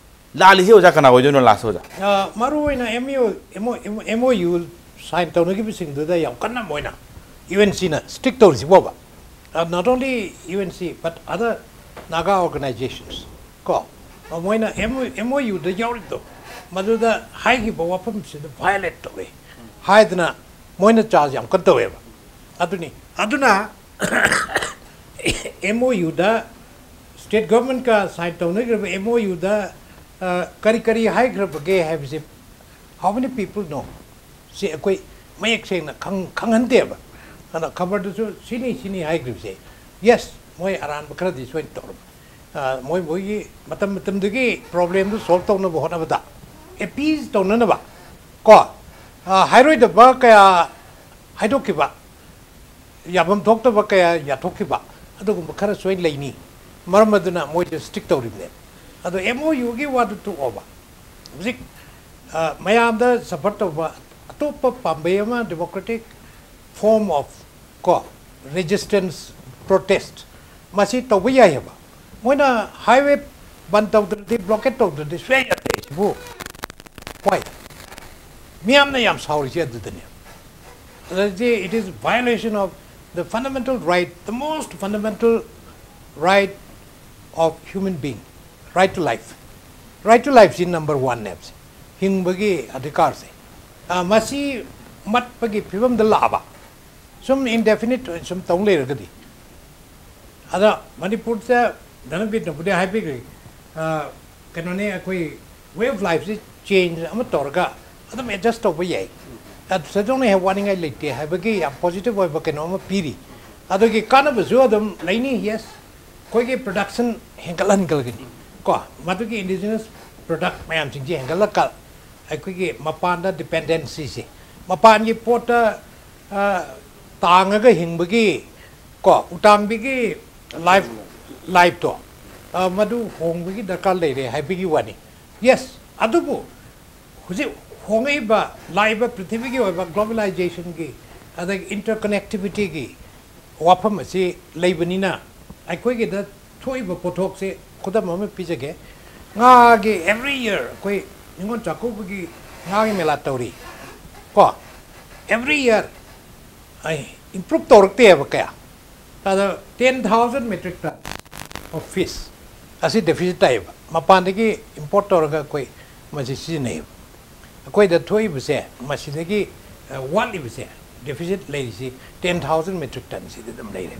ꯂꯥꯜꯂꯤꯁꯦ ꯑꯣꯖꯥ ꯀꯅꯥ ꯑꯣꯏꯗꯣꯏꯅꯣ ꯂꯥꯁ ꯑꯣꯖꯥ? ꯑ, ꯃꯔꯨ ꯑꯣꯏꯅ M U, M O, M O U sign ꯇꯧꯅꯈꯤꯕꯁꯤꯡꯗꯨꯗ ꯌꯥꯝ ꯀꯟꯅ ꯃꯣꯏꯅ ꯌꯨ ꯑꯦꯟ ꯁꯤꯅ strict ꯇꯧꯔꯤꯁꯤꯕꯣꯕ꯫ Uh, not only U N C, but other Naga organizations. ꯀꯣ, ꯃꯣꯏꯅ ꯑꯦꯝ ꯑꯣ ꯌꯨꯗ ꯌꯥꯎꯔꯤꯕꯗꯣ, ꯃꯗꯨꯗ ꯍꯥꯏꯈꯤꯕ ꯋꯥꯐꯝꯁꯤꯗ ꯚꯥꯏꯑꯣꯂꯦꯠ ꯇꯧꯔꯦ ꯍꯥꯏꯗꯅ ꯃꯣꯏꯅ ꯆꯥꯔꯖ ꯌꯥꯝ ꯀꯟꯅ ꯇꯧꯋꯦꯕ꯫ ꯑꯗꯨꯅꯤ, ꯑꯗꯨꯅ ꯑꯦꯝ ꯑꯣ ꯌꯨꯗ, ꯁ꯭ꯇꯦꯠ ꯒꯚꯔꯟꯃꯦꯟꯠꯀ ꯁꯥꯏꯟ ꯇꯧꯅꯈ꯭ꯔꯕ ꯑꯦꯝ ꯑꯣ ꯌꯨꯗ ꯀꯔꯤ ꯀꯔꯤ ꯍꯥꯏꯈ꯭ꯔꯕꯒꯦ ꯍꯥꯏꯕꯁꯦ, how many people know? ꯁꯤ ꯑꯩꯈꯣꯏ ꯃꯌꯦꯛ ꯁꯦꯡꯅ ꯈꯪ-, ꯈꯪꯍꯟꯗꯦꯕ꯫ ꯑꯗꯨꯅ ꯈꯕꯔꯗꯁꯨ ꯁꯤꯅꯤ ꯁꯤꯅꯤ ꯍꯥꯏꯈ꯭ꯔꯤꯕꯁꯦ, ꯌꯦꯁ, ꯃꯣꯏ ꯑꯔꯥꯟꯕ ꯈꯔꯗꯤ ꯁꯣꯏꯅ ꯇꯧꯔꯝꯃꯤ꯫ ꯑ, ꯃꯣꯏ ꯃꯣꯏꯒꯤ ꯃꯇꯝ ꯃꯇꯝꯗꯨꯒꯤ ꯄ꯭ꯔꯣꯕ꯭ꯂꯦꯝꯗꯨ ꯁꯣꯜꯕ ꯇꯧꯅꯕ ꯍꯣꯠꯅꯕꯗ, ꯑꯦꯄꯤꯁ ꯇꯧꯅꯅꯕ ꯀꯣ, ꯑ, ꯍꯥꯏꯔꯣꯏꯗꯕ ꯀꯌꯥ ꯍꯥꯏꯗꯣꯛꯈꯤꯕ, ꯌꯥꯐꯝ ꯊꯣꯛꯇꯕ ꯀꯌꯥ ꯌꯥꯊꯣꯛꯈꯤꯕ, ꯑꯗꯨꯒꯨꯝꯕ ꯈꯔ ꯁꯣꯏ ꯂꯩꯅꯤ꯫ ꯃꯔꯝ ꯑꯗꯨꯅ ꯃꯣꯏꯁꯦ ꯁ꯭ꯇ꯭ꯔꯤꯛ ꯇꯧꯔꯤꯕꯅꯦ꯫ ꯑꯗꯣ ꯑꯦꯝ ꯑꯣ ꯌꯨꯒꯤ ꯋꯥꯗꯨ ꯇꯣꯛꯑꯣꯕ꯫ ꯍꯧꯖꯤꯛ, ꯑ, ꯃꯌꯥꯝꯗ ꯁꯐꯔ ꯇꯧꯕ ꯑꯇꯣꯞꯄ ꯄꯥꯝꯕꯩ ꯑꯃ, democratic form of, ꯀꯣ, resistance, protest, ꯃꯁꯤ ꯇꯧꯕ ꯌꯥꯏꯑꯕ꯫ ꯃꯣꯏꯅ ꯍꯥꯏꯋꯦ ꯕꯟ ꯇꯧꯗ꯭ꯔꯗꯤ, ꯕ꯭ꯂꯣꯀꯦꯠ ꯇꯧꯗ꯭ꯔꯗꯤ ꯁꯨꯡꯌꯥ ꯌꯥꯗꯦ꯫ ꯁꯤꯕꯨ ꯍꯣꯏ, ꯃꯤꯌꯥꯝꯅ ꯌꯥꯝ ꯁꯥꯎꯔꯤꯁꯦ ꯑꯗꯨꯗꯅꯦ꯫ ꯑꯗꯨꯗꯤ it is violation of the fundamental right, the most fundamental right of human being, right to life. Right to life ꯁꯤ ꯅꯝꯕꯔ ꯋꯥꯟꯅꯦꯕꯁꯦ, ꯍꯤꯡꯕꯒꯤ ꯑꯙꯤꯀꯥꯔꯁꯦ꯫ ꯑ, ꯃꯁꯤ ꯃꯠꯄꯒꯤ ꯐꯤꯕꯝꯗ ꯂꯥꯛꯑꯕ, ꯁꯨꯝ ꯏꯟꯗꯦꯐꯤꯅꯤꯠ ꯑꯣꯏꯅ ꯁꯨꯝ ꯇꯧ ꯂꯩꯔꯒꯗꯤ꯫ ꯑꯗ ꯃꯅꯤꯄꯨꯔꯗ ꯙꯅꯕꯤꯔꯅꯕꯨꯗꯤ ꯍꯥꯏꯕꯤꯈ꯭ꯔꯦ, ꯑ, ꯀꯩꯅꯣꯅꯦ, ꯑꯩꯈꯣꯏ ꯋꯦ ꯑꯣꯐ ꯂꯥꯏꯐꯁꯤ ꯆꯦꯟꯖ ꯑꯃ ꯇꯧꯔꯒ ꯑꯗꯨꯝ ꯑꯦꯗꯖꯁ ꯇꯧꯕ ꯌꯥꯏ꯫ ꯑꯗꯨ ꯊꯣꯏꯗꯣꯛꯅ ꯍꯦꯛ ꯋꯥꯅꯤꯡꯉꯥꯏ ꯂꯩꯇꯦ ꯍꯥꯏꯕꯒꯤ ꯌꯥꯝ ꯄꯣꯖꯤꯇꯤꯚ ꯑꯣꯏꯕ ꯀꯩꯅꯣ ꯑꯃ ꯄꯤꯔꯤ꯫ ꯑꯗꯨꯒꯤ ꯀꯥꯟꯅꯕꯁꯨ ꯑꯗꯨꯝ ꯂꯩꯅꯤ, ꯌꯦꯁ꯫ ꯑꯩꯈꯣꯏꯒꯤ ꯄ꯭ꯔꯗꯛꯁꯟ ꯍꯦꯟꯒꯠꯍꯟꯒꯅꯤ ꯀꯣ, ꯃꯗꯨꯒꯤ ꯏꯟꯗꯤꯖꯤꯅꯁ ꯄ꯭ꯔꯗꯛ ꯃꯌꯥꯝꯁꯤꯡꯁꯦ ꯍꯦꯟꯒꯠꯂꯒ ꯑꯩꯈꯣꯏꯒꯤ ꯃꯄꯥꯟꯗ ꯗꯤꯄꯦꯟꯗꯦꯟꯁꯤꯁꯦ, ꯃꯄꯥꯟꯒꯤ ꯄꯣꯠꯇ, ꯑ, ꯇꯥꯡꯉꯒ ꯍꯤꯡꯕꯒꯤ ꯀꯣ, ꯎꯇꯥꯡꯕꯤꯒꯤ ꯂꯥꯏꯐ, ꯂꯥꯏꯐꯇꯣ, ꯑ, ꯃꯗꯨ ꯍꯣꯡꯕꯒꯤ ꯗꯔꯀꯥꯔ ꯂꯩꯔꯦ ꯍꯥꯏꯕꯒꯤ ꯋꯥꯅꯤ꯫ ꯌꯦꯁ, ꯑꯗꯨꯕꯨ ꯍꯧꯖꯤꯛ ꯍꯣꯡꯉꯛꯏꯕ, ꯂꯥꯛꯏꯕ ꯄ꯭ꯔꯤꯊꯤꯕꯤꯒꯤ ꯑꯣꯏꯕ ꯒ꯭ꯂꯣꯕꯦꯂꯥꯏꯖꯦꯁꯟꯒꯤ, ꯑꯗꯒꯤ ꯏꯟꯇꯔꯀꯅꯦꯛꯇꯤꯕꯤꯇꯤꯒꯤ ꯋꯥꯐꯝ ꯑꯁꯤ ꯂꯩꯕꯅꯤꯅ, ꯑꯩꯈꯣꯏꯒꯤꯗ ꯊꯣꯛꯏꯕ ꯄꯣꯠꯊꯣꯛꯁꯦ ꯈꯨꯗꯝ ꯑꯃ ꯄꯤꯖꯒꯦ꯫ ꯉꯥꯒꯤ ꯑꯦꯕ꯭ꯔꯤ ꯌꯔ ꯑꯩꯈꯣꯏ ꯅꯤꯉꯣꯜ ꯆꯥꯛꯀꯧꯕꯒꯤ ꯉꯥꯒꯤ ꯃꯦꯂꯥ ꯇꯧꯔꯤ ꯀꯣ꯫ ꯑꯦꯕ꯭ꯔꯤ ꯌꯔ ꯑꯩ ꯏꯝꯄ꯭ꯔꯨꯞ ꯇꯧꯔꯛꯇꯦꯕ ꯀꯌꯥ꯫ ꯑꯗ ten thousand metric ton of fish ꯑꯁꯤ ꯗꯦꯐꯤꯁꯤꯠ ꯇꯥꯏꯌꯦꯕ꯫ ꯃꯄꯥꯟꯗꯒꯤ ꯏꯝꯄꯣꯔꯠ ꯇꯧꯔꯒ ꯑꯩꯈꯣꯏ ꯃꯁꯤ ꯁꯤꯖꯤꯟꯅꯩꯌꯦꯕ꯫ ꯑꯩꯈꯣꯏꯗ ꯊꯣꯛꯏꯕꯁꯦ, ꯃꯁꯤꯗꯒꯤ, ꯑ, ꯋꯥꯠꯂꯤꯕꯁꯦ, ꯗꯦꯐꯤꯁꯤꯠ ꯂꯩꯔꯤꯁꯤ ten thousand metric ton ꯁꯤꯗꯤ ꯑꯗꯨꯝ ꯂꯩꯔꯦ꯫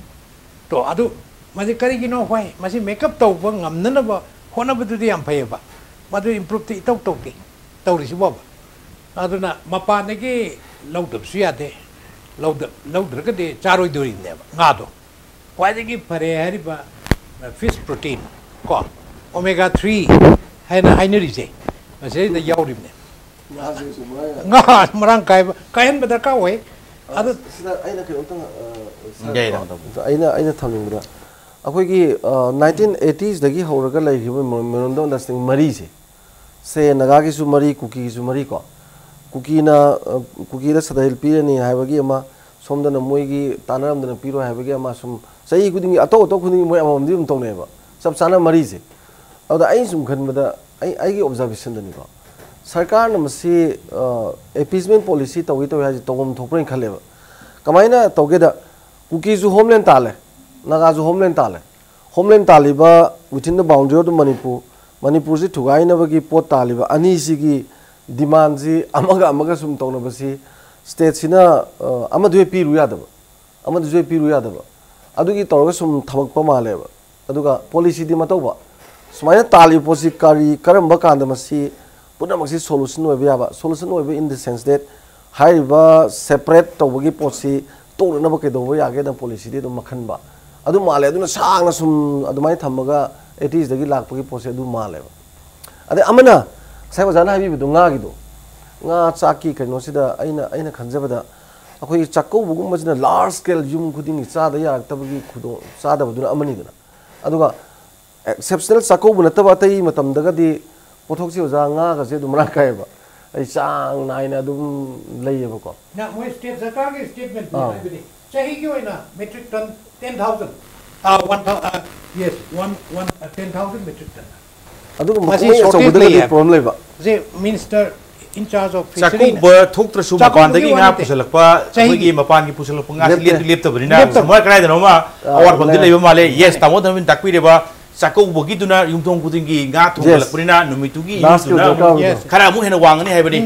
ꯇꯣ, ꯑꯗꯨ ꯃꯁꯤ ꯀꯔꯤꯒꯤꯅꯣ? ꯍꯣꯏ, ꯃꯁꯤ ꯃꯦꯀꯞ ꯇꯧꯕ ꯉꯝꯅꯅꯕ ꯍꯣꯠꯅꯕꯗꯨꯗꯤ ꯌꯥꯝ ꯐꯩꯌꯦꯕ, ꯃꯗꯨ ꯏꯝꯄ꯭ꯔꯨꯞꯇꯤ ꯏꯇꯧ ꯇꯧꯗꯦ ꯇꯧꯔꯤꯁꯤꯕꯣꯕ꯫ ꯑꯗꯨꯅ ꯃꯄꯥꯟꯗꯒꯤ ꯂꯧꯗꯕꯁꯨ ꯌꯥꯗꯦ, ꯂꯧꯗ-, ꯂꯧꯗ꯭ꯔꯒꯗꯤ ꯆꯥꯔꯣꯏꯗꯣꯔꯤꯕꯅꯦꯕ ꯉꯥꯗꯣ꯫ ꯈ꯭ꯋꯥꯏꯗꯒꯤ ꯐꯔꯦ ꯍꯥꯏꯔꯤꯕ ꯐꯤꯁ ꯄ꯭ꯔꯣꯇꯤꯟ ꯀꯣ, ꯑꯣꯃꯦꯒꯥ ꯊ꯭ꯔꯤ ꯍꯥꯏꯅ ꯍꯥꯏꯅꯔꯤꯁꯦ, ꯃꯁꯤꯗꯩꯗ ꯌꯥꯎꯔꯤꯕꯅꯦ꯫ ꯉꯥꯁꯦ ꯁꯨꯃꯥꯏꯅ ꯉꯥ ꯃꯔꯥꯡ ꯀꯥꯏꯕ, ꯀꯥꯏꯍꯟꯕ ꯗꯔꯀꯥꯔ ꯑꯣꯏ꯫ ꯑꯗꯨ ꯁꯤꯗ ꯑꯩꯅ ꯀꯩꯅꯣꯝꯇꯪ, ꯑ, ꯁꯥꯔ, ꯌꯥꯏ, ꯀꯣ, ꯇꯥꯃꯣ, ꯇꯥꯃꯣ꯫ ꯑꯩꯅ, ꯑꯩꯅ ꯊꯝꯅꯤꯡꯕꯗ, ꯑꯩꯈꯣꯏꯒꯤ, ꯑ, nineteen eighties ꯗꯒꯤ ꯍꯧꯔꯒ ꯂꯩꯈꯤꯕ memorandum understanding ꯃꯔꯤꯁꯦ, ꯁꯦ ꯅꯥꯒꯥꯒꯤꯁꯨ ꯃꯔꯤ, ꯀꯨꯀꯤꯒꯤꯁꯨ ꯃꯔꯤ ꯀꯣ, ꯀꯨꯀꯤꯅ, ꯑ, ꯀꯨꯀꯤꯗ ꯁꯗꯥꯏꯜ ꯄꯤꯔꯅꯤ ꯍꯥꯏꯕꯒꯤ ꯑꯃ, ꯁꯣꯝꯗꯅ ꯃꯣꯏꯒꯤ ꯇꯥꯟꯅꯔꯝꯗꯅ ꯄꯤꯔꯣꯏ ꯍꯥꯏꯕꯒꯤ ꯑꯃ, ꯁꯨꯝ ꯆꯍꯤ ꯈꯨꯗꯤꯡꯒꯤ, ꯑꯇꯧ ꯑꯇꯧ ꯈꯨꯗꯤꯡꯒꯤ ꯃꯣꯏ ꯑꯃꯃꯝꯗꯤ ꯑꯗꯨꯝ ꯇꯧꯅꯩꯑꯕ, ꯆꯞ ꯆꯥꯅ ꯃꯔꯤꯁꯦ꯫ ꯑꯗꯨꯗ ꯑꯩꯅ ꯁꯨꯝ ꯈꯟꯕꯗ, ꯑꯩ, ꯑꯩꯒꯤ ꯑꯣꯕꯖꯥꯔꯕꯦꯁꯟꯗꯅꯤꯀꯣ, ꯁꯔꯀꯥꯔꯅ ꯃꯁꯤ, ꯑ, ꯑꯦꯄꯤꯁꯃꯦꯟ ꯄꯣꯂꯤꯁꯤ ꯇꯧꯏ ꯇꯧꯏ ꯍꯥꯏꯁꯦ ꯇꯧꯐꯝ ꯊꯣꯛꯄ꯭ꯔꯅ ꯈꯜꯂꯦꯕ꯫ ꯀꯃꯥꯏꯅ ꯇꯧꯒꯦꯗ, ꯀꯨꯀꯤꯁꯨ ꯍꯣꯝꯂꯦꯟ ꯇꯥꯜꯂꯦ, ꯅꯥꯒꯥꯁꯨ ꯍꯣꯝꯂꯦꯟ ꯇꯥꯜꯂꯦ꯫ ꯍꯣꯝꯂꯦꯟ ꯇꯥꯜꯂꯤꯕ within the boundary of the Manipur, ꯃꯅꯤꯄꯨꯔꯁꯤ ꯊꯨꯒꯥꯏꯅꯕꯒꯤ ꯄꯣꯠ ꯇꯥꯜꯂꯤꯕ ꯑꯅꯤꯁꯤꯒꯤ ꯗꯤꯃꯥꯟꯁꯤ ꯑꯃꯒ ꯑꯃꯒ ꯁꯨꯝ ꯇꯧꯅꯕꯁꯤ, ꯁ꯭ꯇꯦꯠꯁꯤꯅ, ꯑ, ꯑꯃꯗꯨ ꯍꯦꯛ ꯄꯤꯔꯨ ꯌꯥꯗꯕ, ꯑꯃꯗꯨꯁꯨ ꯍꯦꯛ ꯄꯤꯔꯨ ꯌꯥꯗꯕ, ꯑꯗꯨꯒꯤ ꯇꯧꯔꯒ ꯁꯨꯝ ꯊꯝꯃꯛꯄ ꯃꯥꯜꯂꯦꯕ꯫ ꯑꯗꯨꯒ ꯄꯣꯂꯤꯁꯤꯗꯤ ꯃꯇꯧꯕ, ꯁꯨꯃꯥꯏꯅ ꯇꯥꯜꯂꯤꯕ ꯄꯣꯠꯁꯤ ꯀꯔꯤ, ꯀꯔꯝꯕ ꯀꯥꯟꯗ ꯃꯁꯤ ꯄꯨꯝꯅꯃꯛꯁꯤ ꯁꯣꯂꯨꯁꯟ ꯑꯣꯏꯕ ꯌꯥꯕ, ꯁꯣꯂꯨꯁꯟ ꯑꯣꯏꯕ in the sense that ꯍꯥꯏꯔꯤꯕ ꯁꯦꯄꯔꯦꯠ ꯇꯧꯕꯒꯤ ꯄꯣꯠꯁꯤ ꯇꯣꯛꯅꯅꯕ ꯀꯩꯗꯧꯕ ꯌꯥꯒꯦꯅ ꯄꯣꯂꯤꯁꯤꯗꯤ ꯑꯗꯨꯝ ꯃꯈꯟꯕ ꯑꯗꯨ ꯃꯥꯜꯂꯦ꯫ ꯑꯗꯨꯅ ꯁꯥꯡꯅ ꯁꯨꯝ ꯑꯗꯨꯃꯥꯏꯅ ꯊꯝꯃꯒ ꯑꯩꯇꯤꯁꯗꯒꯤ ꯂꯥꯛꯄꯒꯤ ꯄꯣꯠꯁꯦ ꯑꯗꯨ ꯃꯥꯜꯂꯦꯕ꯫ ꯑꯗꯩ ꯑꯃꯅ ꯉꯁꯥꯏ ꯑꯣꯖꯥꯅ ꯍꯥꯏꯕꯤꯕꯗꯣ ꯉꯥꯒꯤꯗꯣ, ꯉꯥ ꯆꯥꯛꯀꯤ ꯀꯩꯅꯣꯁꯤꯗ ꯑꯩꯅ, ꯑꯩꯅ ꯈꯟꯖꯕꯗ ꯑꯩꯈꯣꯏꯒꯤ ꯆꯥꯛꯀꯧꯕꯒꯨꯝꯕꯁꯤꯅ ꯂꯥꯔꯖ ꯁ꯭ꯀꯦꯜ ꯌꯨꯝ ꯈꯨꯗꯤꯡꯒꯤ ꯆꯥꯗ ꯌꯥꯔꯛꯇꯕꯒꯤ ꯈꯨꯗꯣꯡ ꯆꯥꯗꯕꯗꯨꯅ ꯑꯃꯅꯤꯗꯅ꯫ ꯑꯗꯨꯒ ꯑꯦꯛꯁꯦꯞꯁꯅꯦꯜ ꯆꯥꯛꯀꯧꯕ ꯅꯠꯇꯕ ꯑꯇꯩ ꯃꯇꯝꯗꯒꯗꯤ ꯄꯣꯠꯊꯣꯛꯁꯤ ꯑꯣꯖꯥ ꯉꯥꯒꯁꯦ ꯑꯗꯨꯝ ꯃꯔꯥꯡ ꯀꯥꯏꯌꯦꯕ꯫ ꯑꯩ ꯆꯥꯡ ꯅꯥꯏꯅ ꯑꯗꯨꯝ ꯂꯩꯌꯦꯕꯀꯣ꯫ ꯅ ꯃꯣꯏ ꯁ꯭ꯇꯦꯠ ꯁꯔꯀꯥꯔꯒꯤ ꯁ꯭ꯇꯦꯠꯃꯦꯟꯠꯇꯨ ꯑꯥ꯫ ꯍꯥꯏꯕꯗꯤ ꯆꯍꯤꯒꯤ ꯑꯣꯏꯅ ꯃꯦꯇ꯭ꯔꯤꯛ ꯇꯟ ꯇꯦꯟ ꯊꯥꯎꯖꯟ, ꯑꯥ, ꯋꯥꯟ ꯊꯥꯎ-, ꯑꯥ, ꯌꯦꯁ, ꯋꯥꯟ, ꯋꯥꯟ, ꯑꯥ, ꯇꯦꯟ ꯊꯥꯎꯖꯟ ꯃꯦꯇ꯭ꯔꯤꯛ ꯇꯟ꯫ ꯑꯗꯨꯒꯨꯝꯕ ꯃꯁꯤ ꯀꯨꯝꯍꯩ ꯁꯣꯔꯇꯦꯖ ꯑꯆꯧꯕꯗꯨꯅꯗꯤ ꯂꯩꯌꯦ꯫ ꯄ꯭ꯔꯣꯕ꯭ꯂꯦꯝ ꯂꯩꯕ꯫ ꯁꯤ minister in charge of fishery ꯆꯥꯛꯀꯧꯕ ꯊꯣꯛꯇ꯭ꯔꯁꯨ ꯆꯥꯛꯀꯧꯕꯒꯤ ꯃꯄꯥꯟꯗꯒꯤ ꯋꯥ ꯉꯥ ꯅꯠꯇꯦ꯫ ꯄꯨꯁꯜꯂꯛꯄ, ꯆꯍꯤꯒꯤ ꯑꯩꯈꯣꯏꯒꯤ ꯃꯄꯥꯟꯒꯤ ꯄꯨꯁꯜꯂꯛꯄ ꯉꯥꯁꯤ ꯂꯦꯞꯇꯦ꯫ ꯂꯦꯞꯇꯤ ꯂꯦꯞꯇꯕꯅꯤꯅ ꯂꯦꯞꯇꯕ꯫ ꯁꯝꯃꯔ ꯀꯗꯥꯏꯗꯅꯣꯃ ꯑ, ꯑꯋꯥꯔꯐꯝꯗꯤ ꯂꯩ꯫ ꯂꯩꯕ ꯃꯥꯜꯂꯦ꯫ ꯌꯦꯁ, ꯇꯥꯃꯣ ꯊꯝꯕꯤꯅ ꯇꯥꯛꯄꯤꯔꯤꯕ ꯆꯥꯛꯀꯧꯕꯒꯤꯗꯨꯅ ꯌꯨꯝꯊꯣꯡ ꯈꯨꯗꯤꯡꯒꯤ ꯉꯥ ꯊꯣꯡꯒꯠꯂꯛꯄꯅꯤꯅ ꯅꯨꯃꯤꯠꯇꯨꯒꯤ Last ꯏꯃꯨꯡꯗꯨꯅ ꯀꯩꯅꯣ ꯑꯃꯨꯛ ꯀꯥꯕꯗꯣ꯫ Yes. ꯈꯔ ꯑꯃꯨꯛ ꯍꯦꯟꯅ ꯋꯥꯡꯒꯅꯤ ꯍꯥꯏꯕꯅꯤ꯫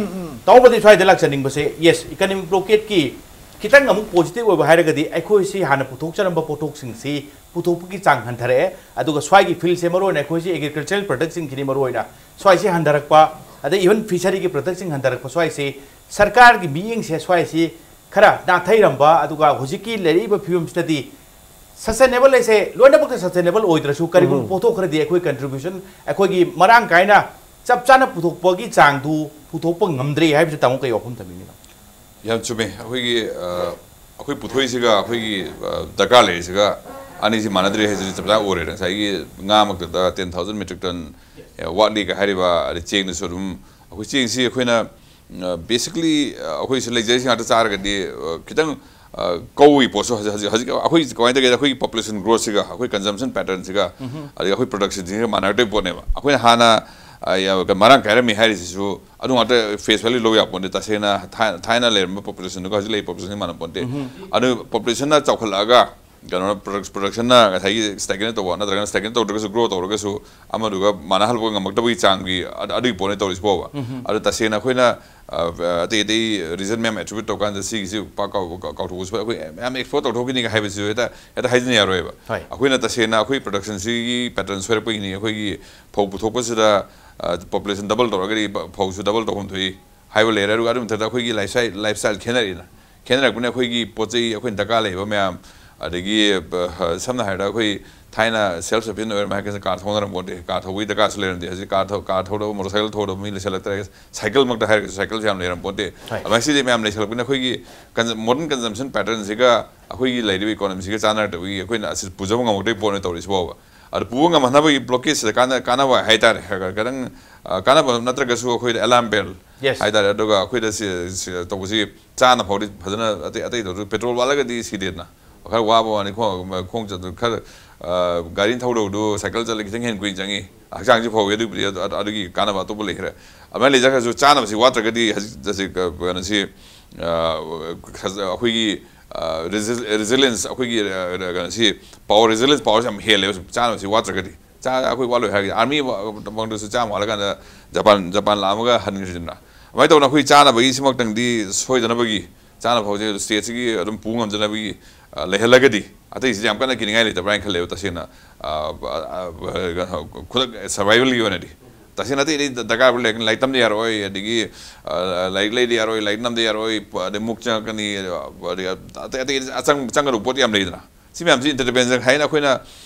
ꯇꯧꯕꯗꯤ ꯁ꯭ꯋꯥꯏꯗ ꯂꯥꯛꯆꯅꯤꯡꯕꯁꯦ, ꯌꯦꯁ, ꯏꯀꯅꯣꯃꯤꯛ ꯕ꯭ꯂꯣꯀꯦꯠꯀꯤ ꯈꯤꯇꯪ ꯑꯃꯨꯛ ꯄꯣꯖꯤꯇꯤꯚ ꯑꯣꯏꯕ ꯍꯥꯏꯔꯒꯗꯤ ꯑꯩꯈꯣꯏꯁꯤ ꯍꯥꯟꯅ ꯄꯨꯊꯣꯛꯆꯔꯝꯕ ꯄꯣꯠꯊꯣꯛꯁꯤꯡꯁꯤ ꯄꯨꯊꯣꯛꯄꯒꯤ ꯆꯥꯡ ꯍꯟꯊꯔꯛꯑꯦ, ꯑꯗꯨꯒ ꯁ꯭ꯋꯥꯏꯒꯤ ꯐꯤꯜꯁꯦ ꯃꯔꯨꯑꯣꯏꯅ ꯑꯩꯈꯣꯏꯁꯤ ꯑꯦꯒ꯭ꯔꯤꯀꯜꯆꯔꯦꯜ ꯄ꯭ꯔꯗꯛꯁꯤꯡꯁꯤꯅꯤ ꯃꯔꯨꯑꯣꯏꯅ ꯁ꯭ꯋꯥꯏꯁꯤ ꯍꯟꯊꯔꯛꯄ, ꯑꯗꯩ ꯏꯚꯟ ꯐꯤꯁꯔꯤꯒꯤ ꯄ꯭ꯔꯗꯛꯁꯤꯡ ꯍꯟꯊꯔꯛꯄ ꯁ꯭ꯋꯥꯏꯁꯤ ꯁꯔꯀꯥꯔꯒꯤ ꯃꯤꯠꯌꯦꯡꯁꯦ ꯁ꯭ꯋꯥꯏꯁꯤ ꯈꯔ ꯅꯥꯊꯩꯔꯝꯕ, ꯑꯗꯨꯒ ꯍꯧꯖꯤꯛꯀꯤ ꯂꯩꯔꯛꯏꯕ ꯐꯤꯕꯝꯁꯤꯗꯗꯤ ꯁꯁꯇꯦꯅꯦꯕꯜ ꯍꯥꯏꯁꯦ ꯂꯣꯏꯅꯃꯛꯇ ꯁꯁꯇꯦꯅꯦꯕꯜ ꯑꯣꯏꯗ꯭ꯔꯁꯨ ꯀꯔꯤꯒꯨꯝꯕ ꯄꯣꯠꯊꯣꯛ ꯈꯔꯗꯤ ꯑꯩꯈꯣꯏ ꯀꯟꯇ꯭ꯔꯤꯕ꯭ꯌꯨꯁꯟ ꯑꯩꯈꯣꯏꯒꯤ ꯃꯔꯥꯡ ꯀꯥꯏꯅ ꯆꯞ ꯆꯥꯅ ꯄꯨꯊꯣꯛꯄꯒꯤ ꯆꯥꯡꯗꯨ ꯄꯨꯊꯣꯛꯄ ꯉꯝꯗ꯭ꯔꯦ ꯍꯥꯏꯕꯁꯤ ꯇꯥꯃꯣ ꯀꯩ ꯋꯥꯐꯝ ꯊꯝꯕꯤꯅꯤꯡꯉꯤꯅꯣ? ꯌꯥꯝ ꯆꯨꯝꯃꯦ꯫ ꯑꯩꯈꯣꯏꯒꯤ ꯑ, ꯑꯩꯈꯣꯏ ꯄꯨꯊꯣꯛꯏꯁꯤꯒ ꯑꯩꯈꯣꯏꯒꯤ ꯑ, ꯗꯔꯀꯥꯔ ꯂꯩꯔꯤꯁꯤꯒ ꯑꯅꯤꯁꯤ ꯃꯥꯟꯅꯗ꯭ꯔꯦ ꯍꯥꯏꯁꯤꯗꯤ ꯆꯞ ꯆꯥꯅ ꯑꯣꯏꯔꯦ꯫ ꯉꯁꯥꯏꯒꯤ ꯉꯥꯃꯛꯇꯗ ꯇꯦꯟ ꯊꯥꯎꯖꯟ ꯃꯦꯇ꯭ꯔꯤꯛ ꯇꯟ ꯋꯥꯠꯂꯤꯒ ꯍꯥꯏꯔꯤꯕ, ꯑꯗꯩ ꯆꯦꯡꯗꯁꯨ ꯑꯗꯨꯝ, ꯑꯩꯈꯣꯏ ꯆꯦꯡꯁꯤ ꯑꯩꯈꯣꯏꯅ ꯕꯦꯁꯤꯛꯂꯤ ꯑꯩꯈꯣꯏꯁꯤ ꯂꯩꯖꯔꯤꯁꯤ ꯉꯥꯛꯇ ꯆꯥꯔꯒꯗꯤ ꯑ, ꯈꯤꯇꯪ ꯑ, ꯀꯧꯏ ꯄꯣꯠꯁꯨ ꯍꯧꯖꯤꯛ ꯍꯧꯖꯤꯛ ꯍꯧꯖꯤꯛ ꯑꯩꯈꯣꯏ ꯀꯃꯥꯏꯅ ꯇꯧꯒꯦꯗ, ꯑꯩꯈꯣꯏꯒꯤ ꯄꯣꯄꯨꯂꯦꯁꯟ ꯒ꯭ꯔꯣꯠꯁꯤꯒ ꯑꯩꯈꯣꯏ ꯀꯟꯖꯝꯁꯟ ꯄꯦꯇꯔꯟꯁꯤꯒ ꯑꯗꯒꯤ ꯑꯩꯈꯣꯏ ꯄ꯭ꯔꯗꯛꯁꯟꯁꯤꯒ ꯃꯥꯟꯅꯔꯛꯇꯕ ꯄꯣꯠꯅꯦꯕ꯫ ꯑꯩꯈꯣꯏꯅ ꯍꯥꯟꯅ ꯑ, ꯌꯥ-, ꯃꯔꯥꯡ ꯀꯥꯏꯔꯝꯃꯤ ꯍꯥꯏꯔꯤꯁꯤꯁꯨ ꯑꯗꯨ ꯉꯥꯛꯇ ꯐꯦꯁ ꯚꯦꯂ꯭ꯌꯨ ꯂꯧ ꯌꯥꯄꯣꯟꯇꯦ꯫ ꯇꯁꯦꯡꯅ ꯊꯥꯏ-, ꯊꯥꯏꯅ ꯂꯩꯔꯝꯕ ꯄꯣꯄꯨꯂꯦꯁꯟꯗꯨꯒ ꯍꯧꯖꯤꯛ ꯂꯩꯔꯤꯕ ꯄꯣꯄꯨꯂꯦꯁꯟꯁꯤ ꯃꯥꯟꯅ ꯄꯣꯟꯇꯦ꯫ ꯑꯗꯨ ꯄꯣꯄꯨꯂꯦꯁꯟꯅ ꯆꯥꯎꯈꯠꯂꯛꯑꯒ ꯀꯩꯅꯣꯅ ꯄ꯭ꯔꯗꯛ-, ꯄ꯭ꯔꯗꯛꯁꯟꯅ ꯉꯁꯥꯏꯒꯤ ꯁ꯭ꯇꯦꯒꯅꯦꯠ ꯇꯧꯕ ꯅꯠꯇ꯭ꯔꯒꯅ ꯁ꯭ꯇꯦꯒꯅꯦꯠ ꯇꯧꯗ꯭ꯔꯒꯁꯨ ꯒ꯭ꯔꯣ ꯇꯧꯔꯒꯁꯨ ꯑꯃꯗꯨꯒ ꯃꯥꯟꯅꯍꯜꯂꯛꯄ ꯉꯝꯃꯛꯇꯕꯒꯤ ꯆꯥꯡꯒꯤ ꯑ-, ꯑꯗꯨꯒꯤ ꯄꯣꯠꯅꯦ ꯇꯧꯔꯤꯁꯤꯕꯣꯕ꯫ ꯑꯗꯨ ꯇꯁꯦꯡꯅ ꯑꯩꯈꯣꯏꯅ ꯑ, ꯑꯇꯩ ꯑꯇꯩ ꯔꯤꯖꯟ ꯃꯌꯥꯝ ꯑꯦꯇ꯭ꯔꯤꯕ꯭ꯌꯨꯠ ꯇꯧꯀꯥꯟꯗ ꯁꯤꯒꯤꯁꯤ ꯄꯥꯛ ꯀꯥꯎ-, ꯀꯥꯎ-, ꯀꯥꯎꯊꯣꯛꯄꯁꯨ ꯐꯩ꯫ ꯑꯩꯈꯣꯏ ꯃꯌꯥꯝ ꯑꯦꯛꯁꯄ꯭ꯂꯣꯔ ꯇꯧꯊꯣꯛꯈꯤꯅꯤꯒ ꯍꯥꯏꯕꯁꯤꯁꯨ ꯍꯦꯛꯇ, ꯍꯦꯛꯇ ꯍꯥꯏꯖꯤꯟ ꯌꯥꯔꯣꯏꯕ꯫ ꯍꯣꯏ꯫ ꯑꯩꯈꯣꯏꯅ ꯇꯁꯦꯡꯅ ꯑꯩꯈꯣꯏ ꯄ꯭ꯔꯗꯛꯁꯟꯁꯤꯒꯤ ꯄꯦꯇꯔꯟ ꯁꯣꯏꯔꯛꯄꯒꯤꯅꯤ꯫ ꯑꯩꯈꯣꯏꯒꯤ ꯐꯧ ꯄꯨꯊꯣꯛꯄꯁꯤꯗ, ꯑ, ꯄꯣꯄꯨꯂꯦꯁꯟ ꯗꯕꯜ ꯇꯧꯔꯒꯗꯤ ꯐꯧꯁꯨ ꯗꯕꯜ ꯇꯧꯐꯝ ꯊꯣꯛꯏ ꯍꯥꯏꯕ ꯂꯩꯔꯦ꯫ ꯑꯗꯨꯒ ꯑꯗꯨꯒꯤ ꯃꯊꯛꯇ ꯑꯩꯈꯣꯏꯒꯤ ꯂꯥꯏꯐ ꯁ꯭ꯇꯥꯏꯜ, ꯂꯥꯏꯐ ꯁ꯭ꯇꯥꯏꯜ ꯈꯦꯠꯅꯔꯛꯏꯅ꯫ ꯈꯦꯠꯅꯔꯛꯄꯅ ꯑꯩꯈꯣꯏꯒꯤ ꯄꯣꯠ ꯆꯩ, ꯑꯩꯈꯣꯏꯅ ꯗꯔꯀꯥꯔ ꯂꯩꯕ ꯃꯌꯥꯝ, ꯑꯗꯒꯤ, ꯑ, ꯁꯝꯅ ꯍꯥꯏꯔꯕꯗ ꯑꯩꯈꯣꯏ ꯊꯥꯏꯅ ꯁꯦꯜꯐ ꯁꯐꯤꯁꯤꯌꯦꯟ ꯑꯣꯏꯔꯝꯕ ꯍꯥꯏꯔꯒꯁꯨ ꯀꯥꯔ ꯊꯧꯅꯔꯝ ꯄꯣꯠꯇꯦ꯫ ꯀꯥꯔ ꯊꯧꯕꯒꯤ ꯗꯔꯀꯥꯔꯁꯨ ꯂꯩꯔꯝꯗꯦ꯫ ꯍꯧꯖꯤꯛ ꯀꯥꯔ ꯊꯧ-, ꯀꯥꯔ ꯊꯧꯗꯕ, ꯃꯣꯇꯣꯔ ꯁꯥꯏꯀꯜ ꯊꯧꯗꯕ ꯃꯤ ꯂꯩꯁꯜꯂꯛꯇ꯭ꯔꯦ꯫ ꯁꯥꯏꯀꯜꯃꯛꯇ ꯍꯥꯏꯔꯒꯁꯨ ꯁꯥꯏꯀꯜꯁꯨ ꯌꯥꯝ ꯂꯩꯔꯝ ꯄꯣꯠꯇꯦ꯫ ꯍꯣꯏ꯫ ꯑꯗꯨꯃꯥꯏꯅ ꯁꯤꯗꯤ ꯃꯌꯥꯝ ꯂꯩꯁꯜꯂꯛꯄꯅꯤꯅ ꯑꯩꯈꯣꯏꯒꯤ ꯀꯟꯖ-, ꯃꯣꯗꯔꯟ ꯀꯟꯖꯝꯁꯟ ꯄꯦꯇꯔꯟꯁꯤꯒ ꯑꯩꯈꯣꯏꯒꯤ ꯂꯩꯔꯤꯕ ꯏꯀꯣꯅꯣꯃꯤꯁꯤꯒ ꯆꯥꯟꯅꯔꯛꯇꯕꯒꯤ ꯑꯩꯈꯣꯏꯅ ꯑꯁꯤ ꯄꯨꯖꯕ ꯉꯝꯃꯛꯇ꯭ꯔꯤꯕ ꯄꯣꯠꯅꯤ ꯇꯧꯔꯤꯁꯤꯐꯥꯎꯕ꯫ ꯑꯗꯨ ꯄꯨꯕ ꯉꯝꯍꯟꯅꯕꯒꯤ ꯕ꯭ꯂꯣꯀꯦꯖꯁꯤꯗ ꯀꯥꯟꯅ-, ꯀꯥꯟꯅꯕ ꯍꯥꯏꯇꯥꯔꯦ꯫ ꯈꯔ ꯈꯔ ꯈꯤꯇꯪ, ꯑ, ꯀꯥꯟꯅꯕ ꯅꯠꯇ꯭ꯔꯒꯁꯨ ꯑꯩꯈꯣꯏꯗ ꯑꯦꯂꯥꯔꯝ ꯕꯦꯜ Yes. ꯍꯥꯏꯇꯥꯔꯦ꯫ ꯑꯗꯨꯒ ꯑꯩꯈꯣꯏꯗ ꯁꯤ, ꯁꯤ ꯇꯧꯕꯁꯤ ꯆꯥꯅ ꯐꯥꯎꯗꯤ ꯐꯖꯅ ꯑꯇꯩ ꯑꯇꯩ ꯇꯧꯔꯁꯨ ꯄꯦꯇ꯭ꯔꯣꯜ ꯋꯥꯠꯂꯒꯗꯤ ꯁꯤꯗꯦꯗꯅ꯫ ꯈꯔ ꯋꯥꯕ ꯋꯥꯅꯤ, ꯈꯣꯡ ꯈꯣꯡ ꯆꯠꯄ ꯈꯔ, ꯑ, ꯒꯥꯔꯤ ꯊꯧꯗꯧꯗꯨ ꯁꯥꯏꯀꯜ ꯆꯠꯂ ꯈꯤꯇꯪ ꯍꯦꯟꯅ ꯀꯨꯏꯅ ꯆꯪꯉꯤ, ꯍꯛꯆꯥꯡꯁꯤ ꯐꯍꯧꯏ꯫ ꯑꯗꯨꯕꯨꯗꯤ ꯑꯗꯨ- ꯑꯗꯨꯒꯤ ꯀꯥꯟꯅꯕ ꯑꯇꯣꯞꯄ ꯂꯩꯈ꯭ꯔꯦ꯫ ꯑꯗꯨꯃꯥꯏꯅ ꯂꯩꯖꯈ꯭ꯔꯁꯨ ꯆꯥꯅꯕꯁꯤ ꯋꯥꯠꯇ꯭ꯔꯒꯗꯤ ꯍꯧꯖꯤꯛ ꯍꯧꯖꯤꯛ, ꯑ, ꯀꯩꯅꯣꯁꯤ, ꯑ, ꯈꯖ- ꯑꯩꯈꯣꯏꯒꯤ, ꯑ, ꯔꯤꯖꯤ- ꯔꯤꯖꯤꯂꯤꯌꯦꯟꯁ, ꯑꯩꯈꯣꯏꯒꯤ, ꯑ, ꯀꯩꯅꯣꯁꯤ, ꯄꯥꯋꯔ, ꯔꯤꯖꯤꯂꯤꯌꯦꯟꯁ ꯄꯥꯋꯔꯁꯤ ꯌꯥꯝ ꯍꯦꯜꯂꯦꯕ ꯆꯥꯅꯕꯁꯤ ꯋꯥꯠꯇ꯭ꯔꯒꯗꯤ꯫ ꯆꯥ ꯑꯩꯈꯣꯏ ꯋꯥꯠꯂꯣꯏ ꯍꯥꯏꯔꯒꯗꯤ ꯑꯥꯔꯃꯤ ꯃꯐꯝꯗꯁꯨ ꯆꯥꯝꯃ ꯋꯥꯠꯂꯀꯥꯟꯗ ꯖꯄꯥꯟ ꯖꯄꯥꯟ ꯂꯥꯛꯑꯝꯃꯒ ꯍꯟꯈ꯭ꯔꯤꯁꯤꯅ꯫ ꯑꯗꯨꯃꯥꯏꯅ ꯇꯧꯗꯅ ꯑꯩꯈꯣꯏ ꯆꯥꯅꯕꯒꯤ ꯁꯤꯃꯛꯇꯪꯗꯤ ꯁꯣꯏꯗꯅꯕꯒꯤ ꯆꯥꯅꯕ ꯍꯧꯖꯤꯛ ꯁ꯭ꯇꯦꯠꯁꯤꯒꯤ ꯑꯗꯨꯝ ꯄꯨ ꯉꯝꯖꯅꯕꯒꯤ, ꯑ, ꯂꯩꯍꯜꯂꯒꯗꯤ ꯑꯇꯩꯁꯤꯗꯤ ꯌꯥꯝ ꯀꯟꯅ ꯀꯤꯅꯤꯡꯉꯥꯏ ꯂꯩꯇꯕ꯭ꯔꯥ ꯍꯥꯏꯅ ꯈꯜꯂꯦꯕ ꯇꯁꯦꯡꯅ꯫ ꯑ, ꯑ, ꯑ, ꯀꯩꯅꯣ, ꯈꯨꯗꯛ ꯁꯔꯚꯥꯏꯚꯦꯜꯒꯤ ꯑꯣꯏꯅꯗꯤ ꯇꯁꯦꯡꯅ ꯑꯇꯩ ꯑꯇꯩ ꯗꯔꯀꯥꯔ ꯂꯩ, ꯂꯥꯏꯔꯤꯛ ꯇꯝꯗ ꯌꯥꯔꯣꯏ, ꯑꯗꯒꯤ, ꯑ, ꯂꯥꯏꯔꯤꯛ ꯂꯩꯗ ꯌꯥꯔꯣꯏ, ꯂꯥꯏꯔꯤꯛ ꯅꯝꯗ ꯌꯥꯔꯣꯏ, ꯄ- ꯑꯗꯩ ꯃꯨꯛ ꯆꯪꯉꯛꯀꯅꯤ, ꯑꯗꯩ ꯑꯇꯩ ꯑꯇꯩ ꯑꯆꯪ ꯆꯪꯒꯗꯧꯕ ꯄꯣꯠ ꯌꯥꯝ ꯂꯩꯗꯅ꯫ ꯁꯤ ꯃꯌꯥꯝꯁꯤ ꯏꯟꯇꯔꯗꯤꯄꯦꯟꯗꯦꯟꯁ ꯍꯥꯏꯅ ꯑꯩꯈꯣꯏꯅ,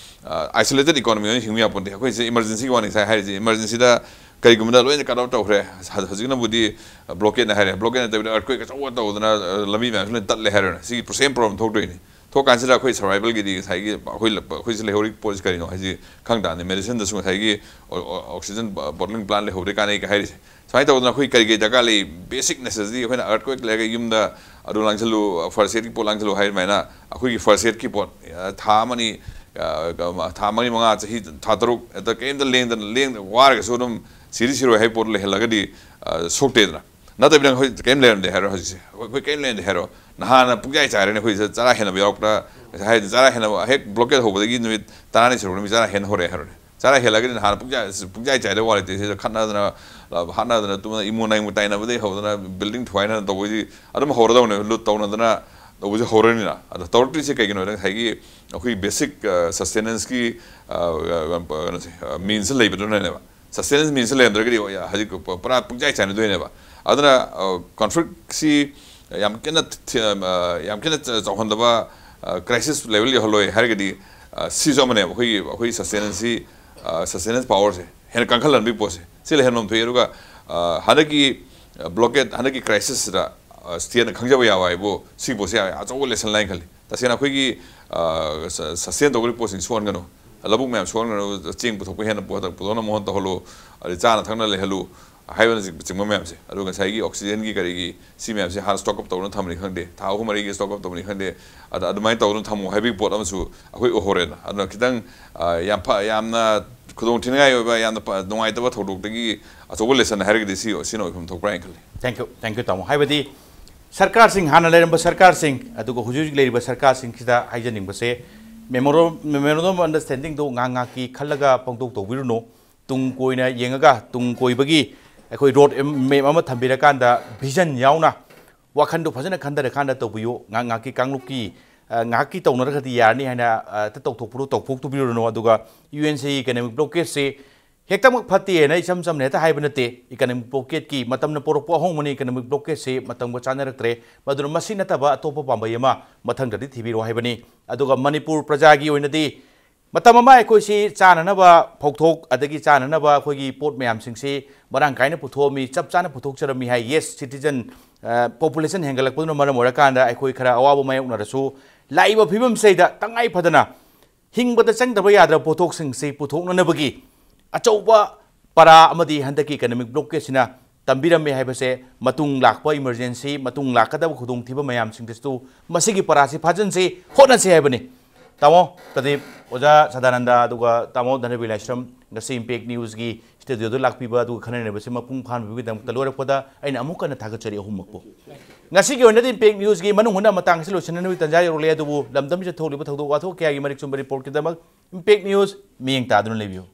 ꯑ, ꯑꯥꯏꯁꯣꯂꯦꯇꯦꯠ ꯏꯀꯣꯅꯣꯃꯤ ꯑꯣꯏꯅ ꯍꯤꯡꯕ ꯌꯥꯄꯣꯟꯇꯦ꯫ ꯑꯩꯈꯣꯏꯁꯦ ꯏꯃꯔꯖꯦꯟꯁꯤꯒꯤ ꯋꯥꯅꯤ ꯉꯁꯥꯏ ꯍꯥꯏꯔꯤꯁꯦ꯫ ꯏꯃꯔꯖꯦꯟꯁꯤꯗ ꯀꯔꯤꯒꯨꯝꯕꯗ ꯂꯣꯏꯅ ꯀꯠ ꯑꯥꯎꯠ ꯇꯧꯈ꯭ꯔꯦ꯫ ꯍ- ꯍꯧꯖꯤꯛꯅꯕꯨꯗꯤ ꯕ꯭ꯂꯣꯀꯦꯠꯅ ꯍꯥꯏꯔꯦ, ꯕ꯭ꯂꯣꯀꯦꯠ ꯅꯠꯇꯕꯤꯗ ꯑꯔꯠꯀ꯭ꯋꯦꯛ ꯑꯆꯧꯕ ꯇꯧꯗꯅ, ꯑ, ꯂꯝꯕꯤ ꯃꯌꯥꯝꯁꯤ ꯂꯣꯏꯅ ꯇꯠꯂꯦ ꯍꯥꯏꯔꯣꯅꯦ꯫ ꯁꯤꯒꯤ ꯁꯦꯝ ꯄ꯭ꯔꯣꯕ꯭ꯂꯦꯝ ꯊꯣꯛꯇꯣꯏꯅꯤ꯫ ꯊꯣꯛꯀꯥꯟꯁꯤꯗ ꯑꯩꯈꯣꯏ ꯁꯔꯚꯥꯏꯚꯦꯜꯒꯤꯗꯤ ꯉꯁꯥꯏꯒꯤ ꯑꯩꯈꯣꯏ ꯂ- ꯑꯩꯈꯣꯏꯁꯤ ꯂꯩꯍꯧꯔꯤꯕ ꯄꯣꯠꯁꯤ ꯀꯔꯤꯅꯣ ꯍꯥꯏꯁꯤ ꯈꯪ ꯇꯥꯔꯗꯤ꯫ ꯃꯦꯗꯤꯁꯤꯟꯗꯁꯨ ꯉꯁꯥꯏꯒꯤ ꯑꯣ- ꯑꯣ- ꯑꯣꯛꯁꯤꯖꯟ ꯕ- ꯕꯣꯇꯂꯤꯡ ꯄ꯭ꯂꯥꯟ ꯂꯩꯍꯧꯕꯗꯤ ꯀꯥꯟꯅꯩ ꯀ ꯍꯥꯏꯔꯤꯁꯦ꯫ ꯁꯨꯃꯥꯏꯅ ꯇꯧꯗꯅ ꯑꯩꯈꯣꯏ ꯀꯔꯤ ꯀꯔꯤ ꯗꯔꯀꯥꯔ ꯂꯩ, ꯕꯦꯁꯤꯛ ꯅꯦꯁꯦꯁꯤꯇꯤ, ꯑꯩꯈꯣꯏꯅ ꯑꯔꯠꯀ꯭ꯋꯦꯛ ꯂꯩꯔꯒ ꯌꯨꯝꯗ ꯑꯗꯨ ꯂꯥꯡꯁꯤꯜꯂꯨ, ꯐꯥꯔꯁ ꯑꯦꯗꯀꯤ ꯄꯣꯠ ꯂꯥꯡꯁꯤꯜꯂꯨ ꯍꯥꯏ ꯑꯗꯨꯃꯥꯏꯅ ꯑꯩꯈꯣꯏꯒꯤ ꯐꯥꯔꯁ ꯑꯦꯗꯀꯤ ꯄꯣꯠ, ꯑ, ꯊꯥ ꯑꯃꯅꯤ, ꯑ, ꯊꯥ ꯃꯔꯤ ꯃꯉꯥ, ꯆꯍꯤ ꯊꯥ ꯇꯔꯨꯛ ꯍꯦꯛꯇ ꯀꯔꯤꯝꯇ ꯂꯦꯡꯗꯅ ꯂꯦꯡ ꯋꯥꯔꯒꯁꯨ ꯑꯗꯨꯝ ꯁꯤꯗꯤ ꯁꯤꯔꯣꯏ ꯍꯥꯏꯕ ꯄꯣꯠ ꯂꯩꯍꯜꯂꯒꯗꯤ, ꯑ, ꯁꯣꯛꯇꯦꯗꯅ꯫ ꯅꯠꯇꯕꯤꯗ ꯑꯩꯈꯣꯏ ꯀꯔꯤꯝ ꯂꯩꯔꯝꯗꯦ ꯍꯥꯏꯔꯣ ꯍꯧꯖꯤꯛꯁꯦ꯫ ꯑꯩꯈꯣꯏ ꯑꯩꯈꯣꯏ ꯀꯔꯤꯝ ꯂꯩꯔꯝꯗꯦ ꯍꯥꯏꯔꯣ꯫ ꯅꯍꯥꯟꯅ ꯄꯨꯡꯆꯥꯏ ꯆꯥꯏꯔꯦꯅꯦ ꯑꯩꯈꯣꯏꯁꯦ꯫ ꯆꯔꯥ ꯍꯦꯟꯅꯕ ꯌꯥꯎꯔꯛꯄ꯭ꯔꯥ? ꯉꯁꯥꯏ ꯍꯥꯏꯗꯤ ꯆꯔꯥ ꯍꯦꯟꯅꯕ ꯍꯦꯛ ꯕ꯭ꯂꯣꯀꯦꯠ ꯍꯧꯕꯗꯒꯤ ꯅꯨꯃꯤꯠ ꯇꯔꯥꯅꯤ ꯁꯨꯔꯛꯄꯗ ꯃꯤ ꯆꯔꯥ ꯍꯦꯟꯅ ꯍꯧꯔꯛꯑꯦ ꯍꯥꯏꯔꯣꯅꯦ꯫ ꯆꯔꯥ ꯍꯦꯜꯂꯒꯗꯤ ꯅꯍꯥꯟꯅ ꯄꯨꯡꯆꯥꯏ ꯄꯨꯡꯆꯥꯏ ꯆꯥꯏꯗ ꯋꯥ ꯂꯩꯇꯦ꯫ ꯁꯤꯗ ꯈꯠꯅꯗꯅ, ꯍꯥꯠꯅꯗꯅ, ꯇꯨꯝꯅ ꯏꯃꯨꯡ ꯅꯥꯏꯃꯨꯡ ꯇꯥꯏꯅꯕꯗꯒꯤ ꯍꯧꯗꯅ ꯕꯤꯜꯗꯤꯡ ꯊꯨꯒꯥꯏꯅꯗꯅ ꯇꯧꯕꯁꯤ ꯑꯗꯨꯝ ꯍꯧꯔꯗꯧꯅꯦ꯫ ꯂꯨꯠ ꯇꯧꯅꯗꯅ ꯇꯧꯕꯁꯤ ꯍꯧꯔꯅꯤꯅ꯫ ꯑꯗꯣ ꯇꯧꯔꯛꯇ꯭ꯔꯤꯁꯦ ꯀꯩꯒꯤꯅꯣꯗ ꯉꯁꯥꯏꯒꯤ ꯑꯩꯈꯣꯏ ꯕꯦꯁꯤꯛ, ꯑ, ꯁꯁꯇꯦꯅꯦꯟꯁꯀꯤ, ꯑ, ꯀꯩꯅꯣꯁꯦ, ꯑ, ꯃꯤꯟꯁꯁꯦ ꯂꯩꯕꯗꯨꯅꯅꯦꯕ꯫ ꯁꯁꯇꯦꯅꯦꯟꯁ ꯃꯤꯟꯁꯁꯦ ꯂꯩꯔꯝꯗ꯭ꯔꯒꯗꯤ ꯍꯧꯖꯤꯛ ꯄꯨꯔꯥ ꯄꯨꯡꯆꯥꯏ ꯆꯥꯏꯅꯗꯣꯏꯅꯦꯕ꯫ ꯑꯗꯨꯅ, ꯑ, ꯀꯣꯟꯐ꯭ꯂꯤꯛꯁꯤ ꯌꯥꯝ ꯀꯟꯅ ꯊꯤ- ꯑ, ꯌꯥꯝ ꯀꯟꯅ ꯆ- ꯆꯥꯎꯍꯟꯗꯕ, ꯑ, ꯀ꯭ꯔꯥꯏꯁꯤꯁ ꯂꯦꯚꯦꯜ ꯌꯧꯍꯜꯂꯣꯏ ꯍꯥꯏꯔꯒꯗꯤ, ꯑ, ꯁꯤꯁꯨ ꯑꯃꯅꯦꯕ꯫ ꯑꯩꯈꯣꯏꯒꯤ ꯑꯩꯈꯣꯏ ꯁꯁꯇꯦꯅꯦꯟꯁꯁꯤ, ꯑ, ꯁꯁꯇꯦꯅꯦꯟꯁ ꯄꯥꯋꯔꯁꯦ ꯍꯦꯟꯅ ꯀꯟꯈꯠꯍꯟꯕꯒꯤ ꯄꯣꯠꯁꯦ ꯁꯤ ꯂꯩꯍꯟꯐꯝ ꯊꯣꯛꯏ꯫ ꯑꯗꯨꯒ, ꯑ, ꯍꯟꯗꯛꯀꯤ, ꯑ, ꯕ꯭ꯂꯣꯀꯦꯠ, ꯍꯟꯗꯛꯀꯤ ꯀ꯭ꯔꯥꯏꯁꯤꯁꯁꯤꯗ, ꯑ, ꯁ꯭ꯇꯦꯠꯅ ꯈꯪꯖꯕ ꯌꯥꯕ ꯍꯥꯏꯕꯨ ꯁꯤꯒꯤ ꯄꯣꯠꯁꯦ ꯌꯥꯝ ꯑꯆꯧꯕ ꯂꯦꯁꯟ ꯍꯥꯏꯅ ꯈꯜꯂꯤ꯫ ꯇꯁꯦꯡꯅ ꯑꯩꯈꯣꯏꯒꯤ, ꯑ, ꯁ- ꯁꯁꯇꯦꯟ ꯇꯧꯕꯒꯤ ꯄꯣꯠꯁꯤꯡ ꯁꯣꯛꯍꯟꯒꯅꯨ꯫ ꯂꯧꯕꯨꯛ ꯃꯌꯥꯝ ꯁꯣꯛꯍꯟꯒꯅꯨ꯫ ꯆꯦꯡ ꯄꯨꯊꯣꯛꯄ ꯍꯦꯟꯅ ꯄꯨꯊꯣꯛ- ꯄꯨꯊꯣꯛꯅꯕ ꯃꯑꯣꯡ ꯇꯧꯍꯜꯂꯨ꯫ ꯑꯗꯩ ꯆꯥꯅ ꯊꯛꯅ ꯂꯩꯍꯜꯂꯨ꯫ ꯍꯥꯏꯕꯅꯆꯤꯡꯕ ꯃꯌꯥꯝꯁꯦ, ꯑꯗꯨꯒ ꯉꯁꯥꯏꯒꯤ ꯑꯣꯛꯁꯤꯖꯦꯟꯒꯤ ꯀꯔꯤꯒꯤ ꯁꯤ ꯃꯌꯥꯝꯁꯦ ꯍꯥꯟꯅ ꯁ꯭ꯇꯣꯛ ꯑꯞ ꯇꯧꯗꯨꯅ ꯊꯝꯕꯅꯤ ꯈꯪꯗꯦ, ꯊꯥ ꯑꯍꯨꯝ ꯃꯔꯤꯒꯤ ꯁ꯭ꯇꯣꯛ ꯑꯞ ꯇꯧꯕꯅꯤ ꯈꯪꯗꯦ, ꯑꯗ ꯑꯗꯨꯃꯥꯏꯅ ꯇꯧꯗꯨꯅ ꯊꯝꯃꯨ ꯍꯥꯏꯕꯒꯤ ꯄꯣꯠ ꯑꯃꯁꯨ ꯑꯩꯈꯣꯏ ꯎꯍꯧꯔꯦꯅ꯫ ꯑꯗꯨꯅ ꯈꯤꯇꯪ, ꯑ, ꯌꯥꯝ ꯐ-, ꯌꯥꯝꯅ ꯈꯨꯗꯣꯡ ꯊꯤꯅꯤꯡꯉꯥꯏ ꯑꯣꯏꯕ, ꯌꯥꯝꯅ ꯐ-, ꯅꯨꯡꯉꯥꯏꯇꯕ ꯊꯧꯗꯣꯛꯇꯒꯤ ꯑꯆꯧꯕ ꯂꯦꯁꯟ ꯍꯥꯏꯔꯒꯗꯤ ꯁꯤ, ꯁꯤꯅ ꯑꯣꯏꯐꯝ ꯊꯣꯛꯄ꯭ꯔꯥ ꯍꯥꯏꯅ ꯈꯜꯂꯤ꯫ Thank you, thank you, ꯇꯥꯃꯣ꯫ ꯍꯥꯏꯕꯗꯤ ꯁꯔꯀꯥꯔꯁꯤꯡ, ꯍꯥꯟꯅ ꯂꯩꯔꯝꯕ ꯁꯔꯀꯥꯔꯁꯤꯡ ꯑꯗꯨꯒ ꯍꯧꯖꯤꯛ ꯍꯧꯖꯤꯛ ꯂꯩꯔꯤꯕ ꯁꯔꯀꯥꯔꯁꯤꯡꯁꯤꯗ ꯍꯥꯏꯖꯅꯤꯡꯕꯁꯦ, ꯃꯦꯃꯣꯔꯣ-, ꯃꯦꯃꯣꯔꯦꯟꯗꯝ ꯑꯣꯐ ꯑꯟꯗꯔꯁ꯭ꯇꯦꯟꯗꯤꯡꯗꯣ ꯉꯥꯏꯍꯥꯛ ꯉꯥꯏꯍꯥꯛꯀꯤ ꯈꯜꯂꯒ ꯄꯥꯡꯊꯣꯛ ꯇꯧꯕꯤꯔꯨꯅꯨ꯫ ꯇꯨꯡ ꯀꯣꯏꯅ ꯌꯦꯡꯉꯒ, ꯇꯨꯡ ꯀꯣꯏꯕꯒꯤ ꯑꯩꯈꯣꯏ ꯔꯣꯗ ꯃꯦꯞ ꯑꯃ ꯊꯝꯕꯤꯔꯀꯥꯟꯗ, ꯚꯤꯖꯟ ꯌꯥꯎꯅ, ꯋꯥꯈꯟꯗꯣ ꯐꯖꯅ ꯈꯟꯊꯔꯀꯥꯟꯗ ꯇꯧꯕꯤꯌꯨ꯫ ꯉꯥꯏꯍꯥꯛ ꯉꯥꯏꯍꯥꯛꯀꯤ ꯀꯥꯡꯂꯨꯞꯀꯤ, ꯑ, ꯉꯥꯏꯍꯥꯛꯀꯤ ꯇꯧꯅꯔꯒꯗꯤ ꯌꯥꯔꯅꯤ ꯍꯥꯏꯅ, ꯑ, ꯍꯦꯛꯇ ꯇꯧꯊꯣꯛꯄꯗꯣ ꯇꯧꯊꯣꯛꯇꯕꯤꯔꯨꯔꯅꯨ꯫ ꯑꯗꯨꯒ ꯌꯨ ꯑꯦꯟ ꯁꯤ ꯏꯀꯅꯣꯃꯤꯛ ꯕ꯭ꯂꯣꯀꯦꯠꯁꯦ ꯍꯦꯛꯇꯃꯛ ꯐꯠꯇꯦ ꯍꯥꯏꯅ ꯏꯆꯝ ꯆꯝꯅ ꯍꯦꯛꯇ ꯍꯥꯏꯕ ꯅꯠꯇꯦ꯫ ꯏꯀꯅꯣꯃꯤꯛ ꯕ꯭ꯂꯣꯀꯦꯠꯀꯤ ꯃꯇꯝꯅ ꯄꯨꯔꯛꯄ ꯑꯍꯣꯡꯕꯅꯤ꯫ ꯏꯀꯅꯣꯃꯤꯛ ꯕ꯭ꯂꯣꯀꯦꯠꯁꯤ ꯃꯇꯝꯒ ꯆꯥꯟꯅꯔꯛꯇ꯭ꯔꯦ꯫ ꯃꯗꯨꯅ ꯃꯁꯤ ꯅꯠꯇꯕ ꯑꯇꯣꯞꯄ ꯄꯥꯝꯕꯩ ꯑꯃ ꯃꯊꯪꯗꯗꯤ ꯊꯤꯕꯤꯔꯣ ꯍꯥꯏꯕꯅꯤ꯫ ꯑꯗꯨꯒ ꯃꯅꯤꯄꯨꯔ ꯄ꯭ꯔꯖꯥꯒꯤ ꯑꯣꯏꯅꯗꯤ ꯃꯇꯝ ꯑꯃ ꯑꯩꯈꯣꯏꯁꯤ ꯆꯥꯅꯅꯕ ꯐꯧꯊꯣꯛ ꯑꯗꯒꯤ ꯆꯥꯅꯅꯕ ꯑꯩꯈꯣꯏꯒꯤ ꯄꯣꯠ ꯃꯌꯥꯝꯁꯤꯡꯁꯤ ꯃꯔꯥꯡ ꯀꯥꯏꯅ ꯄꯨꯊꯣꯛꯑꯝꯃꯤ, ꯆꯞ ꯆꯥꯅ ꯄꯨꯊꯣꯛꯆꯔꯝꯃꯤ ꯍꯥꯏ꯫ Yes, citizen, ꯑ, population ꯍꯦꯟꯒꯠꯂꯛꯄꯗꯨꯅ ꯃꯔꯝ ꯑꯣꯏꯔꯀꯥꯟꯗ ꯑꯩꯈꯣꯏ ꯈꯔ ꯑꯋꯥꯕ ꯃꯥꯌꯣꯛꯅꯔꯁꯨ, ꯂꯥꯛꯏꯕ ꯐꯤꯕꯝꯁꯤꯗ ꯇꯉꯥꯏ ꯐꯗꯅ ꯍꯤꯡꯕꯗ ꯆꯪꯗꯕ ꯌꯥꯗ꯭ꯔꯕ ꯄꯣꯠꯊꯣꯛꯁꯤꯡꯁꯤ ꯄꯨꯊꯣꯛꯅꯅꯕꯒꯤ ꯑꯆꯧꯕ ꯄꯔꯥ ꯑꯃꯗꯤ ꯍꯟꯗꯛꯀꯤ ꯏꯀꯅꯣꯃꯤꯛ ꯕ꯭ꯂꯣꯀꯦꯠꯁꯤꯅ ꯇꯝꯕꯤꯔꯝꯃꯤ ꯍꯥꯏꯕꯁꯦ, ꯃꯇꯨꯡ ꯂꯥꯛꯄ ꯏꯃꯔꯖꯦꯟꯁꯤ, ꯃꯇꯨꯡ ꯂꯥꯛꯀꯗꯕ ꯈꯨꯗꯣꯡꯊꯤꯕ ꯃꯌꯥꯝꯁꯤꯡꯗꯁꯨ ꯃꯁꯤꯒꯤ ꯄꯔꯥꯁꯤ ꯐꯥꯖꯤꯟꯁꯤ, ꯍꯣꯠꯅꯁꯤ ꯍꯥꯏꯕꯅꯤ꯫ ꯇꯥꯃꯣ ꯄ꯭ꯔꯗꯤꯞ, ꯑꯣꯖꯥ ꯁꯗꯥꯅꯟꯗ, ꯑꯗꯨꯒ ꯇꯥꯃꯣ ꯙꯅꯕꯤꯔ ꯂꯥꯏꯁ꯭ꯔꯝ, ꯉꯁꯤ ꯏꯝꯄꯦꯛ ꯅ꯭ꯌꯨꯁꯀꯤ ꯁ꯭ꯇꯨꯗꯤꯑꯣꯗ ꯂꯥꯛꯄꯤꯕ ꯑꯗꯨꯒ ꯈꯟꯅꯅꯕꯁꯤ ꯃꯄꯨꯡ ꯐꯥꯍꯟꯕꯤꯕꯒꯤꯗꯃꯛꯇ ꯂꯣꯏꯔꯛꯄꯗ ꯑꯩꯅ ꯑꯃꯨꯛ ꯍꯟꯅ ꯊꯥꯒꯠꯆꯔꯤ ꯑꯍꯨꯝꯃꯛꯄꯨ꯫ ꯉꯁꯤꯒꯤ ꯑꯣꯏꯅꯗꯤ ꯏꯝꯄꯦꯛ ꯅ꯭ꯌꯨꯁꯀꯤ ꯃꯅꯨꯡ ꯍꯨꯠꯅ ꯃꯇꯥꯡ ꯑꯁꯤ ꯂꯣꯏꯁꯤꯟꯅꯅꯕꯒꯤ ꯇꯥꯟꯖꯥ ꯌꯧꯔꯛꯂꯦ, ꯑꯗꯨꯕꯨ ꯂꯝꯗꯝꯁꯤꯗ ꯊꯣꯛꯂꯤꯕ ꯊꯧꯗꯣꯛ ꯋꯥꯊꯣꯛ ꯀꯌꯥꯒꯤ ꯃꯔꯤꯛ ꯆꯨꯝꯕ ꯔꯤꯄꯣꯔꯠꯀꯤꯗꯃꯛ ꯏꯝꯄꯦꯛ ꯅ꯭ꯌꯨꯁ ꯃꯤꯠꯌꯦꯡ ꯇꯥꯗꯨꯅ ꯂꯩꯕꯤꯌꯨ꯫